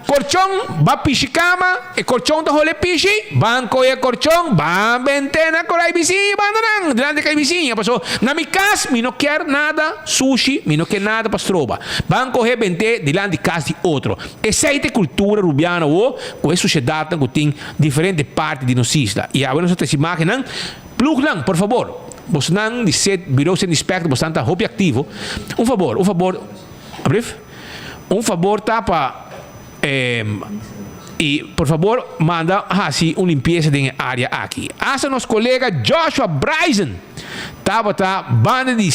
Korchon, ba pishi kama, e korchon ta hole pishi, ban kohe e korchon, ban bent'é na kurá e bisiña i banda nan dilanti ka e bisiña. Paso na mi kas mi no kier nada sushi, mi no kier nada pa stroba. Ban kohe bent'é dilanti kas di otro. Esei ta e kultura rubiano awo ku e sushedatnan ku tin Diferente parti di nos isla. I awe nos a trese imagennan. Plugnan, por fabor. Bosnan di set, Bureau Sint Inspector, bosnan ta hopi aktivo. Un fabor, un fabor, ablief? Un fabor ta pa i por fabor manda hasi un limpiesa den e área aki. Asta nos kolega Joshua Bryson tabata banda di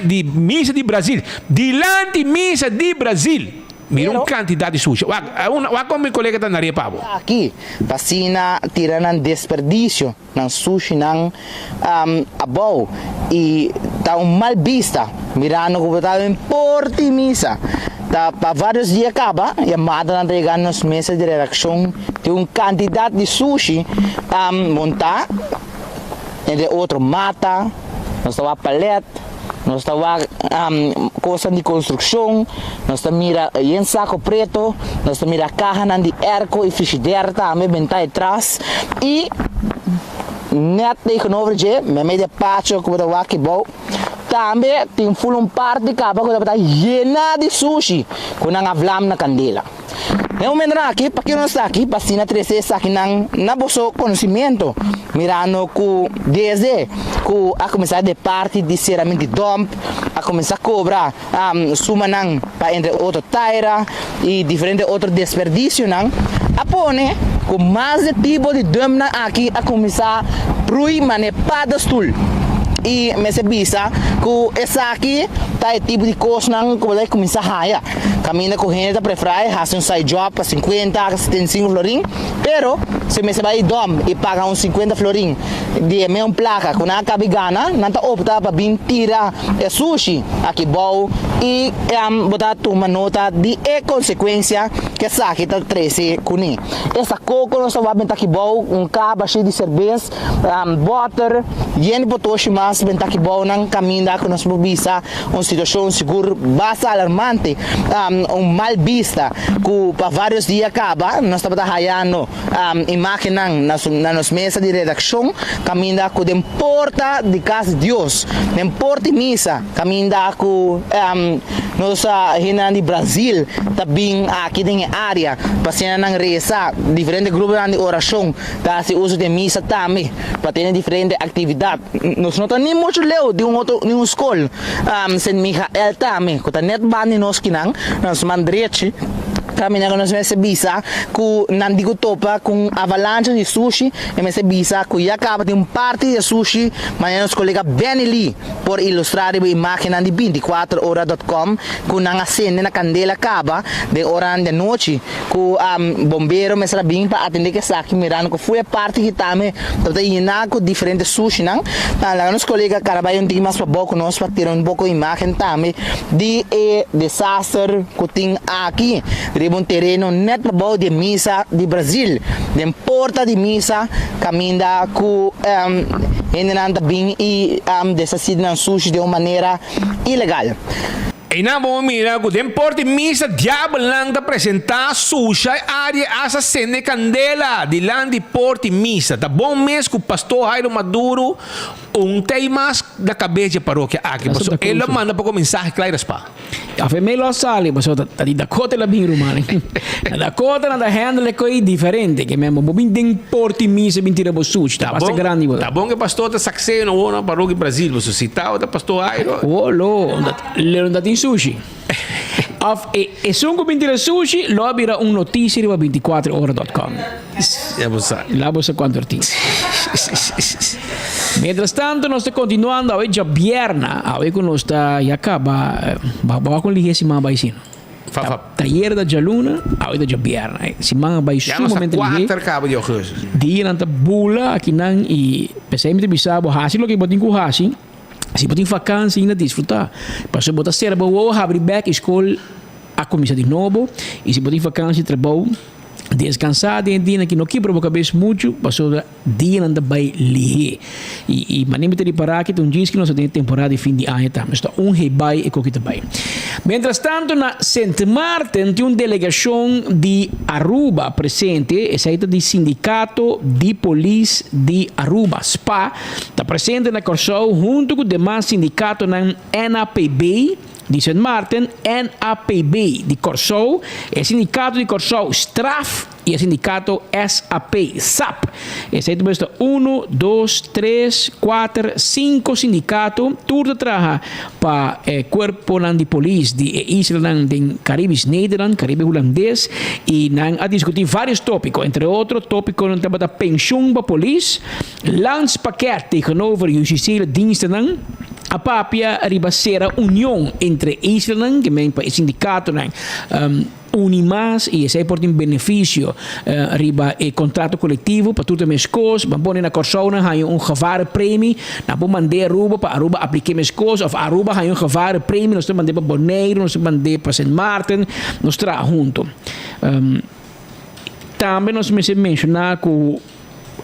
di Misa di Brazil, dilanti Misa di Brazil. Mira un kantidat di sushi. Wak, wak kon mi kolega ta naria pa bo.
Aki, pa asina tira nan desperdisio, nan sushinan abou i ta un mal bista mirando ku bo ta den porta i misa. Ta pa vários dia kaba yamadanan ta yega nos mesa di redakshon di un kantidat di sushi montá, entre otro mata, nos ta wak palet, nos ta wak kosnan di konstrukshon, nos ta mira yen sako preto, nos ta mira kahanan di erko i frishider tambe bentá etras i net tegenover dje, meimei di e patio ku bo ta wak kibou, tambe tin ful un parti kaba ku tabata yená di sushi ku nan a vlam na kandela. Na e momentonan aki, pakiko nos ta aki? Pa asina trese esakinan na boso konosimentu, mirando ku desde ku a kuminsá de parti di serament di dòmp, a kuminsá kobra sumanan pa entre otro taira i diferente otro desperdisionan, a pone ku mas di tipo di dùmpnan aki a kuminsá brui manera paddestoel. I mester bisa ku esaki ta e tipo di kosnan ku bo ta kuminsá haya. Kaminda ku hende ta preferá e hasi un side job pa sinkuenta a 75 florin, pero si mester bai dòm i paga un sinkuenta florin di e meun plaka ku nan a kabi gana, nan ta opta pa bin tira e sushi aki bou i bo ta tuma nota di e konsekuensia ku esaki ta trese kuné. Esta koko nos ta wak benta aki bou, un kaba bashí di serbes, bòter yen di potoshi mas benta aki bou nan kaminda ku nos por bisa Un situacion sigur basta alarmante, un mal bista cu pa varios dia caba nos tabata hayando imagennan na nos mesa di redaccion caminda cu den porta di cas di Dios, den porta di misa caminda cu nos hendenan di Brazil ta bin aki den e area pa asina nan reza, diferente gruponan di oracion ta haci uso di e misa tambe pa tene diferente actividad. Nos no ta ni muchu leu di un otro di un skol, Sint Michael tambe, ku ta nèt banda di nos kinan, na nos man drechi, kaminda ku nos mester bisa ku nan di ku topa ku un avalancha di sushi, e mester bisa ku ya kaba tin un parti di e sushi, manera nos kolega Benny Lee por ilustrá riba imágennan di bintikuater ora dòt kòm ku nan a sende na kandela kaba den oranan di anochi. Ku bombero mester a bin pa atendé ku esaki mirando ku fu e parti ki tambe tabata yená ku diferente sushinan. Laga nos kolega Carabay un tiki mas pabou ku nos pa tira un poko imágen tambe di e desaster ku tin aki riba un tereno nèt pabou di e misa di Brazil, den porta di misa kaminda ku hendenan ta bin i deshasí di nan sushi den un manera ilegal.
Einan bo mira ku den porta di misa diabelnan ta presentá, susha e área i asta sende kandela dilanti di porta di misa. Ta bon mes ku Pastor Jairo Maduro un tei mas na kabes dje parokia aki, pasobra el lo manda poko mensahe kla i raspá.
Afe mei lo sali pasobra ta di Dakota el a bin ruman. Na Dakota nan ta handle e koi diferente ke men bo bin den porta di misa bin tira bo sushi ta basta grandi bo ta.
Ta bon ku e pastor ta sakseo na wou na parokia Brazil pasobra si tabata Pastor Jairo.
Wolo. Lo no ta tin sushi. Of e esun ku bin tira sushi lo a bira un notisia riba 24 ora dot com.
Ya bo sa.
La bo sa kuantu er tin. Mientras tanto nos ta kontinuando awe djabièrna, awe ku nos ta ya kaba, bo a kon lihe siman a bai sino.
Fa fa.
Tayer ta djaluna, awe ta djabièrna. E siman a bai
Ya nos ta
sumamente lihe.
kuater kaba di augustus.
Dianan ta bula akinan i p'esei mi ta bisa bo hasi loke bo tin ku hasi. Si bo tin vakansi ainda disfruta. Pasobra bo ta sera bo wowo habri bek i skol a kuminsa di nobo. I si bo tin vakansi trabou deskansa den e dianan ki no kibra bo kabes muchu pasobra dianan ta bai lihé. I i manera mi ta ripará aki ta un djis ki nos ta den e temporada di fin di aña tambe. So ta un hei bai e koki ta bai. Mientras tanto na Sint Maarten tin un delegashon di Aruba presente, esei ta di Sindikato di Polis di Aruba, spa. Ta presente na Kòrsou huntu ku demas sindikatonan NAPB di Sint Maarten, NAPB di Kòrsou, e sindikato di Kòrsou Straf i e sindikato SAP, sap. Esei ta besta unu, dos, tres, kuater, sinku sindikato, tur ta traha pa e kuerponan di polis di e islanan den Caribisch Nederland, Caribe Hulandes, i nan a diskutí vários tópiko. Entre otro tópikonan tabata penshun pa polis, Landspakket tegenover justitiële dienstennan, a papia riba sera union entre islanan, ke men pa e sindikatonan. uni mas y esey por tin beneficio riba e contrato colectivo pa tur ta mescos. Ban pone na Corsou nan haña un gevarenpremie, nan por mand'é Aruba pa Aruba apliké mescos of Aruba haña un gevarenpremie nos ta mand'é pa Boneiru, nos ta mand'é pa Sint Maarten, nos traha hunto. Tambe nos mester menciona cu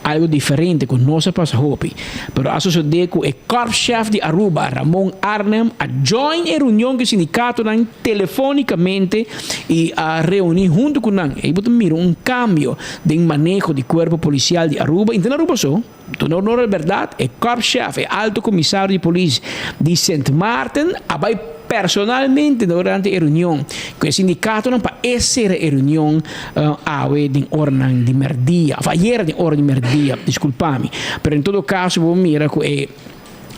algo diferente cu no sa pasa hopi, pero a sosode cu e korpschef di Aruba, Ramon Arnhem, a join e reunion cu e sindicatonan telefonicamente y a reuni hunto cu nan. Ey bo ta mira un cambio den maneho di cuerpo policial di Aruba, y no ta na Aruba so, duna honor al berdad, e korpschef, e alto comisario di polis di Sint Maarten a bay personalmente durante e reunion cu e sindicatonan pa e cera e reunion awe den oranan di merdia, of ayera den ora di merdia, disculpa mi. Pero en todo caso bo mira cu e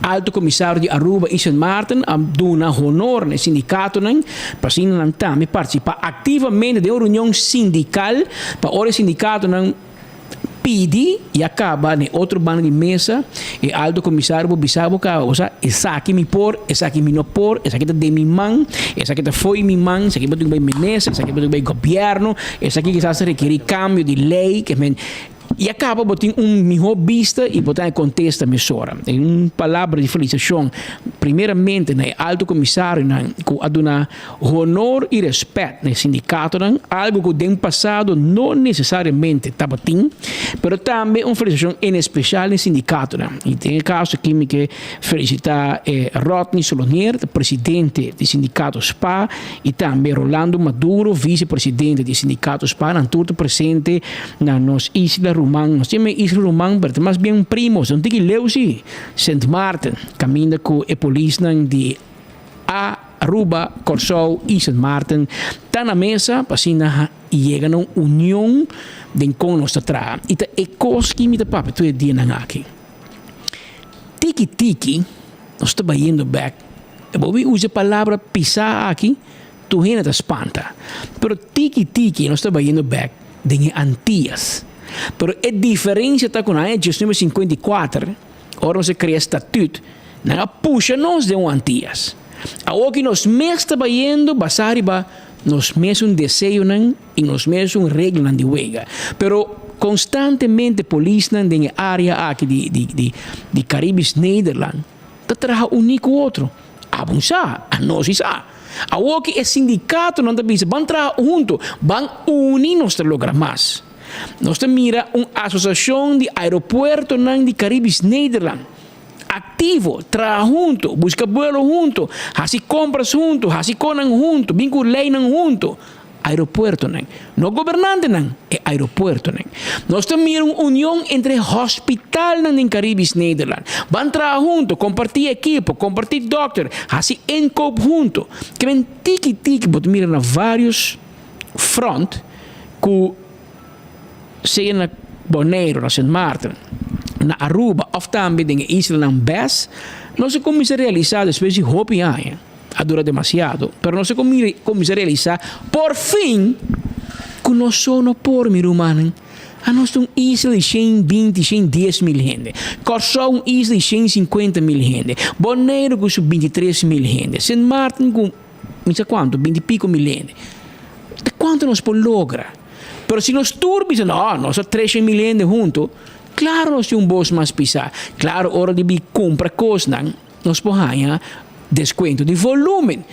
alto comisario di Aruba y Sint Maarten a duna honor na e sindicatonan pa asina nan tambe participa activamente den un reunion sindical pa ora e sindicatonan Pidi y a caba n'e otro banda di mesa, e alto comisario por bisa bo caba, bo sa, esaki mi por, esaki mi no por, esaki ta den mi man, esaki ta fo'i mi man, esaki bo tin cu bay minister, esaki bo tin cu bay gobierno, esaki kisas ta rekeri cambio di ley, ke men, y a caba bo tin un miho bista y bo ta e contesta mesora. E un palabra di felicitacion primeramente na e alto comisarionan cu a duna Honor i rèspèt na e sindikatonan, algu ku den pasado no nesesariamente tabatin, pero tambe un felisitashon en espesial na e sindikatonan. I den e kaso aki mi ke felisitá e Rodney Solonier, ta presidente di sindikato spa, i tambe Rolando Maduro, vise presidente di sindikato spa. Nan tur ta presente na nos isla ruman. Nos tin e isla ruman, pero ta mas bien primo, un tiki leu si, Sint Maarten, kaminda ku e polisnan di Aruba, Kòrsou i Sint Maarten ta na mesa pa asina yega na un union den kon nos ta traha. I ta e kos ki mi ta papia tur e dianan aki. Tiki tiki nos ta bayendo bèk. Bo bin usa e palabra pisá aki, tur hende ta spanta. Pero tiki tiki nos ta bayendo bèk den e Antias. Pero e diferensia ta ku na aña diesnuebe sinkuenta i kuater, Ora nos a krea statut, nan a pusha nos den un Antias. Awor ki nos mes ta bayendo basá riba nos mesun deseonan i nos mesun reglanan di wega. Pero konstantemente polisnan den e área aki di di di di Caribisch Nederland ta traha uní ku otro. Abon sa, anos i sa. Awor ki e sindikatonan ta bisa ban traha huntu, ban uni nos ta logra mas. Nos ta mira un asosiashon di aeropuertonan di Caribisch Nederland aktivo, traha huntu, buska buelo huntu, hasi kompras huntu, hasi konan huntu, bin ku leinan huntu. Aeropuertonan, no gobernantenan, e aeropuertonan. Nos ta mira un union entre hospitalnan den Caribisch Nederland. Ban traha huntu, kompartí ekipo, kompartí dòkter, hasi inkoop huntu. Ke men tiki tiki bo ta mira na vários front ku sea na Boneiru, na Sint Maarten, na Aruba òf tambe den e islanan bes, nos a kuminsá realisá despues di hopi aña, a dura demasiado, pero nos a kuminsá realisá por fin ku nos so no por, mi rumannan. Anos ta un isla di shen binti, shen dies mil hende. Kòrsou un isla di shen sinkuenta mil hende. Boneiru ku su bintitres mil hende. Sint Maarten ku. Mi sa cuanto, binti pico mil hende. Ta cuanto nos por logra? Pero si nos tur bisa, no, nos ta tresha mil hende hunto, claro nos tin un bos mas pisa. Claro ora di bi cumpra cosnan, nos por haña descuento di volumen.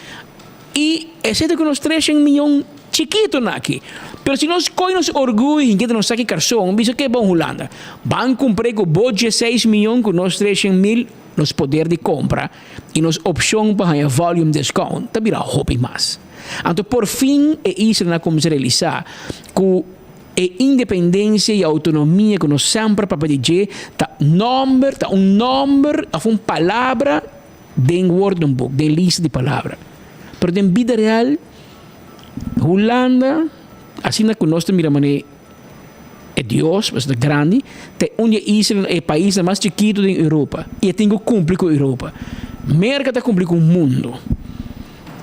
Y esei ta cu nos tresha miyon chikitonan aki. Pero si nos coge nos orguyo y hinca den nos saki carson, bisa ke bon Hulanda, ban cumpra cu bo dieseis miyon cu nos tresha mil, nos poder di compra y nos opcion pa haña volume discount ta bira hopi mas. Anto por fin e islanan a cuminsa realisa cu e independencia y autonomia cu nos semper papia di dje ta nomber, ta un nomber of un palabra den woordenboek, den lista di palabra. Pero den bida real, Hulanda, asina cu nos ta mira manera E Dios, pasobra ta grandi, ta e un di e islanan, e paisnan mas chikitu den Europa i e tin ku kumpli ku Europa. Merka ta kumpli ku mundu.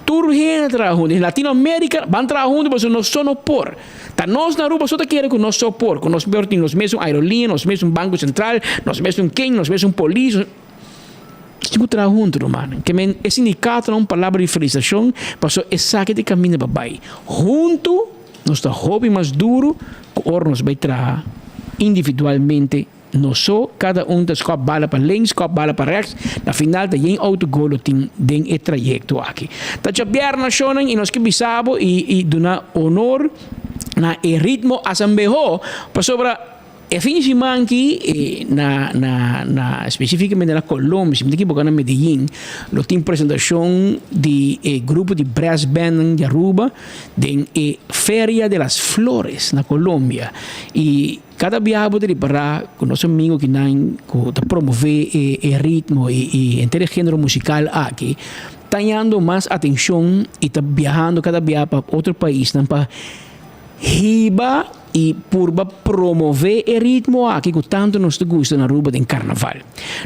Tur hende ta traha huntu. Latinoamerika ban traha huntu pasobra nos so no por. Ta nos na Aruba so ta kere ku nos so por, ku nos por tin nos mesun aerolinea, nos mesun banko sentral, nos mesun ken, nos mesun polis. tin ku traha huntu rumannan. Ke men e sindikatonan un palabra di felisitashon pasobra esaki ta e kaminda pa bai. Huntu nos ta hopi mas duru ku ora nos bai traha individualmente nos so, kada un ta skòp bala pa links, skòp bala pa rèks, na final ta yen autogol lo tin den e trayekto aki. Ta djabièrnè shonnan i nos ke bisa bo i i duna honor na e ritmo asambeho pasobra E fin di siman aki na na na specificamente na Colombia, si mi ta ekiboka na Medellin, lo tin presentacion di e grupo di brass bandnan di Aruba den e Feria de las Flores na Colombia. Y cada biaha bo ta ripara cu nos amigo kinan cu ta promove e e ritmo y y henter e genero musical aki ta hañando mas atencion y ta biahando cada biaha pa otro paisnan pa Hiba y purba promove e ritmo aki cu tanto nos ta gusta na Aruba den Carnaval.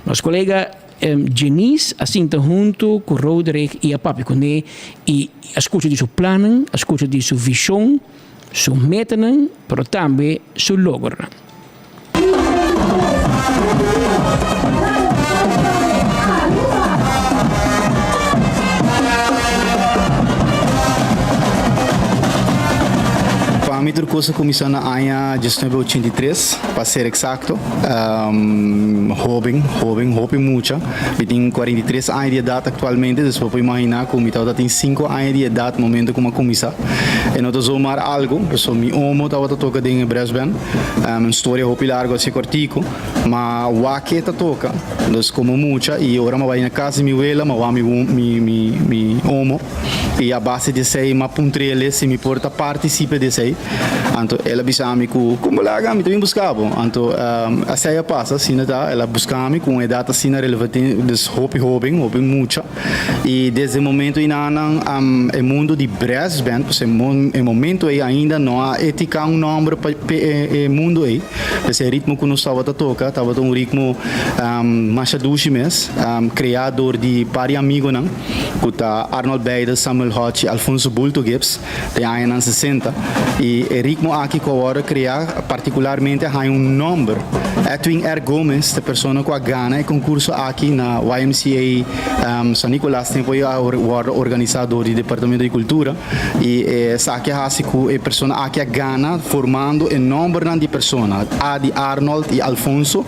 Nos colega Jenice a sinta hunto cu Roderick y a papia cune y a scucha di su plannan, a scucha di su vision, su metanan, pero tambe su logronan.
Pa mi tur kos a kuminsá na aña diesnuebe ochenta i tres, pa ser eksakto. Hóben, hóben, hopi mucha. Mi tin 43 aña di edat aktualmente, dus bo por imaginá ku mi tabata tin sinku aña di edat momento ku mi a kuminsá. E no ta zomaar algu, pasobra mi omo tabata toka den e brassband. Un storia hopi largo así cortico, ma wak e ta toca, dus como mucha y ora m'a bai na cas di mi wela m'a wak mi mi mi mi omo y a base di esey m'a puntr'ele si mi por ta participe di esey, anto el a bisa mi cu como laga mi ta bin busca bo, anto asey a pasa asina ta el a busca mi cu un edad asina relevante dus hopi hoben hopi mucha. Y desde e momento einanan e mundo di brass band, pues e momento ey ainda no a etica un nomber pa e mundo ey. Pues e ritmo cu nos tabata toca tabata un ritmo masha dushi mes, crea door di par di amigonan cu ta Arnold Beide, Samuel Hodge y Alfonso Bulto Gibbs den añanan sesenta. Y e ritmo aki cu a wordo crea particularmente a haña un nomber. Edwin R. Gomez ta e persona cu a gana e concurso aki na YMCA San Nicolas tempo ei a wordo organisa door di Departamento di Cultura y esaki a haci cu e persona aki a gana formando e nombernan di persona A di Arnold y Alfonso,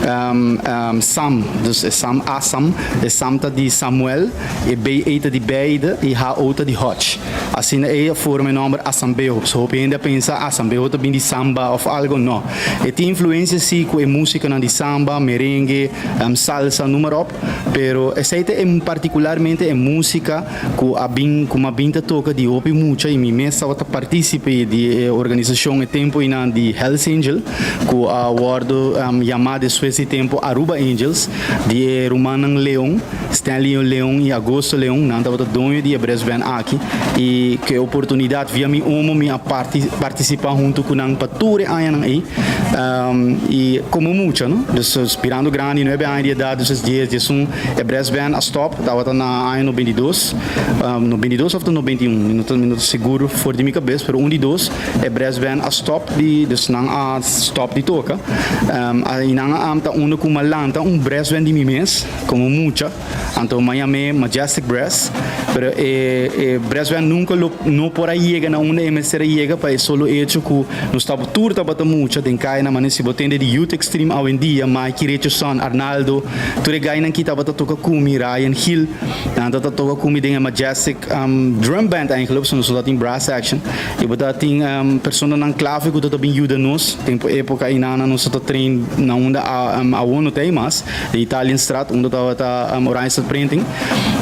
Sam, dus e Sam Asam, e Sam ta di Samuel, e B E ta di Beide y H O ta di Hodge. Asina ei a forma e nomber Asambeho. So hopi hende a pensa Asambeho ta bin di samba of algo, no. E tin influencia si cu e musicanan di samba, merengue, salsa, noem maar op. Pero esei ta e particularmente e musica cu a bin cu m'a bin ta toca di hopi mucha y mi mes tabata participe di e organisacion e tempo einan di Hells Angel cu a wordo yama despues di tempo Aruba Angels di e rumannan Leon, Stanley Leon y Agosto Leon, nan tabata doño di e brass band aki y cu e oportunidad via mi omo mi a participa hunto cu nan pa tur e añanan ei. Y como mucha, no? Dus birando grandi, nuebe aña di edad, dus es dies, diesun, e brass band a stop, tabata na aña 92, 92 of ta 91, mi no ta, mi no ta sigur for di mi cabes, pero un di dos, e brass band a stop di, dus nan a stop di toca. Y nan a ta unda cu mi a lanta un brass band di mi mes, como mucha. Anto m'a yam'é Majestic Brass, pero e e brass band nunca lo no por a yega na unda e mester a yega pa e solo hecho cu nos tab tur tabata mucha den caya na manera si bo tende di Youth Extreme awendia, Mikey Richardson, Arnaldo, tur e guynan ki tabata toca cu mi, Ryan Gil, nan tabata toca cu mi den e Majestic Drum Band eigenlijk, pasobra nos no tabatin brass section y bo tabatin personanan clave cu tabata bin yuda nos tempo epoca eynan nos tabata train na unda awo no ta ey mas. De Italianstraat unda tabata Oranjestad Printing.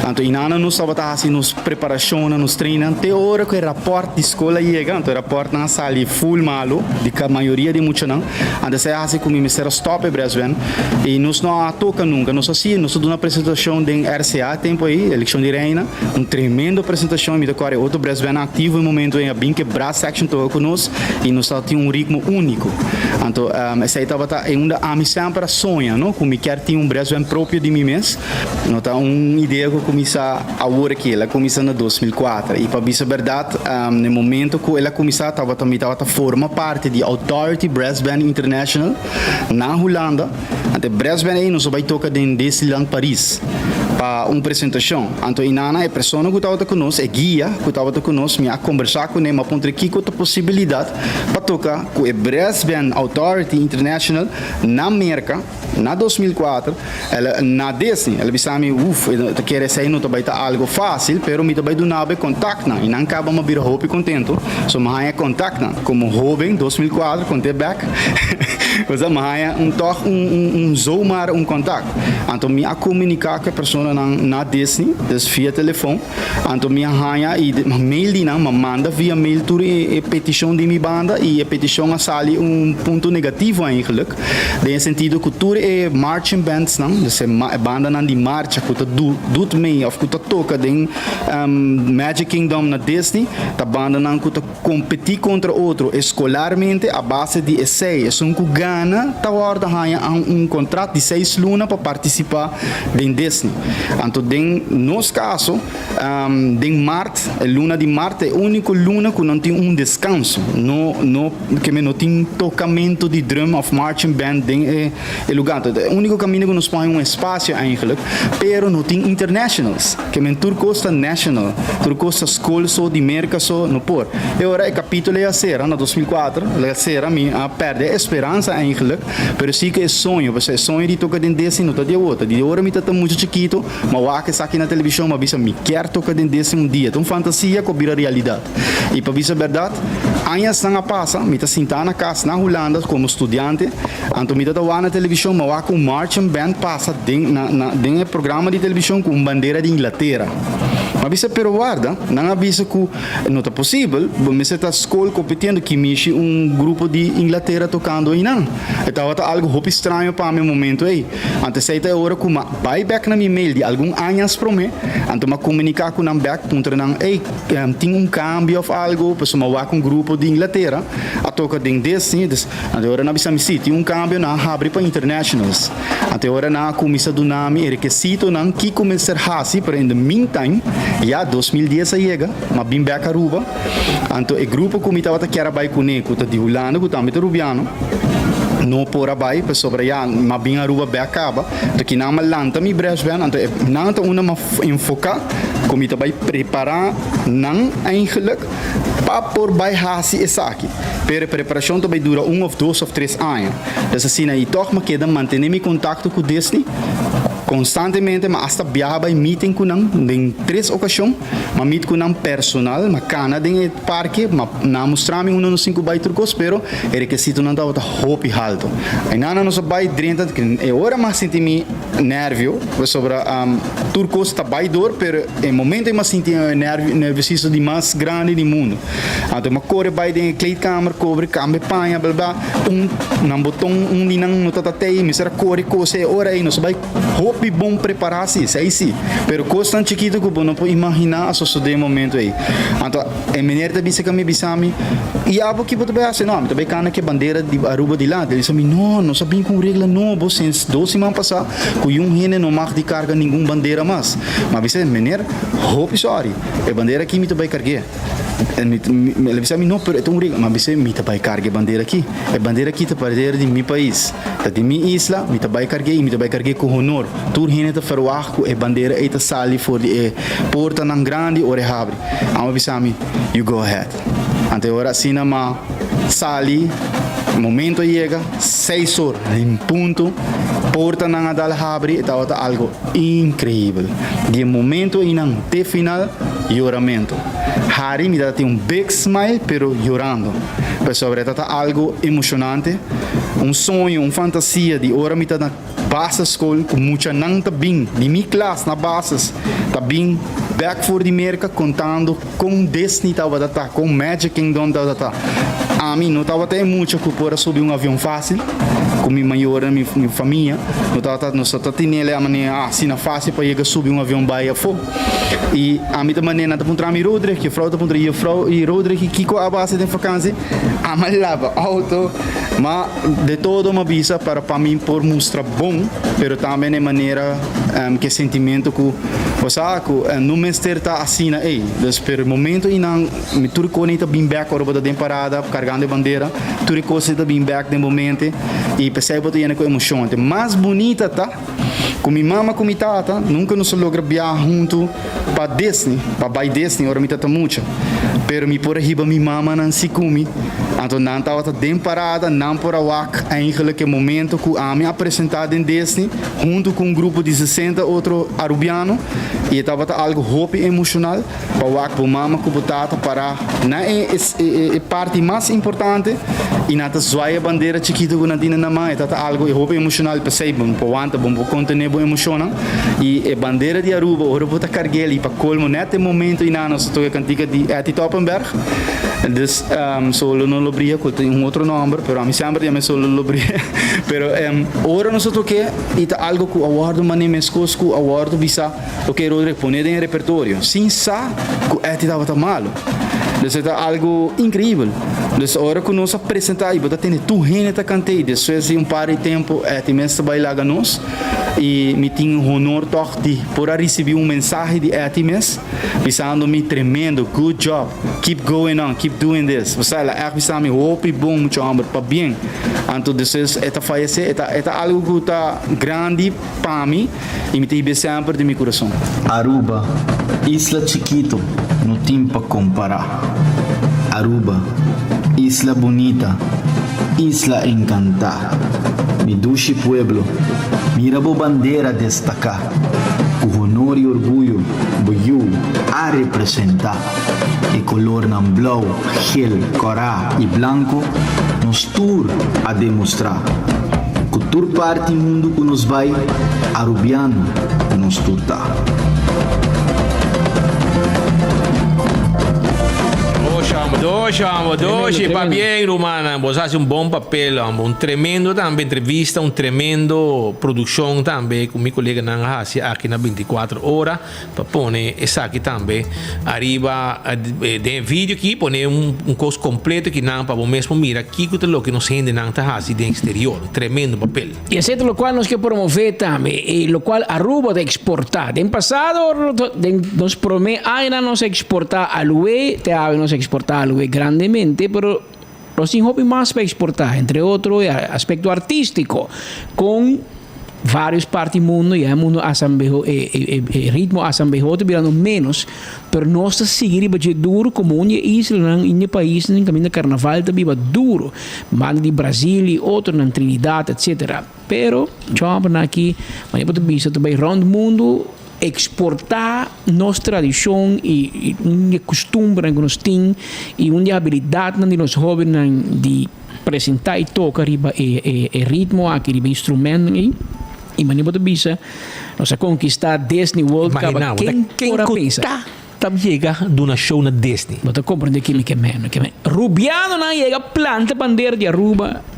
Anto inana nos tabata hasi nos preparashonnan, nos trainnan te ora ku e rapòrt di skol a yega. Anto e rapòrtnan a sali ful malu di mayoria di e muchanan. Anto esei a hasi ku mi mester a stòp e brassband i nos no a toka nunka. Nos a si, nos a duna presentashon den RCA e tempu ei, Elekshon di Reina. Un tremendo presentashon i mi ta kòrda e otro brassband aktivo e momento ei a bin ku e brass section toka ku nos i nos tabatin un ritmo úniko. Anto esei tabata e unda ami semper a soña, no, ku mi kier tin un brassband propio di mi mes. No ta un idea ku a kuminsá awor aki, el a kuminsá na 2004. I pa bisa bèrdat, na e momento ku el a kuminsá tabata mi tabata forma parti di Authority Brass Band International na Hulanda. Anto e brassband ei nos a bai toka den Disneyland Paris. pa un presentashon. Anto inana e persona ku tabata ku nos, e guia ku tabata ku nos, mi a kombersá kuné, mi a puntra kiko ta posibilidat pa toka ku e Brass Band Authority International na Merka na 2004. El a na Disney. El a bisa mi, Uf, e ta kere esei no ta bai ta algo fásil, pero mi ta bai duna bo e kontaktnan. I nan kaba mi a bira hopi kontentu, so mi a haña e kontaktnan. Komo hóben, 2004, kont'é bèk, osea mi a haña un tòg un un un zomaar un kontakt. Anto mi a komuniká ku e personanan na Disney, dus via telefon. Anto mi a haña i mail di nan, mi a manda via mail tur e e petishon di mi banda i e petishon a sali un punto negativo eigenlijk. Den e sentido ku tur e marching bandsnan, dus e bandanan di marcha ku ta doet mee òf ku ta toka den Magic Kingdom na Disney, ta bandanan ku ta kompetí kontra otro eskolarmente. A base di esei, esun ku gana ta wòrdu haña un kontrat di seis luna pa partisipá den Disney. Anto den nos kaso, Den mart, e luna di mart ta e úniko luna ku nan tin un deskanso. No, no, ke men no tin tokamentu di drum òf marching band den e e lugá. Ta e úniko kaminda ku nos por haña un espasio eigentlik, pero no tin internationals. Ke men tur kos ta national, tur kos ta skol so, di Merka so, no por. E ora e kapítulo ei a sera na 2004, el a sera, mi a pèrdè e speransa eigentlik, pero si ku e soño, pasobra e soño di toka den Disney no ta di awor, ta di ora mi ta ta mucha chikito. Ma wak esaki na televishon, m'a bisa mi kier toka den Disney un dia. Ta un fantasia ku a bira realidat. I pa bisa bèrdat, añasnan a pasa, mi ta sintá na kas na Hulanda komo studiante, anto mi ta ta wak na televishon, m'a wak un marching band pasa den na na den e programa di televishon ku un bandera di Inglatera. M'a bisa, pero warda, nan a bisa ku no ta posibel, bo mester ta skol kompetiendo ki mishi un grupo di Inglatera tokando einan. E tabata algu hopi straño pa mi e momento ei. Anto esei ta e ora ku m'a bai bèk na mi mail di algun añas promé, anto m'a komuniká ku nan bèk, puntra nan, Ey, tin un kambio òf algu? Pasobra m'a wak un grupo di Inglatera a toka den Disney. Dus, anto e ora nan a bisa mi, Sí, tin un kambio, nan a habri pa internationals. Anto e ora nan a kuminsá duna mi e rekesitonan kiko mester hasi, pero in the meantime, ya 2010 a yega, m'a bin bèk Aruba, anto e grupo ku mi tabata kier a bai kuné, ku ta di Hulanda, ku tambe ta Rubiano, no por a bai pasobra ya m'a bin Aruba bek kaba, anto kinan m'a lanta mi brass band, anto e nan ta unda m'a enfoká ku mi ta bai prepará nan eigenlijk pa por bai hasi esaki. Pero e preparashon ta bai dura un òf dos òf tres aña. Dus asina i tòg m'a keda mantené mi kontakto ku Disney konstantemente, m'a asta biaha bai meeting ku nan den tres okashon. M'a meet ku nan personal, m'a kana den e parke, m'a nan a mustra mi unda nos tin ku bai tur kos, pero e rekesitonan tabata hopi haltu. Ainana nos a bai drenta, e ora m'a sinti mi nervio, pasobra tur kos ta bai dor, pero e momento ei m'a sinti e nervio, nerviosismo di mas grandi di mundu. Anto m'a kore bai den e kleedkamer, kobre, kambia paña, bla bla, un nan boton un di nan no tabata tei, mester a kore kose e ora ei, nos a bai. Hopi bon prepará si, esei si. Pero kosnan chikitu ku bo no por imaginá a sosodé e momentu ei. Anto e meneer ta bisa ku mi bisa mi, I abo ki bo ta bai hasi? No, mi ta bai kana ku e bandera di Aruba dilanti. El bisa mi, No, nos a bin ku un regla nobo sinds dos siman pasá ku yun hende no mag di karga ningun bandera mas. Mi a bisa e meneer, Hopi sòri, e bandera aki mi ta bai karg'é. El a bisa mi, No, pero e ta un regla. Mi a bisa, Mi ta bai karga e bandera aki. E bandera aki ta bandera di mi pais. Ta di mi isla, mi ta bai karg'é i mi ta bai karg'é ku honor. Tur hende ta ferwagt ku e bandera ei ta sali for di e portanan grandi ora e habri. Amo a bisa mi, You go ahead. Anto e ora asina m'a sali, momento a yega, seis or den punto, portanan a dal habri, e tabata algo inkreibel. Di e momento einan te final, yoramentu. Hari mi tabata tin un big smile pero yorando. Pasobra e tabata algo emoshonante, un soño, un fantasia di ora mi ta na basisschool ku muchanan ta bin di mi klas na basis ta bin bek for di Merka kontando kon Disney tabata ta, kon Magic Kingdom tabata ta. Ami no tabata e mucha ku por a subi un avion fásil ku mi mayornan, mi mi famia no tabata nos no ta tinel e manera asina fásil pa yega subi un avion bai afó. I ami ta manera nan ta puntra mi Roderick, juffrouw ta puntra juffrouw i Roderick kiko abo hasi den vakansi? Ami a laba auto, ma de todo mi a bisa para pa mi por mustra bon, pero tambe na e manera ku e sentimento ku bo sa ku no mester ta asina ei. Dus pero e momento einan mi tur kos ta bin bek ora bo ta den parada kargando e bandera, tur e kos ta bin bek den bo mente i p'esei bo ta yena ku emoshon. Mas bunita ta. Ku mi mama ku mi tata nunka nos a logra biaha huntu pa Disney, pa bai Disney ora mi tata mucha. Pero mi por a hiba mi mamanan si ku mi, anto nan tabata den parada, nan por a wak eigenlijk e momento ku ami a presenta den Disney huntu ku un grupo di sesenta otro Arubiano i e tabata algu hopi emoshonal pa wak bo mama ku bo tata para na e e parti mas importante i nan ta zwai e bandera chikito ku nan tin na man, e tabata algu hopi emoshonal, p'esei bo no por wanta, bo no por kontene bo emoshonnan. I e bandera di Aruba ora bo ta carg'el i pa colmo net e momento i nan nos ta toca e cantica di Etty Toppenberg. Dus Solo no lo bria cu tin un otro nomber pero ami semper yam'e Solo lo bria. Pero ora nos ta toc'e i ta algo cu a wordo mane mescos cu a wordo bisa ok Roderick pone den e repertorio sin sa cu Etty tabata malo. Dus e ta algo increibel. Dus ora cu nos a presenta i bo ta tende tur hende ta cant'e i despues di un par di tempo Etty mes ta bay laga nos. I mi tin honor tòg di por a risibí un mensahe di Etty mes bisando mi tremendo, good job, keep going on, keep doing this. Bo sa, el a ègt bisa mi hopi bon mucha hòmber, pabien. Anto despues e ta fayesé, e ta e ta algu ku ta grandi pa mi i mi ta hib'é semper den mi kurason.
Aruba, isla chikito, no tin pa kompará. Aruba, isla bunita, isla enkantá. Mi dushi pueblo, mira bo bandera destaká, ku honor i orguyo bo yu a representá. E kolornan blou, gel, kòrá i blanko nos tur a demostrá. Ku tur parti mundu ku nos bai, Arubiano nos tur ta.
Doshi, amo, doshi, pabien rumannan, boso hasi un bon papel, amo, un tremendo tambe entrevista, un tremendo produccion tambe cu mi coleganan a hasi aki na 24 ora pa pone esaki tambe ariba den e video aki, pone un cos completo akinan pa bo mes por mira kico ta loke nos hendenan ta hasi den exterior, tremendo papel.
Y esey ta locual nos ke promove tambe y locual Aruba ta exporta. Den pasado den nos prome añanan nos a exporta aloe, te awe nos a exporta aloe grandemente, pero nos tin hopi mas pa exporta, entre otro e aspecto artistico con varios parti mundo, ya e mundo a asambeho, e ritmo a asambeho ta birando menos, pero nos ta sigui riba dje duro como un di e islanan, un di e paisnan caminda carnaval ta biba duro. Banda di Brasil y otronan, Trinidad, etc. Pero, chòmbernan aki, manera bo ta bisa, ta bai rònt mundu eksportá nos tradishon i un di e kustumbernan ku nos tin i un di e abilidatnan di nos hóbennan di presentá i toka riba e e ritmo aki, riba e instrumentnan ei. I manera bo ta bisa, nos a konkistá Disney World kaba. Ken por a pensa?
Ta yega duna show na Disney.
Bo ta comprende kimi ke men. Ke men. Rubianonan yega planta bandera di Aruba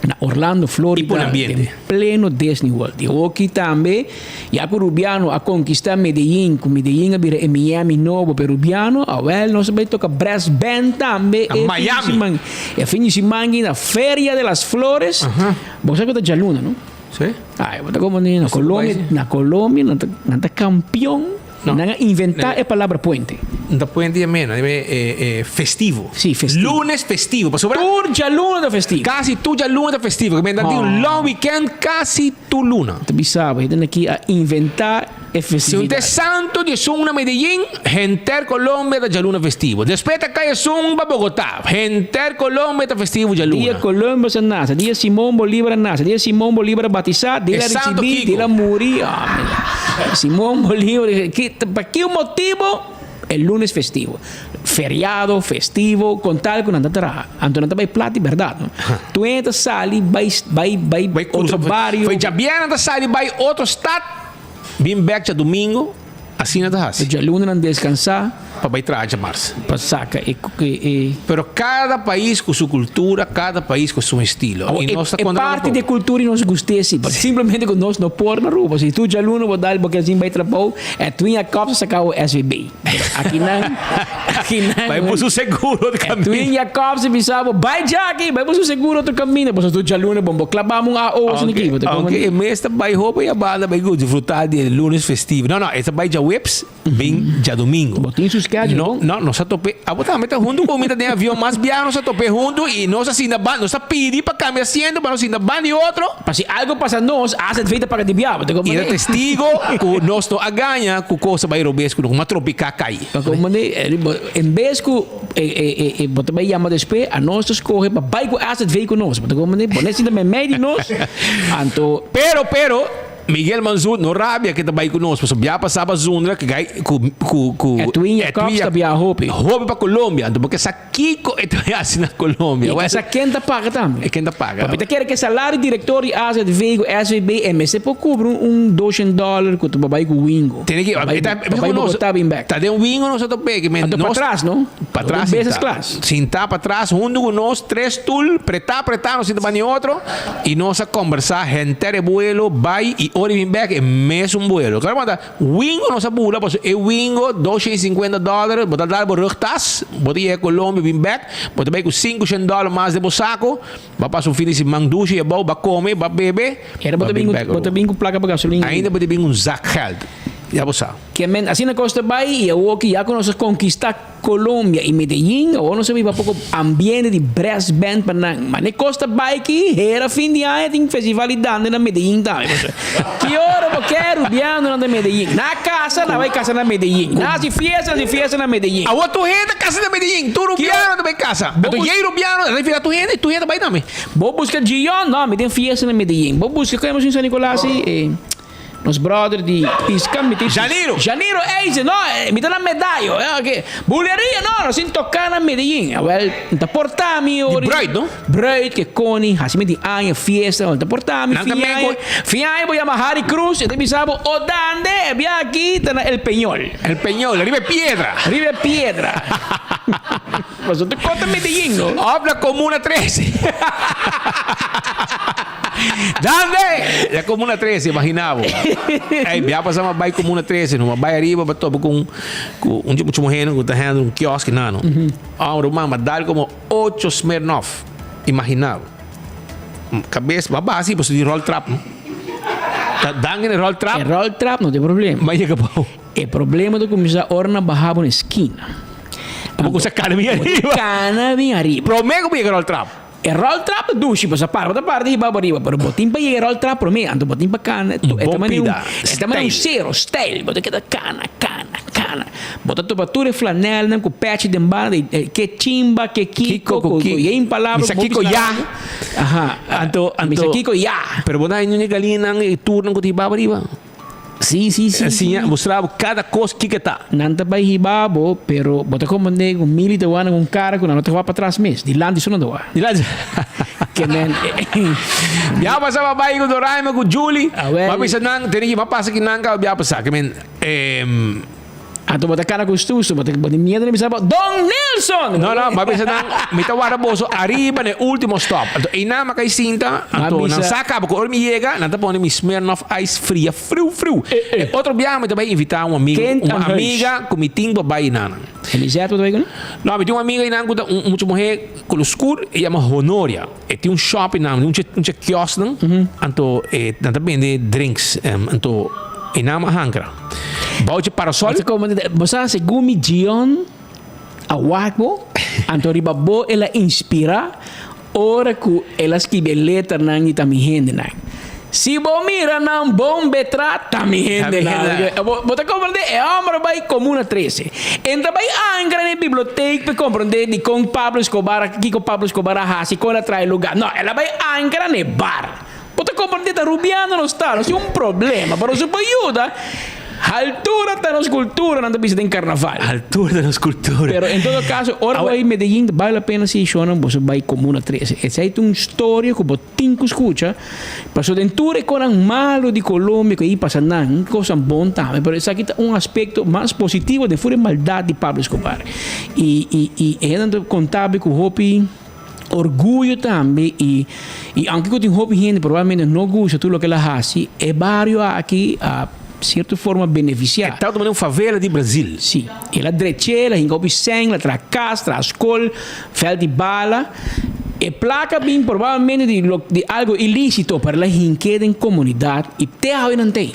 na Orlando, Florida,
I pone ambiente.
den pleno Disney World. I hoki tambe, ya ku Rubiano a konkista Medellin, ku Medellin a bira e Miami nobo pa e Rubiano, awel nos a bai toka brass band tambe
Na
e fin di
Miami.
siman. E fin di siman aki na Feria de las Flores. Bo sa ku ta djaluna, no?
Sí.
Ai, bo ta comprende? Na Colombia, na Colombia nan ta, nan ta kampion.
No.
Nan a inventá e palabra puente.
No ta puente ya meno, e festivo.
Sí, festivo.
Lunes festivo, pasobra.
Tur djaluna ta festivo.
Kasi tur djaluna ta festivo, ke men ta tin un long weekend kasi tur luna.
Ta bisa bo, hende aki a inventá e
Si un
festividad.
ta e santo di esun na Medellin, henter Colombia ta djaluna festivo. Despues ta kai esun pa Bogotá, henter Colombia ta festivo djaluna.
Dia Columbus a nase, dia Simon Bolívar a nase, dia Simon Bolívar a batisá, dia el a
E santo
risibí,
Kiko.
dia el a muri. Ah, mira. Simon Bolívar, ki, pa ki un motibo? E lunes festivo. Feriado, festivo, con tal cu nan ta traha. Anto nan ta bay plat di berdad, no? Tu hende ta sali bay, bay, bay
Bay
otro
cruza,
bario.
Foi djabièrnè ta sali bay otro stad, bin bek djadumingo, asina ta hasi.
Djaluna nan descansá.
Pa bai traha djamars.
Pa saca e, e, e.
Pero cada pais cu su cultura, cada pais cu su estilo.
Awor,
Y
e,
nos ta
e
contra
parti
nan
di e cultura y nos gust'é si, pero simplemente cu nos no por na Aruba. Si tu djaluna bo dal bo kier sin bai trabou, e twin a cop sa saca bo SVB. Pero aki nan. Imaginá.
Bai buska un seguro otro kaminda.
Edwin Jacobs a bisa bo, bai djaki, bai buska un seguro otro kaminda. Pasobra tur djaluna bon bo klabam un AO asina aki. Bo ta
Aunke e mes ta bai hopi e banda bai disfrutá di e lunes festivo. No, no, e ta bai djaweps bin djadumingu.
Bo tin su schedule
No,
bon?
no, nos a top'é. Abo tambe ta huntu ku mi ta den avion mas biaha nos a top'é huntu i nos a sinta ban, nos a pidi pa kambia asiento pa nos sinta ban di otro.
Pa si algo pasa nos, AZV ta paga di biaha, bo ta
I ta
komprendé?
testigo ku nos no a gaña ku kos a bai robes ku nos, ku a tropiká kai.
Pa komprendé, en bes ku bo ta bai yama despues, anos ta skohe pa bai ku AZV ku nos, bo ta komprendé? Bo no sinta meimei di nos, anto.
Pero, pero, Miguel Manzur no rabia ke ta bai ku nos pasobra bia pasaba zundra ke gai ku ku ku
Edwin Jacobs ta bia hopi.
Hopi pa Colombia anto bo ke sa kiko e ta hasi na Colombia.
I ke sa ken ta paga tambe.
E ken ta paga.
Papi ta kere ke salario director di AZV ku SVB e mester por kubri un doshent dollar ku ta pa bai ku Wingo.
Tene ke
Pa bai
ta
pa bai Bogota bin bek.
Ta den Wingo nos a tope ke men
Anto
nos
patras no?
Patras
Business
sinta.
class.
Sinta patras huntu ku nos tres stul preta preta nos sinta banda di otro. I nos a kombersá henter e buelo bai i ora i bin bèk e mesun buelo. Klaro bo ta wingo nos a bula pasobra e wingo 250 dòler bo ta dal bo rugtas bo ta yega Colombia bin bèk bo ta bai ku 500 dòler mas den bo sako bo a pasa un fin di siman dushi abou bo a kome bo a bebe
Era bo
bo
ta
a bin
bin
bèk
bo ta bin ku plaka pa gasolina
Ainda bo ta bin un zak gèld ya bo sa.
Ke men asina kos ta bai i awor ki ya ku nos a konkistá Colombia y Medellin awor nos a biba poco ambiente di brass band pa nan ma ne cos ta bay ki hera fin di aña tin festival di dande na Medellin tambe pasobra ki ora bo ke rubiano nan ta Medellin na casa na bay casa na Medellin na haci fiesta na haci fiesta na Medellin.
Awor tur hende ta casa na Medellin tur rubiano ta bay casa anto yey rubiano ta fila tur hende y tur hende ta bay tambe.
Bo busca Gion no mi tin fiesta na Medellin bo busca como sin San Nicolas si. Nos brother di pisca mi tin
Janiro.
Janiro Eise no mi ta na Medallo eh Buleria no nos tin toca na Medellin awel n ta porta mi ori
Di bruid no?
Bruid ke Connie haci mi di aña fiesta n ta porta mi
Nan ta
fin
men
aña fin aña bo yama Harry Cruz e ta bisa bo o dande e bia aki ta na El Peñol.
El Peñol riba e piedra.
Riba e piedra. Pasobra ta cota Medellin no.
Of na Comuna 13. Dande! Ya Comuna 13, imagina bo. Ey, bia pasa ma bai Comuna 13, no ma bai ariba pa topa cu un cu un mucha muher cu ta handle un kiosk nano. Oh, ruman, ma dal como ocho Smirnoff. Imagina bo. Cabes, ma basi pasobra di roll trap no. Ta dan in e roll trap.
E roll trap no tin problema.
Ma yega bou.
E problema ta cuminsa ora nan baha bo na esquina.
Bo cuminsa cana bin ariba.
Cana bin ariba.
Prome cu bo yega roll trap.
E roll trap ta dushi, pasobra para bo ta para di hiba bo ariba, pero bo tin pa yega e roll trap prome, anto bo tin pa cana, e ta manera un, e ta manera un sero, stijl, bo ta keda cana, cana, cana. Bo ta topa tur e flanelnan cu pechi den banda di ke chimba, ke kiko, cu yen palabra
Misa
cu bo
kiko
bisa
ya.
Aha,
Anto, anto,
misa kiko ya.
Pero bo ta haña un galinan e turnan cu ta hiba bo ariba.
Sí, sí, sí.
Siña, mustra bo kada kos kiko ta.
Nan ta bai hiba bo, pero bo ta komprendé ku mili ta wak na un kara ku nan no ta wak patras mes. Dilanti so nan ta wak.
Dilanti.
Ke men.
Bia pasa pa bai ku Doraima ku Julie.
Awel.
Bo a bisa nan, tene ki bo a pasa ki nan kaba bia pasa. Ke men.
Anto bo ta kana ku stusto, bo ta bo tin miedu di bisa bo, Don Nelson!
No, no, bo a bisa nan, mi ta warda boso ariba na e ultimo stop. Anto einan mi a kai sinta, anto nan sa kaba ku ora mi yega, nan ta pone mi Smirnoff Ice fria friu friu. E otro biaha mi ta bai invita un amigo,
Kent
un
aan huis.
amiga ku mi tin pa bai einan.
Elisette bo ta bai ku nan?
No, mi tin un amiga einan ku ta un mucha muher ku lo skur, e yama Honoria. E tin un shop einan, un un kiosk nan, anto e nan ta bende drinks, anto einan mi a hankra. Bou dje parasol.
Bo ta como bo sa segun mi Gion a wak bo, anto riba bo el a inspira ora cu el a skibi e letranan di ta mi hendenan. Si bo mira nan bon betra ta mi hendenan. Bo ta comprende e homber a bay Comuna 13. En ta bay ancra den e biblioteek pa comprende dicon Pablo Escobar kico Pablo Escobar a haci con el a traha e lugar. No, el a bay ancra na e bar. Bo ta komprendé ta rubiando nos ta, nos tin un problema, pero nos por yuda. Haltura ta nos kultura, nan ta bisa den karnaval.
Haltura ta nos kultura.
Pero en todo kaso, ora bo bai Medellín, ta bale la pena si shownan boso bai Comuna 13. Esei ta un storia ku bo tin ku skucha, pasobra den tur e konan malu di Colombia ku a pasa nan, kosan bon tambe, pero esaki ta un aspekto mas positivo den fur e maldat di Pablo Escobar. I i i e hendenan ta konta bo ku hopi. Orguyo tambe y y aunke cu tin hopi hende probablemente no gusta tur loke el a haci, e bario aki a. sierto forma benefisiá.
E tabata manera un favela di Brazil.
Sí. El a drech'é, el a hinka hopi sèn, el a traha kas, traha skol, vèlt di bala. E plaka bin probablemente di lo di algo ilísito, pero el a hink'é den komunidat i te awe nan t'ei.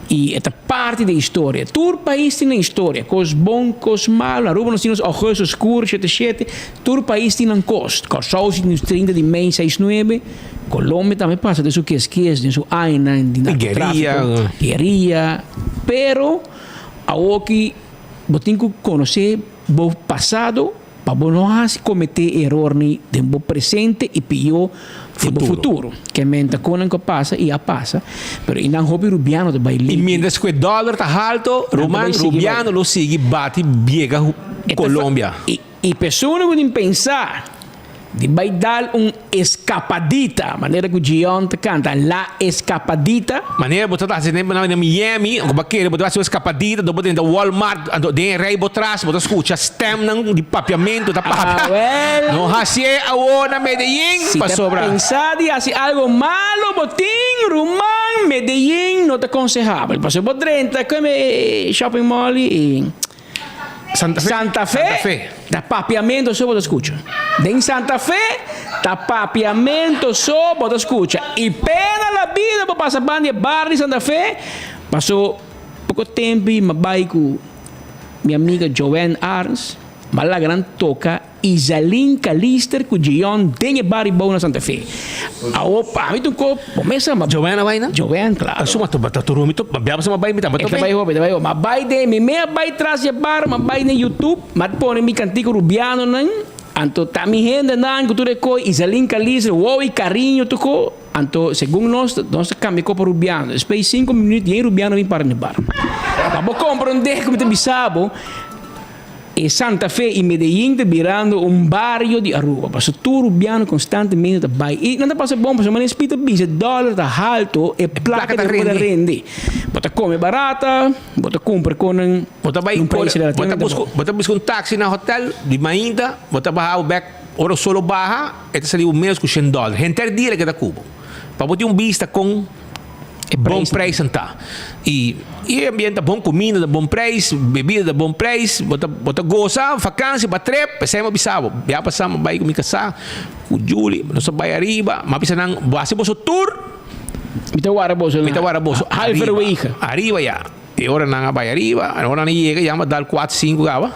I e ta parti di e historia. Tur pais tin nan historia, kos bon, kos malu. Aruba nos tin nos Augustus Skur, shete shete. Tur pais tin nan kos. Kòrsou si tin trinta di mei seis nuebe. Colombia tambe pasa den su kies kies, den su añanan di narcotráfico, guerilla. Pero awoki bo tin ku konosé bo pasado pa bo no hasi kometé eror ni den bo presente i pió den bo futuro. Ke men ta konan ku a pasa i a pasa, pero i nan hopi rubiano ta bai
I
limpio.
mientras ku e dòler ta halto,
Nan ta
ruman
bai sigui bai.
rubiano lo sigui bati biega Colombia.
I persona ku tin pensa di bai dal un escapadita, manera ku Gion ta kanta, La escapadita.
Manera bo ta hasi na Miami, ku bo a kere bo ta hasi un escapadita, dor bo drenta Walmart, anto den e rei bo tras bo ta skucha stemnan di papiamentu ta papia.
Awel.
No hasié awor na Medellin,
Si ta
pasobra.
pensa di hasi algo malo bo tin, ruman, Medellin no ta konsehabel, pasobra bo drenta e shopping mall i.
Santa Fe.
Santa Fe,
Santa Fe.
Ta papiamento so bo ta scucha. Den Santa Fe ta papiamento so bo ta scucha. Y pena la bida bo pasa ban di e bar di Santa Fe, paso poco tempo y m'a bay cu mi amiga Joanne Arns, m'a laga nan toca Izaline Calister cu Gion den e bar di bou na Santa Fe. Awo pa mi ta un cop, bo mes sa ma.
Joanne a bay nan?
Joanne, claro.
Asuma ta ta tur mi to, ma bia ma bay mi tambe
E ta bay hopi, e ta bay hopi. Ma bay den, mi me a bay tras di e bar, ma bay den YouTube, ma pone mi cantico Rubianonan, anto ta mi hendenan cu tur e coy, Izaline Calister, Wowie Cariño tur co, anto segun nos, nos ta cambia copa Rubiano. Despues di cinco minuut, yen Rubiano bin para na e bar. Ma bo compra un dek cu mi ta bisa bo. E Santa Fe y Medellin ta birando un bario di Aruba pasobra tur rubiano constantemente ta bay y nan ta pasa bon pasobra manera Speed ta bisa e dollar ta halto e placa ta rende bo ta come barata bo ta cumpra con nan
Bo ta bay
un prijs relativamente
bo ta
bon.
bo ta busca un taxi na hotel di mainta bo ta baha bo bek ora solo baha e ta sali bo menos cu shen dollar henter dia lo keda cubo pa bo tin un bista con
E
Bon
prijsnan.
prijsnan ta. I i e ambiente ta bon, kuminda ta bon prijs, bebida ta bon prijs, bo ta bo ta gosa vakansi, bo a trip, p'esei mi a bisa bo, bia pasá mi a bai ku mi kasá, ku Julie, nos a bai ariba, mi a bisa nan, bo hasi boso tur,
Mi ta wara boso
mi ta wara boso ariba,
halverwege.
ariba ya. E ora nan a bai ariba, ora nan a yega ya mi a dal kuater, sinku kaba.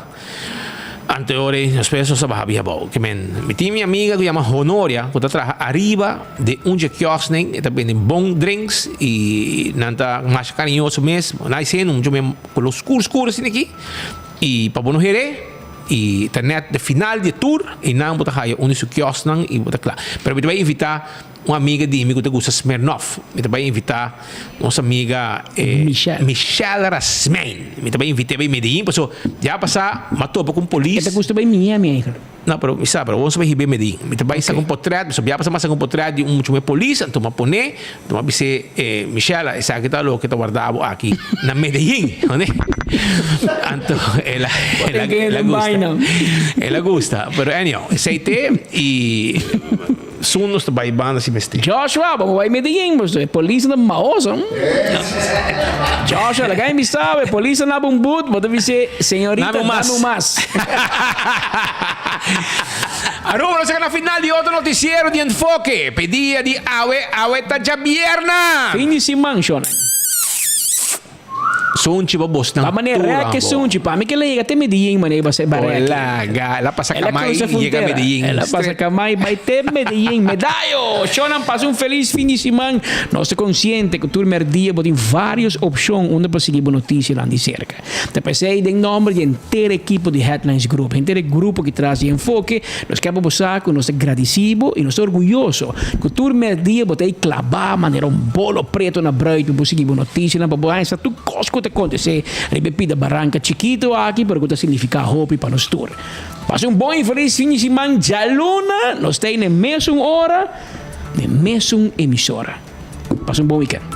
Anto e ora ei despues nos a baha bia abou. Ke men, mi tin mi amiga ku yama Honoria ku ta traha ariba den un dje kiosknan, e ta bende bon drinks i nan ta masha kariñoso mes. Nan a hesé un dje koló skur skur asina aki i pa bo no her'é i ta nèt de final di e tur i nan bo ta haya un di su kiosknan i bo ta kla. Pero mi ta bai invitá Un amiga di mi ku ta gusta Smirnoff. Mi ta bai invitá nos amiga
Michelle.
Michelle Rasmijn. Mi ta bai invit'é bai Medellin paso ya pasá m'a topa ku un polis.
E ta gusta bai Miami eigenlijk.
No, pero mi sa, pero awor nos ta bai hib'é Medellin. Mi ta bai saka un potret, pasobra ya pasá m'a saka un potret di un mucha muhé polis, anto m'a pon'é, anto m'a bis'é, Michelle, esaki ta loke ta warda bo aki na Medellin, oné? Anto el a, el a, el a gusta. El a gusta. Pero anyhow, esei t'e i. Sun nos ta bai banda si mester.
Joshua, bo bai Medellin, bo e polis ta maoso. Joshua, laga mi sabe, polis na un boot, bo ta bis'é, señorita,
Dame un mas.
dame un mas.
Aruba, nos a na final di otro noticiero di Enfoke. P'e dia di awe, awe ta djabièrna.
Fin di siman, shona.
Sunchi pa bosnan
Pa manera
tur
rek
abo.
sunchi pa mi ke la yega te Medellin manera ba se ba rek.
Hola ga el a pasa
El a
Kamay
cruza
y yega
frontera.
Medellin
El a pasa
straight.
Kamay bai te Medellin. Medayo! Shownan pasa un feliz fin di siman. Nos ta consciente cu tur merdia bo tin varios opcion unda pa sigui bo noticianan di cerca. Ta p'esey den nomber di henter ekipo di Headlines Group, henter e grupo ki tras di Enfoke, nos ke pa bo sa cu nos ta gradici bo y nos ta orguyoso cu tur merdia bo ta ey claba manera un bolo preto na bruid pa bo sigui bo noticianan pa bo haña sa tur cos cu ta acontece riba e pida baranca chikito aki pero cu ta significa hopi pa nos tur. Pasa un bon y feliz fin di siman djaluna nos ta ey na e mesun ora na e mesun emisora. Pasa un bon weekend.